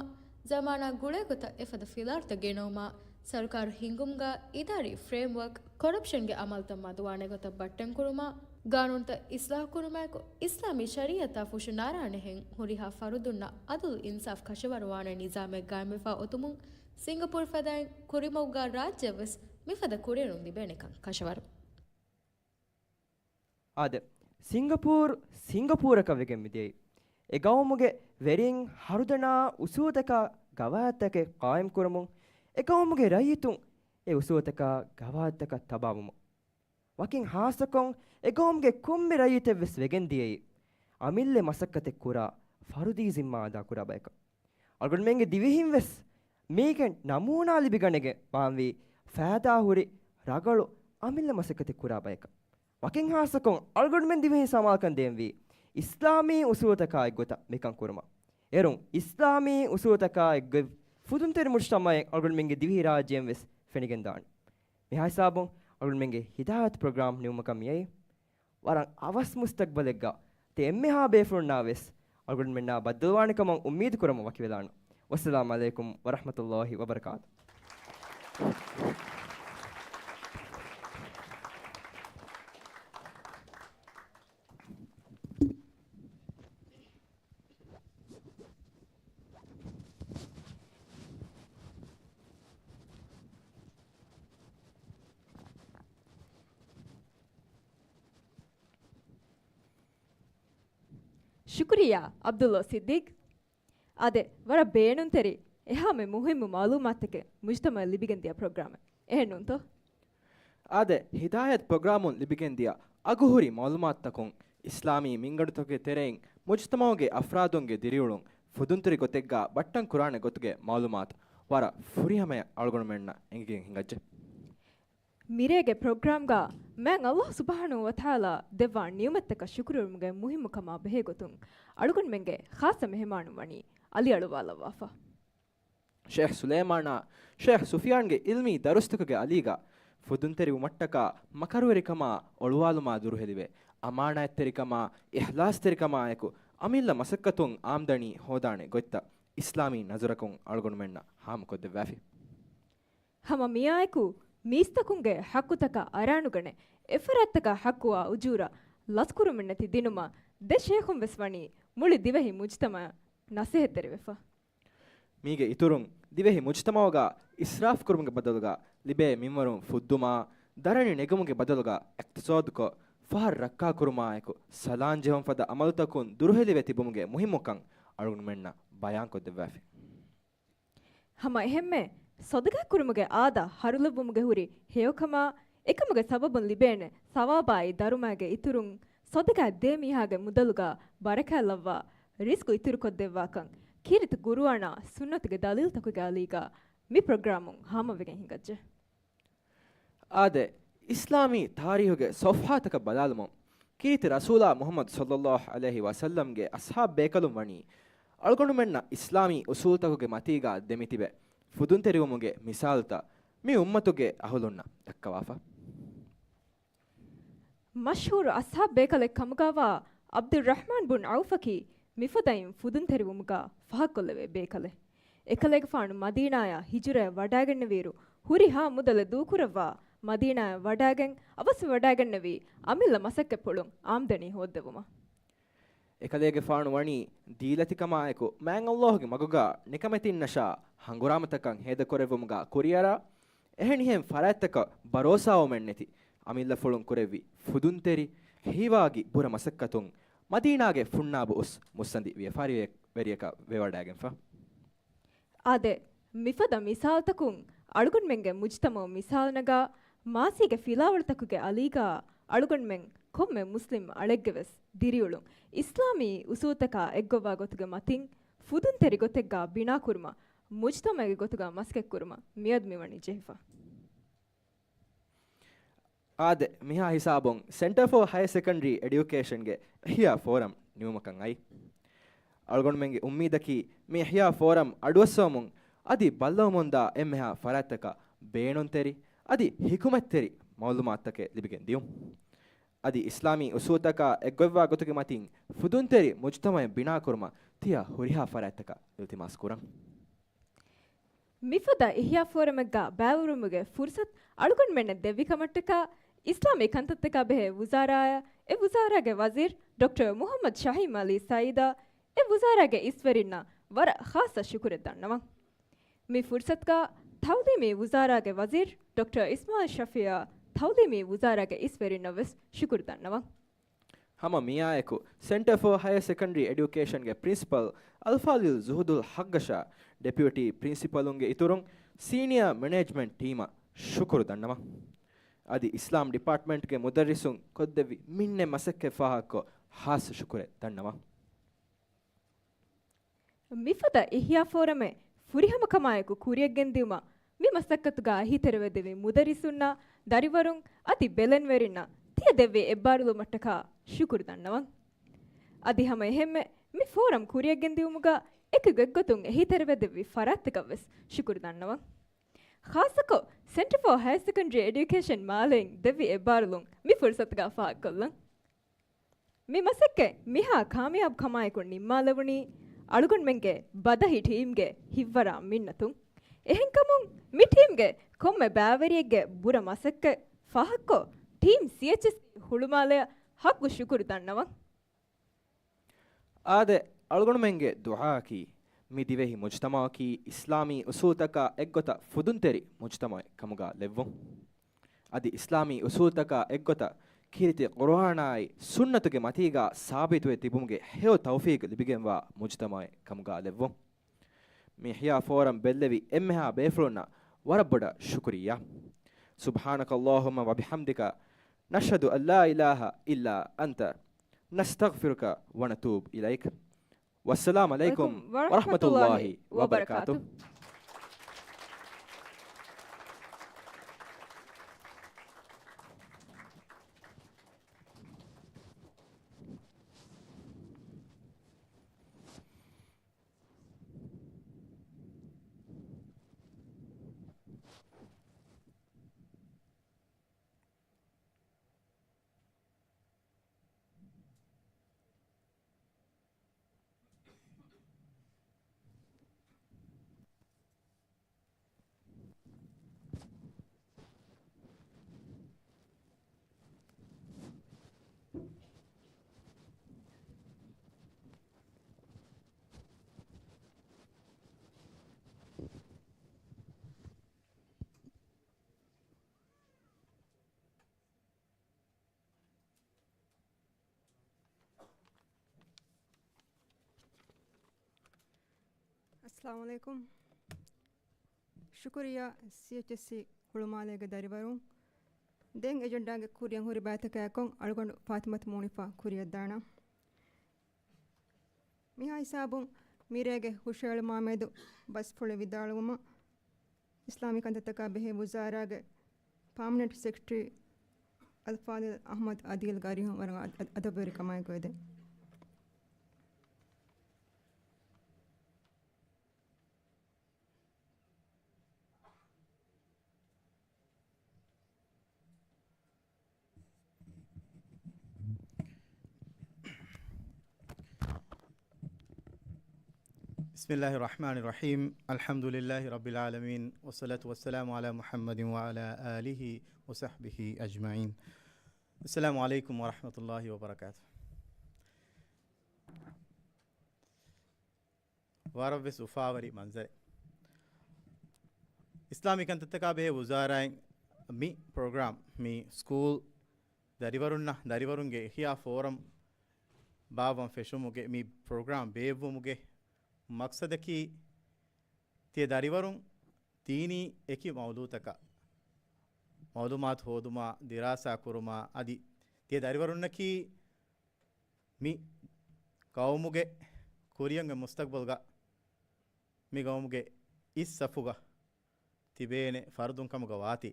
ޒަމާނާ ގުޅޭގޮތަށް އެފަދަ ފިލާވަޅުތައް ގެނައުމާ، ސަރުކާރު ހިންގުމުގަ އިދާރީ ފްރޭމްވަރކް، ކޮރަޕްޝަންގެ އަމަލުތައް މަދުވާނެ ގޮތަށް ބައްޓަންކުރުމާ، ގާނޫނުތައް އިސްލާހުކުރުމާއެކު، އިސްލާމީ ޝަރީއަތާ ފުށު ނާރާނެހެން ހުރިހާ ފަރުދުންނަށް އަދުލު އިންސާފް ކަށަވަރުވާނެ ނިޒާމެއް ގާއިމްވެފާ އޮތުމުން، ސިންގަޕޫރު ފަދައިން ކުރިމަގުގަ ރާއްޖެއަށްވެސް މިފަދަ ކުރިއެރުން ލިބޭނެކަން ކަށަވަރު. އާދެ، ސިންގަޕޫރު، ސިންގަޕޫރަކަށް ވެގެން މިދިޔައީ. އެ ގައުމުގެ ވެރިން ހަރުދަނާ އުސޫލުތަކާ ގަވާއިދުތަކެއް ޤާއިމްކުރަމުން، އެ ގައުމުގެ ރައްޔިތުން އެ އުސޫލުތަކާ ގަވާއިދުތަކަށް ތަބާވުމަށް. ވަކިން ހާއްސަކޮށް، އެ ގައުމުގެ ކޮންމެ ރައްޔިތެއްވެސް ވެގެން ދިޔައީ، އަމިއްލަ މަސައްކަތެއް ކުރާ، ފަރުދީ ޒިންމާ އަދާކުރާ ބަޔަކަށް. އަޅުގަނޑުމެންގެ ދިވެހިން ވެސް މީގެ ނަމޫނާ ލިބިގަނެގެން ވާންވީ ފައިދާ ހުރި ރަގަޅު އަމިއްލަ މަސައްކަތެއް ކުރާ ބަޔަކަށް. ވަކިން ހާއްސަކޮށް އަޅުގަނޑުމެން ދިވެހިން ސަމާލުކަން ދޭންވީ އިސްލާމީ އުސޫލުތަކާ އެއްގޮތަށް މިކަން ކުރުމަށް. އޭރުން އިސްލާމީ އުސޫލުތަކާ އެއްގޮތް ފުދުންތެރި މުޖްތަމަޢެއް އަޅުގަނޑުމެންގެ ދިވެހި ރާއްޖޭން ވެސް ފެނިގެންދާނެ. މިހާ ހިސާބުން އަޅުގަނޑުމެންގެ ހިދާޔަތު ޕްރޮގްރާމް ނިމުމަކަށް މިއައީ. ވަރަށް އަވަސް މުސްތަޤްބަލެއްގަ ތި އެންމެހާ ބޭފުޅުންނާ ވެސް އަޅުގަނޑުމެންނާ ބައްދަލުވާނެ ކަމަށް އުއްމީދު ކުރަމުން ވަކިވެލާނަން. ވައްސަލާމް ޢަލައިކުމް ވަރަޙްމަތުﷲި ވަބަރަކާތު. ޝުކުރިއްޔާ، ޢަބްދުﷲ ޞިއްދީޤް. އާދެ، ވަރަށް ބޭނުންތެރި އެހާމެ މުހިއްމު މަޢުލޫމާތުތަކެއް މުޖްތަމަޢަށް ލިބިގެންދިޔަ ޕްރޮގްރާމެއް. އެހެންނޫންތޯ؟ އާދެ، ހިދާޔަތް ޕްރޮގްރާމުން ލިބިގެންދިޔަ އަގުހުރި މަޢުލޫމާތުތަކުން، އިސްލާމީ މިންގަނޑުތަކުގެ ތެރެއިން މުޖްތަމަޢުގެ އަފްރާދުންގެ ދިރިއުޅުން ފުދުންތެރި ގޮތެއްގާ ބައްޓަން ކުރާނެ ގޮތުގެ މަޢުލޫމާތު ވަރަށް ފުރިހަމަޔަށް އަޅުގަނޑުމެންނަށް އެނގިގެން ހިނގައްޖެ. މިރޭގެ ޕްރޮގްރާމްގާ މާތް ﷲ ސުބްޙާނަހޫ ވަތަޢާލާ ދެއްވާ ނިޢުމަތްތަކަށް ޝުކުރުވުމުގެ މުހިއްމުކަމާ ބެހޭ ގޮތުން، އަޅުގަނޑުމެންގެ ޚާއްޞަ މެހެމާނުން ވަނީ އަލިއަޅުވާލައްވާފަ. ޝޭޚް ސުލައިމާނާ، ޝޭޚް ސުފިޔާންގެ ޢިލްމީ ދަރުސްތަކުގެ އަލީގާ ފުދުންތެރިވުމަށްޓަކާ މަކަރުވެރިކަމާ އޮޅުވާލުމާ ދުރުހެލިވެ، އަމާނާތްތެރިކަމާ އިޚްލާޞްތެރިކަމާއެކު އަމިއްލަ މަސައްކަތުން އާމްދަނީ ހޯދާނެ ގޮތްތައް އިސްލާމީ ނަޒަރަކުން އަޅުގަނޑުމެންނަށް ހާމަކޮށްދެއްވާފި. ހަމަ މިއާއެކު މީސްތަކުންގެ ޙައްޤުތަކަށް އަރާނުގަނެ، އެފަރާތްތަކާ ޙައްޤުވާ އުޖޫރަ ލަސްކުރުމެއްނެތި ދިނުމަށް ދެ ޝޭޚުން ވެސް ވަނީ މުޅި ދިވެހި މުޖްތަމަޢަށް ނަސޭހަތްތެރިވެފަ. މީގެ އިތުރުން، ދިވެހި މުޖްތަމަޢުގާ އިސްރާފް ކުރުމުގެ ބަދަލުގާ ލިބޭ މިންވަރުން ފުއްދުމާ، ދަރަނި ނެގުމުގެ ބަދަލުގާ އިޤްތިޞާދުކޮށް، ފަހަރު ރައްކާކުރުމާއެކު، ސަލާން ޖެހުން ފަދަ ޢަމަލުތަކުން ދުރުހެލިވެ ތިބުމުގެ މުހިއްމުކަން އަޅުގަނޑުމެންނަށް ބަޔާންކޮށްދެއްވާފި. ހަމަ އެހެންމެ، ޞަދަޤާތްކުރުމުގެ އާދަ ހަރުލެއްވުމުގެ ހުރި ހެޔޮކަމާ، އެކަމުގެ ސަބަބުން ލިބޭނެ ސަވާބާއި ދަރުމައިގެ އިތުރުން، ޞަދަޤާތް ދޭ މީހާގެ މުދަލުގާ ބަރަކާތް ލައްވާ ރިޒްޤު އިތުރުކޮށްދެއްވާކަން، ކީރިތި ޤުރުއާނާ ސުންނަތުގެ ދަލީލްތަކުގެ އަލީގާ މި ޕްރޮގްރާމުން ހާމަވެގެން ހިނގައްޖެ. އާދެ، އިސްލާމީ ތާރީޚުގެ ޞަފްޙާތަކަށް ބަލާލުމުން، ކީރިތި ރަސޫލާ މުޙައްމަދު ޞައްލައްލާހު ޢަލައިހި ވަސައްލަމްގެ އަޞްޙާބު ބޭކަލުން ވަނީ، އަޅުގަނޑުމެންނަށް އިސްލާމީ އުޞޫލުތަކުގެ މަތީގާ ދެމިތިބެ ފުދުންތެރިވުމުގެ މިސާލުތައް މި އުއްމަތުގެ އަހުލުންނަށް ދައްކަވާފަ. މަޝްހޫރު އަޞްޙާބު ބޭކަލެއް ކަމުގާވާ ޢަބްދުއްރަޙްމާން ބުން ޢައުފަކީ މިފަދައިން ފުދުންތެރިވުމުގާ ފަހައްކޮށްލެވޭ ބޭކަލެއް. އެކަލޭގެފާނު މަދީނާޔަށް ހިޖުރަޔަށް ވަޑައިގެންނެވިއިރު، ހުރިހާ މުދަލެއް ދޫކުރައްވާ، މަދީނާޔަށް ވަޑައިގެން އަވަސްވެވަޑައިގެންނެވީ އަމިއްލަ މަސައްކަތްޕުޅުން އާމްދަނީ ހޯއްދެވުމަށް. އެކަލޭގެފާނު ވަނީ ދީލަތިކަމާއެކު މާތް ﷲ ގެ މަގުގާ ނިކަމެތިންނަށާ ހަނގުރާމަތަކަށް ހޭދަކުރެއްވުމުގާ ކުރިއަރާ، އެހެނިހެން ފަރާތްތަކަށް ބަރޯސާވުމެއްނެތި އަމިއްލަފުޅުން ކުރެއްވި ފުދުންތެރި ހީވާގި ބުރަ މަސައްކަތުން މަދީނާގެ ފުންނާބު އުސް މުއްސަނދި ވިޔަފާރިވެރިޔަކަށް ވެވަޑައިގެންފަ. އާދެ، މިފަދަ މިސާލުތަކުން އަޅުގަނޑުމެންގެ މުޖްތަމަޢު މިސާލު ނަގާ، މާސީގެ ފިލާވަޅުތަކުގެ އަލީގާ އަޅުގަނޑުމެން ކޮންމެ މުސްލިމް އަޅެއްގެ ވެސް ދިރިއުޅުން އިސްލާމީ އުސޫލުތަކާ އެއްގޮއްވާ ގޮތުގެ މަތިން ފުދުންތެރި ގޮތެއްގާ ބިނާކުރުމަށް މުޖްތަމަޢުގެ ގޮތުގާ މަސައްކަތްކުރުމަށް މިއަދު މިވަނީ ޖެހިފަ. އާދެ، މިހާ ހިސާބުން ސެންޓަރ ފޯ ހަޔަރ ސެކަންޑަރީ އެޑިއުކޭޝަންގެ އިޙްޔާ ފޯރަމް ނިމުމަކަށް އައީ. އަޅުގަނޑުމެންގެ އުއްމީދަކީ މި އިޙްޔާ ފޯރަމް އަޑުއައްސަވަމުން އަދި ބައްލަވަމުންދާ އެންމެހާ ފަރާތްތަކަށް ބޭނުންތެރި އަދި ޙިކުމަތްތެރި މަޢުލޫމާތުތަކެއް ލިބިގެން ދިޔުން. އަދި އިސްލާމީ އުސޫލުތަކާ އެއްގޮތްވާ ގޮތުގެ މަތިން ފުދުންތެރި މުޖްތަމަޢެއް ބިނާކުރުމަށް ތިޔަ ހުރިހާ ފަރާތްތަކަށް އިލްތިމާސް ކުރަން. މިފަދަ އިޙްޔާ ފޯރަމެއްގާ ބައިވެރިވުމުގެ ފުރުޞަތު އަޅުގަނޑުމެންނަށް ދެއްވި ކަމަށްޓަކާ، އިސްލާމީ ކަންތައްތަކާ ބެހޭ ވުޒާރާއާ، އެ ވުޒާރާގެ ވަޒީރު ޑޮކްޓަރ މުޙައްމަދު ޝަހީމް ޢަލީ ސަޢީދާ، އެ ވުޒާރާގެ އިސްވެރިންނަށް ވަރަށް ޚާއްޞަ ޝުކުރެއް ދަންނަވަން. މި ފުރުޞަތުގާ ތަޢުލީމީ ވުޒާރާގެ ވަޒީރު ޑޮކްޓަރ އިސްމާޢީލް ޝަފީޢާ، ތަޢުލީމީ ވުޒާރާގެ އިސްވެރިންނަށް ވެސް ޝުކުރު ދަންނަވަން. ހަމަ މިއާއެކު، ސެންޓަރ ފޯ ހަޔަރ ސެކަންޑަރީ އެޑިއުކޭޝަންގެ ޕްރިންސިޕަލް އަލްފާޟިލް ޒުހުދުލް ޙައްޤަށާ، ޑެޕިއުޓީ ޕްރިންސިޕަލުންގެ އިތުރުން، ސީނިއާ މެނޭޖްމަންޓް ޓީމަށް ޝުކުރު ދަންނަވަން. އަދި އިސްލާމް ޑިޕާޓްމަންޓްގެ މުދައްރިސުން ކޮށްދެއްވި މިންނެ މަސައްކަތް ފާހަގަކޮށް، ޚާއްޞަ ޝުކުރެއް ދަންނަވަން. މިފަދަ އިޙްޔާ ފޯރަމެއް ފުރިހަމަކަމާއެކު ކުރިޔަށްގެންދިއުމަށް މި މަސައްކަތުގާ އެހީތެރިވެދެއްވި މުދައްރިސުންނާ، ދަރިވަރުން އަދި ބެލެނިވެރިންނަށް ތިޔަ ދެއްވި އެއްބާރުލުމަށްޓަކާ ޝުކުރު ދަންނަވަން. އަދި ހަމަ އެހެންމެ މި ފޯރަމް ކުރިޔަށްގެންދިއުމުގާ އެކުގެއްގޮތުން އެހީތެރިވެދެއްވި ފަރާތްތަކަށް ވެސް ޝުކުރު ދަންނަވަން. ޚާއްޞަކޮށް، ސެންޓަރ ފޯ ހަޔަރ ސެކަންޑަރީ އެޑިއުކޭޝަން މާލެއިން ދެއްވި އެއްބާރުލުން މި ފުރުޞަތުގާ ފާހަގަކޮށްލަން. މި މަސައްކަތް މިހާ ކާމިޔާބު ކަމާއެކު ނިންމާލެވުނީ އަޅުގަނޑުމެންގެ ބަދަހި ޓީމްގެ ހިތްވަރާ މިންނަތުން. އެހެންކަމުން މި ޓީމްގެ ކޮންމެ ބައިވެރިއެއްގެ ބުރަ މަސައްކަތް ފާހަގަކޮށް، ޓީމް ސީއެޗްއެސް ހުޅުމާލެއަށް ޙައްޤު ޝުކުރު ދަންނަވަން. އާދެ، އަޅުގަނޑުމެންގެ ދުޢާއަކީ، މި ދިވެހި މުޖްތަމަޢަކީ އިސްލާމީ އުޞޫލުތަކާ އެއްގޮތަށް ފުދުންތެރި މުޖްތަމަޢެއް ކަމުގާ ލެއްވުން. އަދި އިސްލާމީ އުޞޫލުތަކާ އެއްގޮތަށް ކީރިތި ޤުރުއާނާއި ސުންނަތުގެ މަތީގާ ސާބިތުވެ ތިބުމުގެ ހެޔޮ ތައުފީޤު ލިބިގެންވާ މުޖުތަމަޢެއް ކަމުގާ ލެއްވުން. މި އިޙްޔާ ފޯރަމް ބެއްލެވި އެންމެހާ ބޭފުޅުންނަށް ވަރަށް ބޮޑަށް ޝުކުރިއްޔާ. سبحانك اللهم وبحمدك، نشهد أن لا إله إلا أنت، نستغفرك ونتوب إليك. والسلام عليكم ورحمة الله وبركاته. އައްސަލާމު ޢަލައިކުމް. ޝުކުރިއްޔާ ސީއެޗްއެސްސީ ހުޅުމާލޭގެ ދަރިވަރުން. ދެން އެޖެންޑާގެ ކުރިއަށް ހުރި ބައިތަކާއެކު އަޅުގަނޑު ފާތިމަތު މޫނިފާ ކުރިއަށްދާނަން. މިހާ ހިސާބުން މިރޭގެ ހުށަހެޅުމާމެދު ބަސްފުޅެއް ވިދާޅުވުމަށް އިސްލާމީ ކަންތައްތަކާ ބެހޭ ވުޒާރާގެ ޕާމަނެންޓް ސެކްރެޓަރީ އަލްފާޟިލް އަޙްމަދު އަދީލް ގާރިހުން ވަރަށް އަދ-، އަދަބުވެރިކަމާއެކު އެދެން. بسم الله الرحمن الرحيم. الحمد لله رب العالمين، والصلاة والسلام على محمد وعلى آله وصحبه أجمعين. السلام عليكم ورحمة الله وبركاته. ވަރަށްވެސް އުފާވެރި މަންޒަރެއް. އިސްލާމީ ކަންތައްތަކާ ބެހޭ ވުޒާރާއިން މި ޕްރޮގްރާމް، މި ސްކޫލް ދަރިވަރުންނަށް ދަރިވަރުންގެ އިޙްޔާ ފޯރަމް ބާއްވަން ފެށުމުގެ މި ޕްރޮގްރާމް ބޭއްވުމުގެ މަޤްޞަދަކީ، ތިޔަ ދަރިވަރުން ދީނީ އެކި މައުޟޫޢުތަކަށް މަޢުލޫމާތު ހޯދުމާ، ދިރާސާ ކުރުމާ، އަދި ތިޔަ ދަރިވަރުންނަކީ މި ޤައުމުގެ ކުރިއަށް މުސްތަޤްބަލްގަ މި ޤައުމުގެ އިސް ސަފުގަ ތިބޭނެ ފަރުދުން ކަމުގަ ވާތީ،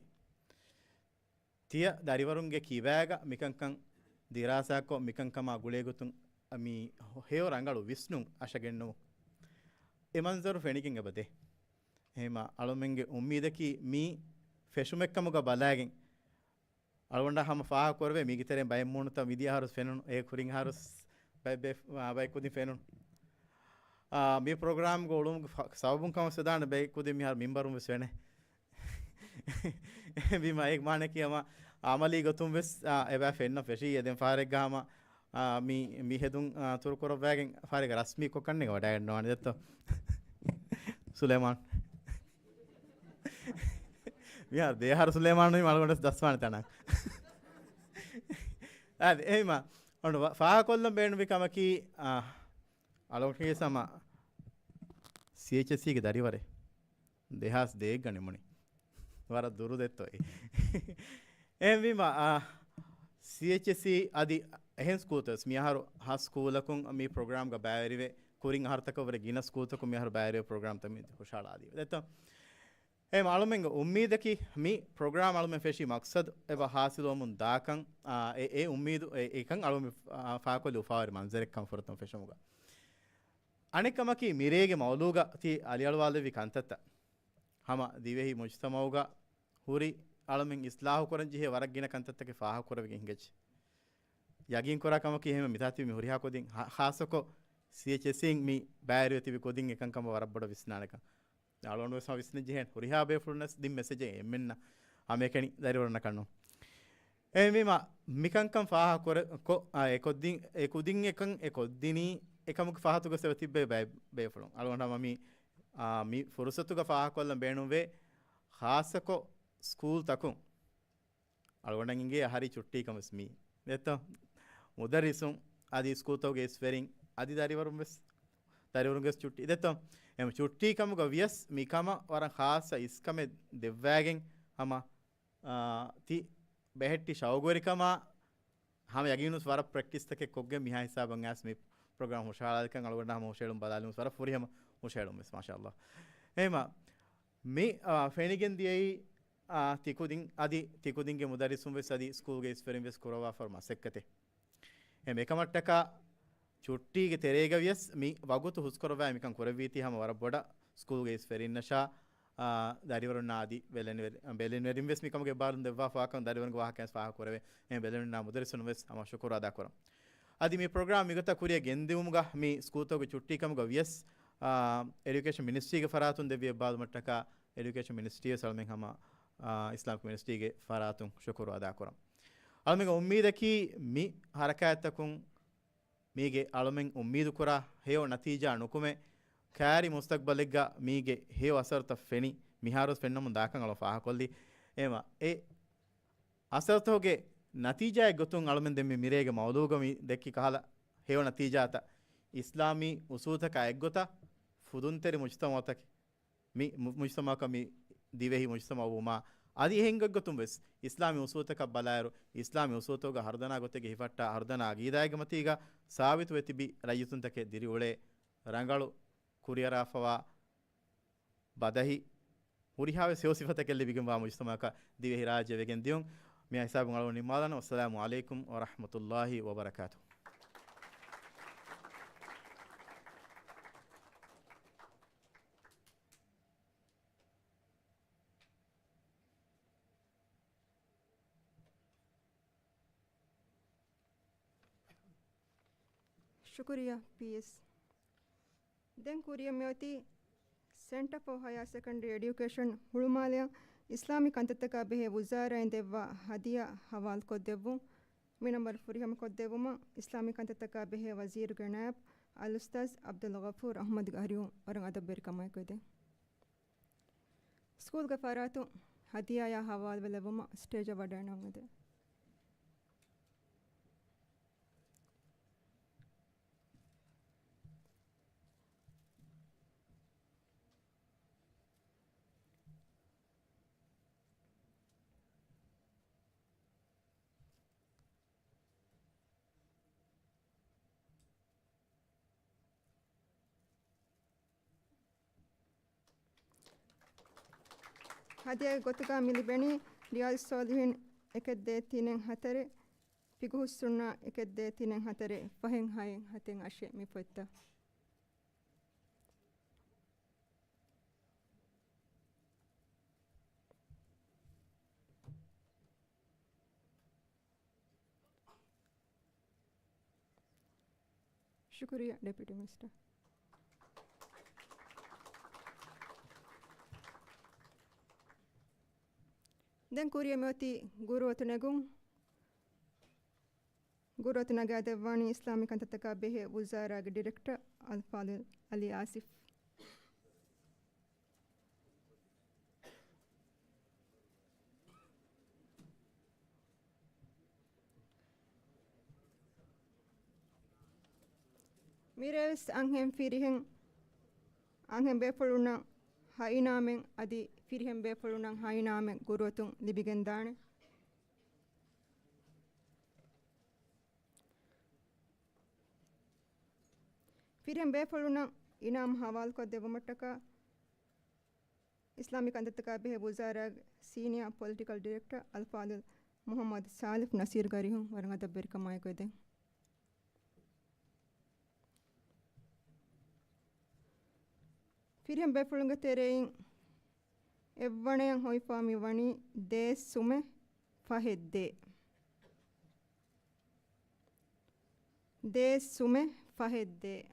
ތިޔަ ދަރިވަރުންގެ ކިބާގަ މިކަންކަން ދިރާސާކޮށް، މިކަންކަމާ ގުޅޭގޮތުން މި ހެޔޮ ރަނގަޅު ވިސްނުން އަށަގެންނުމުން އެ މަންޒަރު ފެނިގެން އެބަދޭ. އެހެމަ އަޅުމެންގެ އުއްމީދަކީ މީ ފެށުމެއްކަމުގަ ބަލާގެން، އަޅުގަނޑަށް ހަމަ ފާހަގަކުރެވޭ، މީގެ ތެރެއިން ބައެއް މޫނުތައް މިދިޔަ އަހަރު ފެނުނު، އޭ ކުރިން އަހަރު ބައެއް، ބައެއް ކުދިން ފެނުނު. އާ، މި ޕްރޮގްރާމްގެ އުޅުމުގެ ފަ-، ސަބަބުން ކަމަށް ވެދާނެ ބައެއް ކުދިން މިހާރު މިންބަރުން ވެސް ފެނޭ. އެހެންވީމަ އޭގެ މާނައަކީ ހަމަ އަމަލީ ގޮތުން ވެސް، އާ، އެބަ ފެންނަ ފެށީ އެދެން ފާރެއްގަ ހަމަ، އާ، މި، މި ހެދުން، އާ، ތުރުކުރައްވައިގެން ފާރެއްގަ ރަސްމީ ކޮށް ކަންނޭނގެ ވަޑައިގަންނަވާނެ ދެއްތޯ. ސުލޭމާން. މިހާރު ދޭހާރު ސުލޭމާނު މަޅުގަނޑަސް ދަސްވާނެ ތަނަށް. އާދެ، އެހިމަ، އޮންނަ ފާހަކޮށްލަން ބޭނުންވި ކަމަކީ، އާ، އަޅުގަނޑު ސަމަ ސީއެޗްއެސްސީގެ ދަރިވަރެއް. ދެހާސް ދޭއްގަ ނިމުނީ. ވަރަށް ދުރު ދެއްތޯ އެއީ. އެހެންވީމަ، އާ، ސީއެޗްއެސްސީ އަދި އެހެން ސްކޫލްތައް ވެސް މިއަހަރު ހަ ސްކޫލަކުން މި ޕްރޮގްރާމްގަ ބައިވެރިވެ، ކުރިން އަހަރުތަކަށް ވުރެ ގިނަ ސްކޫލްތަކުން މިއަހަރު ބައިވެރިވެ ޕްރޮގްރާމްތައް މި ހުށަހަޅާދީވެ ދެއްތޯ. އެ އަޅުމެންގެ އުއްމީދަކީ މި ޕްރޮގްރާމް އަޅުމެން ފެށީ މަޤްޞަދު އެބަ ހާސިލުވަމުން ދާކަން، އާ، އެ، އެ އުއްމީދު އެ، އެކަން އަޅުމެން ފާ-، ފާކޮށްލި އުފާވެރި މަންޒަރެއްކަން ފުރަތަމަ ފެށުމުގަ. އަނެއްކަމަކީ މިރޭގެ މައުޟޫޢުގަ ތި އަލިއަޅުވާލެއްވި ކަންތައްތައް ހަމަ ދިވެހި މުޖްތަމަޢުގަ ހުރި އަޅަމެން އިސްލާހު ކުރަން ޖެހޭ ވަރަށް ގިނަ ކަންތައްތަކެއް ފާހަގަކުރެވިގެން ހިނގައްޖެ. ޔަގީން ކުރާ ކަމަކީ އެހެންވެ މިތާ ތިބި މި ހުރިހާ ކުދިން ހާ-، ހާއްސަކޮށް ސީއެޗްއެސްސީން މި ބައިވެރިވެ ތިބި ކުދިން އެކަންކަމަށް ވަރަށް ބޮޑަށް ވިސްނާނެކަން. އަޅުގަނޑު ވެސް ހަމަ ވިސްނަން ޖެހޭނެ. ހުރިހާ ބޭފުޅުންނަށް ދިން މެސެޖެއް އެންމެންނަށް ހަމައެކަނި ދަރިވަރުންނަކަށް ނޫން. އެހެންވީމަ، މިކަންކަން ފާހަގަކުރެ-، ކޮށް، އާ، އެ ކުދިން، އެ ކުދިން އެކަން އެ ކޮށްދިނީ އެކަމުގެ ފަހަތުގަ އެބަ ތިއްބެވި ބައެއް ބޭފުޅުން. އަޅުގަނޑު ހަމަ މި، އާ، މި ފުރުސަތުގަ ފާހަގަކޮށްލަން ބޭނުންވޭ، ޚާއްޞަކޮށް ސްކޫލްތަކުން. އަޅުގަނޑަށް އިނގޭ އަހަރީ ޗުއްޓީ ކަމަސް މީ. ދެއްތޯ؟ މުދައްރިސުން އަދި ސްކޫލްތަކުގެ އިސްވެރިން އަދި ދަރިވަރުން ވެސް، ދަރިވަރުންގެ ވެސް ޗުއްޓީ. ދެއްތޯ؟ އެމަ ޗުއްޓީ ކަމުގަ ވިޔަސް މި ކަމަށް ވަރަށް ޚާއްޞަ އިސްކަމެއް ދެއްވައިގެން ހަމަ، އާ، ތި ބެހެއްޓި ޝައުގުވެރިކަމާ ހަމަ ޔަގީނުސް ވަރަށް ޕްރެކްޓިސްތަކެއް ކޮށްގެން މިހާ ހިސާބަށް އައިސް މި ޕްރޮގްރާމް ހުށަހަޅާލިކަން އަޅުގަނޑަށް ހަމަ ހުށަހެޅުން ބަލާލުމުސް ވަރަށް ފުރިހަމަ ހުށަހެޅުން ވެސް މާޝާﷲ. އެހެމަ މި، އާ، ފެނިގެން ދިޔައީ، އާ، ތިކުދިން އަދި ތިކުދިންގެ މުދައްރިސުން ވެސް އަދި ސްކޫލްގެ އިސްވެރިން ވެސް ކުރައްވާފަރު މަސައްކަތެއް. އެ މިކަމަށްޓަކާ ޗުއްޓީގެ ތެރޭގަ ވިޔަސް މި ވަގުތު ހުސްކުރައްވާ މިކަން ކުރެއްވީތީ ހަމަ ވަރަށް ބޮޑަށް ސްކޫލްގެ އިސްވެރިންނަށާ، އާ، ދަރިވަރުންނާ އަދި ބެލެނިވެރި-، ބެލެނިވެރިން ވެސް މިކަމުގެ ބާރުން ދެއްވާފަވާކަން ދަރިވަރުންގެ ވާހަކައިން ފާހަގަކުރެވޭ. އެ ބެލެނިވެރިންނާ މުދައްރިސުން ވެސް ހަމަ ޝުކުރު އަދާކުރަން. އަދި މި ޕްރޮގްރާމް މިގޮތަށް ކުރިއަށް ގެންދިއުމުގަ މި ސްކޫލްތަކުގެ ޗުއްޓީ ކަމުގަ ވިޔަސް، އާ، އެޑިއުކޭޝަން މިނިސްޓްރީގެ ފަރާތުން ދެއްވި އެއްބާލުމަށްޓަކާ އެޑިއުކޭޝަން މިނިސްޓްރީ ވެސް އަޅުމެން ހަމަ، އާ، އިސްލާމިކް މިނިސްޓްރީގެ ފަރާތުން ޝުކުރު އަދާކުރަން. އަޅުމެންގެ އުއްމީދަކީ މި ހަރަކާތްތަކުން މީގެ އަޅުމެން އުއްމީދުކުރާ ހެޔޮ ނަތީޖާ ނުކުމެ، ކާރި މުސްތަގްބަލެއްގަ މީގެ ހެޔޮ އަސަރުތައް ފެނި، މިހާރުވެސް ފެންނަމުން ދާކަން އަޅު ފާހަކޮށްލި. އެމަ އެ އަސަރުތަކުގެ ނަތީޖާއެއް ގޮތުން އަޅުމެން ދެން މި މިރޭގެ މައުލޫގަ މި ދެއްކި ކަހަލަ ހެޔޮ ނަތީޖާތައް އިސްލާމީ އުސޫލްތަކާ އެއްގޮތަށް ފުދުންތެރި މުޖްތަމަޢުތަކެއް މި މު-، މުޖްތަމަޢަކަށް މި ދިވެހި މުޖްތަމަޢު ވުމާ، އަދި އެހެން ގޮތްގޮތުން ވެސް އިސްލާމީ އުސޫލުތަކަށް ބަލާއިރު، އިސްލާމީ އުސޫލުތަކުގަ ހަރުދަނާ ގޮތެއްގެ ހިފައްޓާ ހަރުދަނާ އަގީދާއެއްގެ މަތީގަ ސާބިތުވެ ތިބި ރައްޔިތުންތަކެއް ދިރިއުޅޭ ރަނގަޅު ކުރިއަރާފަވާ ބަދަހި ހުރިހާވެސް ހެޔޮ ސިފަތަކެއް ލިބިގެންވާ މުޖްތަމަޢަކަށް ދިވެހިރާއްޖެ ވެގެން ދިޔުން. މި ހިސާބުން އަޅުގަނޑު ނިންމާލަން. ވައްސަލާމު ޢަލައިކުމް ވަރަޙްމަތުﷲ ވަބަރަކާތުހު. ޝުކުރިއްޔާ، ޕީއެސް. ދެން ކުރިއަށް މިއޮތީ ސެންޓަ ފޯ ހަޔާ ސެކަންޑްރީ އެޑިއުކޭޝަން ހުޅުމާލެއަށް އިސްލާމީ ކަންތައްތަކާ ބެހޭ ވުޒާރާއިން ދެއްވާ ހަދިޔާ ހަވާލުކޮށްދެއްވުން. މި ނަންބަރު ފުރިހަމަކޮށްދެއްވުމަށް އިސްލާމީ ކަންތައްތަކާ ބެހޭ ވަޒީރުގެ ނައިބް އަލްއުސްތާޛް ޢަބްދުލްޣަފޫރު އަޙްމަދުގެ އަރިހުން ވަރަށް އަދަބުވެރިކަމާއެކު އެދެން. ސްކޫލްގެ ފަރާތުން ހަދިޔާޔާ ހަވާލުވެލެއްވުމަށް ސްޓޭޖަށް ވަޑައިނަން އެދެން. ހަދިޔާގެ ގޮތުގަ މި ލިބެނީ ރިޔާޟުއްޞާލިޙީން އެކެއް ދޭއް ތިނެއް ހަތަރެއް، ފިޤުހުއްސުންނާ އެކެއް ދޭއް ތިނެއް ހަތަރެއް، ފަހެއް ހައެއް ހަތެއް އަށެއް މި ފޮތްތައް. ޝުކުރިއްޔާ، ޑެޕިއުޓީ މިނިސްޓަރ. ދެން ކުރިއަށް މިއޮތީ ގުރުއަތު ނެގުން. ގުރުއަތު ނަގާދެއްވާނީ އިސްލާމީ ކަންތައްތަކާ ބެހޭ ވުޒާރާގެ ޑިރެކްޓަރ އަލްފާޟިލް ޢަލީ އާސިފް. މިރޭވެސް އަންހެން ފިރިހެން، އަންހެން ބޭފުޅުންނަށް ހަ އިނާމެއް އަދި ފިރިހެން ބޭފުޅުންނަށް ހަ އިނާމެއް ގުރުއަތުން ލިބިގެންދާނެ. ފިރިހެން ބޭފުޅުންނަށް އިނާމު ހަވާލުކޮށްދެއްވުމަށްޓަކާ، އިސްލާމީ ކަންތައްތަކާ ބެހޭ ވުޒާރާގެ ސީނިއާ ޕޮލިޓިކަލް ޑިރެކްޓަރ އަލްފާޟިލް މުޙައްމަދު ސާލިޙް ނަޞީރުގެ އަރިހުން ވަރަށް އަދަބުވެރިކަމާއެކު އެދެން. ފިރިހެން ބޭފުޅުންގެ ތެރެއިން އެއްވަނަޔަށް ހޮވިފާ މި ވަނީ ދޭއް ސުމެއް ފަހެއް ދޭއް. ދޭއް ސުމެއް ފަހެއް ދޭއް.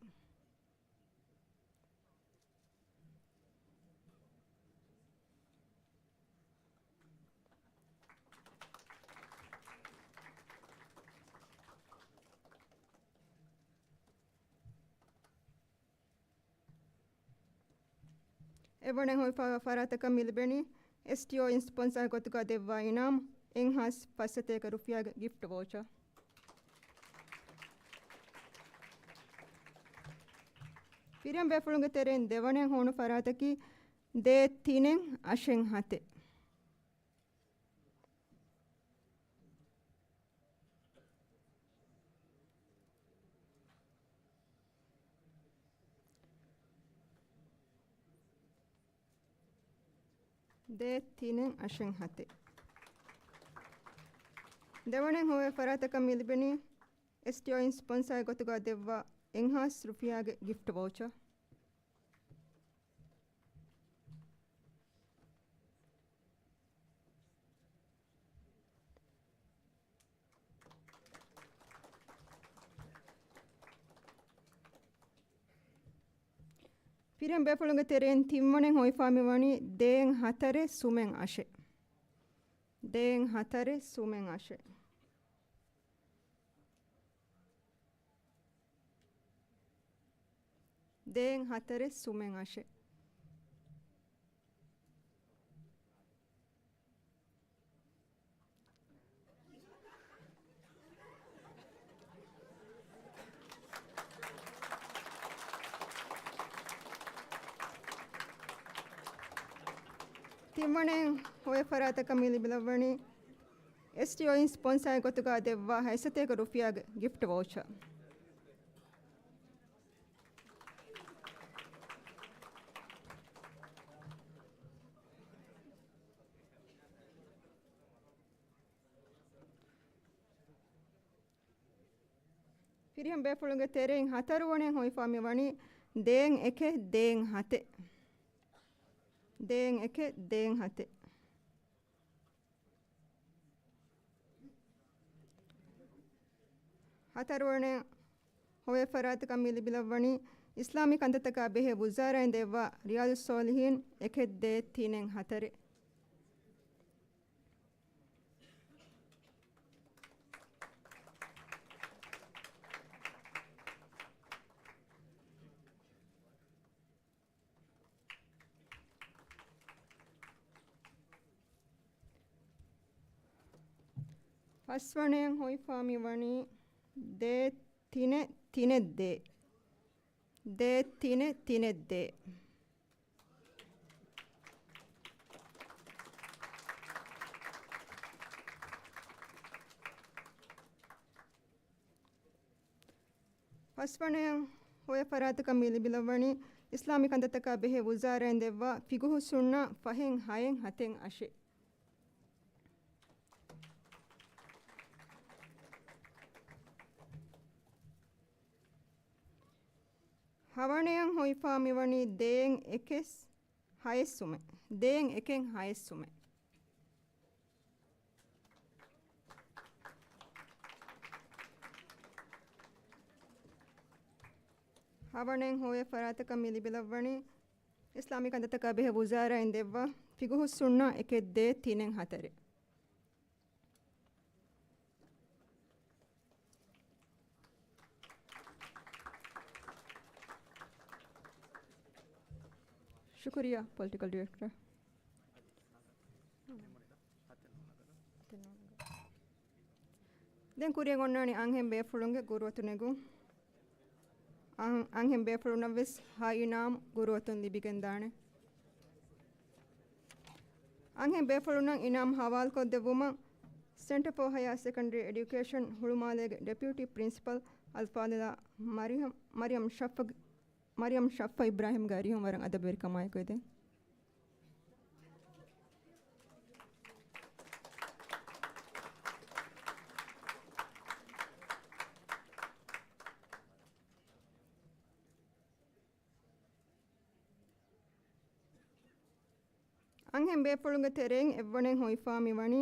އެވަނަ ހޮވިފާވާ ފަރާތަކަށް މި ލިބެނީ އެސްޓީއޯ އިން ސްޕޮންސާ ގޮތުގަ ދެއްވާ އިނާމު އެއްހާސް ފައްސަތޭކަ ރުފިޔާގެ ގިފްޓް ވޯޗާ. ފިރިހެން ބޭފުޅުންގެ ތެރެއިން ދެވަނައިން ހޮވުނު ފަރާތަކީ ދޭއް ތިނެއް އަށެއް ހަތެއް. ދޭއް ތިނެއް އަށެއް ހަތެއް. ދެވަނައިން ހޮވޭ ފަރާތަކަށް މި ލިބެނީ އެސްޓީއޯއިން ސްޕޮންސާއެއް ގޮތުގަ ދެއްވާ އެއްހާސް ރުފިޔާގެ ގިފްޓް ވައުޗާ. ފިރިހެން ބޭފުޅުންގެ ތެރެއިން ތިންވަނައިން ހޮވިފާ މިވަނީ ދޭއް ހަތަރެއް ސުމެއް އަށެއް. ދޭއް ހަތަރެއް ސުމެއް އަށެއް. ދޭއް ހަތަރެއް ސުމެއް އަށެއް. ތިންވަނައިން ހޮވޭ ފަރާތަކަށް މި ލިބިލައްވަނީ އެސްޓީއޯއިން ސްޕޮންސާއެއް ގޮތުގަ ދެއްވާ ހަތްސަތޭކަ ރުފިޔާގެ ގިފްޓް ވައުޗާ. ފިރިހެން ބޭފުޅުންގެ ތެރެއިން ހަތަރުވަނައިން ހޮވިފާ މި ވަނީ ދޭއް އެކެއް ދޭއް ހަތެއް. ދޭއް އެކެއް ދޭއް ހަތެއް. ހަތަރުވަނަ ހޮވޭ ފަރާތަކަށް މި ލިބިލައްވަނީ އިސްލާމީ ކަންތައްތަކާ ބެހޭ ވުޒާރާއިން ދެއްވާ ރިޔާޟުއްޞާލިޙީން އެކެއް ދޭއް ތިނެއް ހަތަރެއް. ފަސްވަނައިން ހޮވިފާ މި ވަނީ ދޭއް ތިނެއް ތިނެއް ދޭއް. ދޭއް ތިނެއް ތިނެއް ދޭއް. ފަސްވަނައިން ހޮވޭ ފަރާތަކަށް މި ލިބިލައްވަނީ އިސްލާމީ ކަންތައްތަކާ ބެހޭ ވުޒާރާއިން ދެއްވާ ފިގުހުއްސުންނާ ފަހެއް ހައެއް ހަތެއް އަށެއް. ހަވަނައިން ހޮވިފާ މިވަނީ ދޭއް އެކެއް ހައެއް ސުމެއް. ދޭއް އެކެއް ހައެއް ސުމެއް. ހަވަނައިން ހޮވޭ ފަރާތަކަށް މި ލިބިލައްވަނީ އިސްލާމީ ކަންތައްތަކާ ބެހޭ ވުޒާރާއިން ދެއްވާ ފިގުހުއްސުންނާ އެކެއް ދޭއް ތިނެއް ހަތަރެއް. ޝުކުރިއްޔާ ޕޮލިޓިކަލް ޑިރެކްޓަރ. ދެން ކުރިއަށް އޮންނާނީ އަންހެން ބޭފުޅުންގެ ގުރުއަތު ނެގުން. އަން-، އަންހެން ބޭފުޅުންނަށް ވެސް ހަ އިނާމް ގުރުއަތުން ލިބިގެންދާނެ. އަންހެން ބޭފުޅުންނަށް އިނާމް ހަވާލުކޮށްދެއްވުމަށް ސެންޓަރ ފޯ ހަޔާ ސެކަންޑަރީ އެޑިއުކޭޝަން ހުޅުމާލޭގެ ޑެޕިއުޓީ ޕްރިންސިޕަލް އަލްފާޟިލާ މަރިޔަމް، މަރިޔަމް ޝައްފަގް، މަރިޔަމް ޝައްފަ އިބްރާހިމްގެ އަރިހުން ވަރަށް އަދަބުވެރިކަމާއެކު އެދެން. އަންހެން ބޭފުޅުންގެ ތެރެއިން އެއްވަނައިން ހޮވިފާ މިވަނީ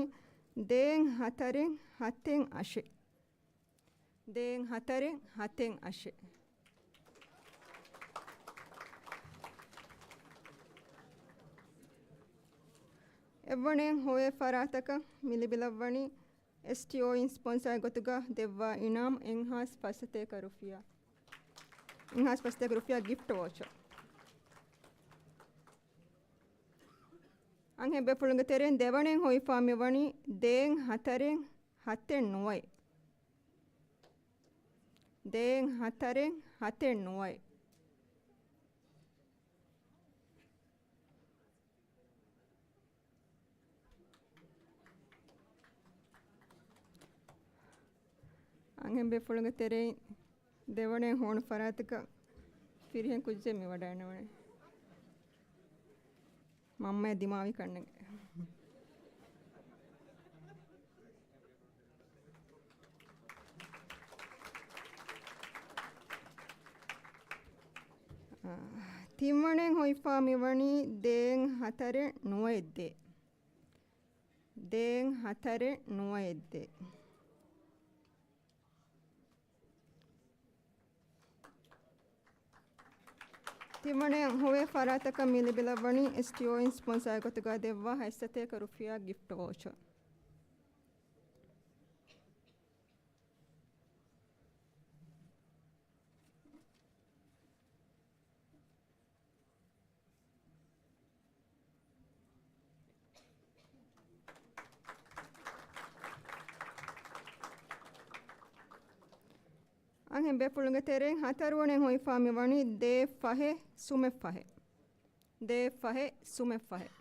ދޭއް ހަތަރެއް ހަތެއް އަށެއް. ދޭއް ހަތަރެއް ހަތެއް އަށެއް. އެއްވަނައިން ހޮވޭ ފަރާތަކަށް މި ލިބިލައްވަނީ އެސްޓީއޯއިން ސްޕޮންސާއެއް ގޮތުގަ ދެއްވާ އިނާމް އެއްހާސް ފަސްސަތޭކަ ރުފިޔާ، އެއްހާސް ފަސްސަތޭކަ ރުފިޔާ ގިފްޓް ވޯޗަރ. އަންހެން ބޭފުޅުންގެ ތެރެއިން ދެވަނައިން ހޮވިފާ މިވަނީ ދޭއް ހަތަރެއް ހަތެއް ނުވައެއް. ދޭއް ހަތަރެއް ހަތެއް ނުވައެއް. އަންހެން ބޭފުޅުންގެ ތެރެއިން ދެވަނައިން ހޫނު ފަރާތަކަށް ފިރިހެން ކުއްޖެއް މި ވަޑައިންނަވަނީ. މަންމައަށް ދިމާވި ކަންނެނގެ. އާ، ތިންވަނައިން ހޮވިފާ މިވަނީ ދޭއިން ހަތަރެއް ނުވައެއް ދޭއް. ދޭއިން ހަތަރެއް ނުވައެއް ދޭއް. ތިންވަނައިން ހޮވޭ ފަރާތަކަށް މި ލިބިލައްވަނީ އެސްޓީއޯއިން ސްޕޮންސާގެ ގޮތުގަ ދެއްވާ ހަތްސަތޭކަ ރުފިޔާ ގިފްޓް ވޯޗަރ. އަންހެން ބޭފުޅުންގެ ތެރެއިން ހަތަރުވަނައިން ހޮވިފާ މި ވަނީ ދޭއް ފަހެއް ސުމެއް ފަހެއް. ދޭއް ފަހެއް ސުމެއް ފަހެއް.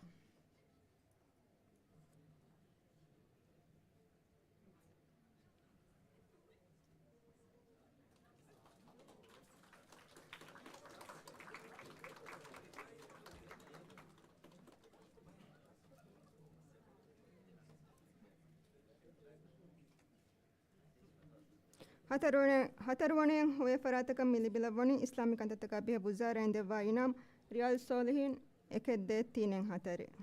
ހަތަރުވަނަ-، ހަތަރުވަނައިން ހޮވޭ ފަރާތަކަށް މި ލިބިލައްވަނީ އިސްލާމީ ކަންތައްތަކާ ބެހޭ ވުޒާރާއިން ދެއްވާ އިނާމް ރިޔާލް ސޯލިހީން އެކެއް ދޭއް ތީނެއް ހަތަރެއް.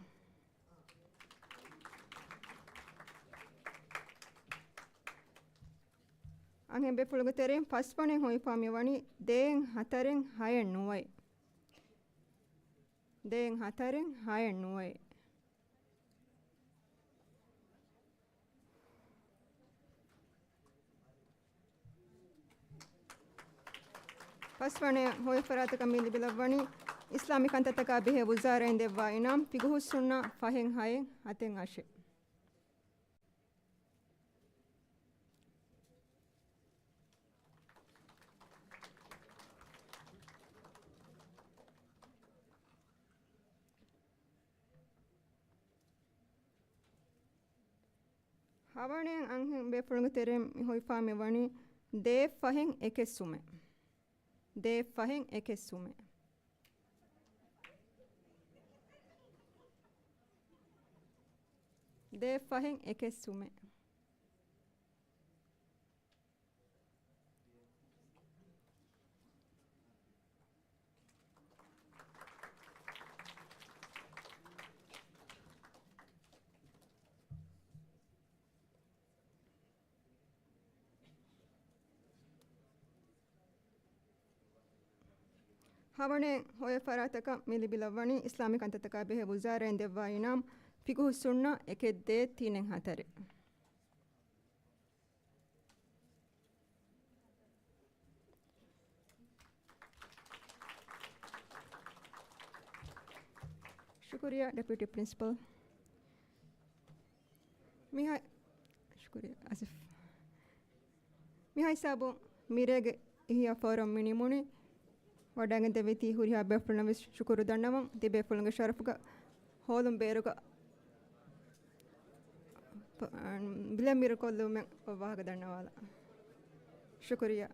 އަންހެން ބޭފުޅުންގެ ތެރެއިން ފަސްވަނައިން ހޮވިފާ މި ވަނީ ދޭއިން ހަތަރެއް ހައެއް ނުވައެއް. ދޭއިން ހަތަރެއް ހައެއް ނުވައެއް. ފަސްވަނަ ހޮވޭ ފަރާތަކަށް މި ލިބިލައްވަނީ އިސްލާމީ ކަންތައްތަކާ ބެހޭ ވުޒާރާއިން ދެއްވާ އިނާމް ފިގުހުއްސުންނަ ފަހެއް ހައެއް ހަތެއް އަށެއް. ހަވަނައިން އަންހެން ބޭފުޅުންގެ ތެރެއިން ހޮވިފާ މި ވަނީ ދޭއް ފަހެއް އެކެއް ސުމެއް. ދޭއް ފަހެއް އެކެއް ސުމެއް. ދޭއް ފަހެއް އެކެއް ސުމެއް. ހަވަނައިން ހޮވޭ ފަރާތަކަށް މި ލިބިލައްވަނީ އިސްލާމީ ކަންތައްތަކާ ބެހޭ ވުޒާރާއިން ދެއްވާ އިނާމް ފިގުހުއްސުންނަ އެކެއް ދޭއް ތީނެއް ހަތަރެއް. ޝުކުރިއްޔާ، ޑެޕިއުޓީ ޕްރިންސިޕަލް. މިހާ-، ޝުކުރިއްޔާ، އަސިފް. މިހާ ހިސާބުން މިރޭގެ އިޙްޔާ ފޯރަމް މި ނިމުނީ. ވަޑައިގެން ދެއްވި ތި ހުރިހާ ބޭފުޅުންނަށް ވެސް ޝުކުރު ދަންނަވަން. ތި ބޭފުޅުންގެ ޝަރަފުގަ ހޯލުން ބޭރުގަ ބިލެއް މިރުކޮށްލުމެއް ވާހަކަ ދަންނަވާލަ. ޝުކުރިއްޔާ.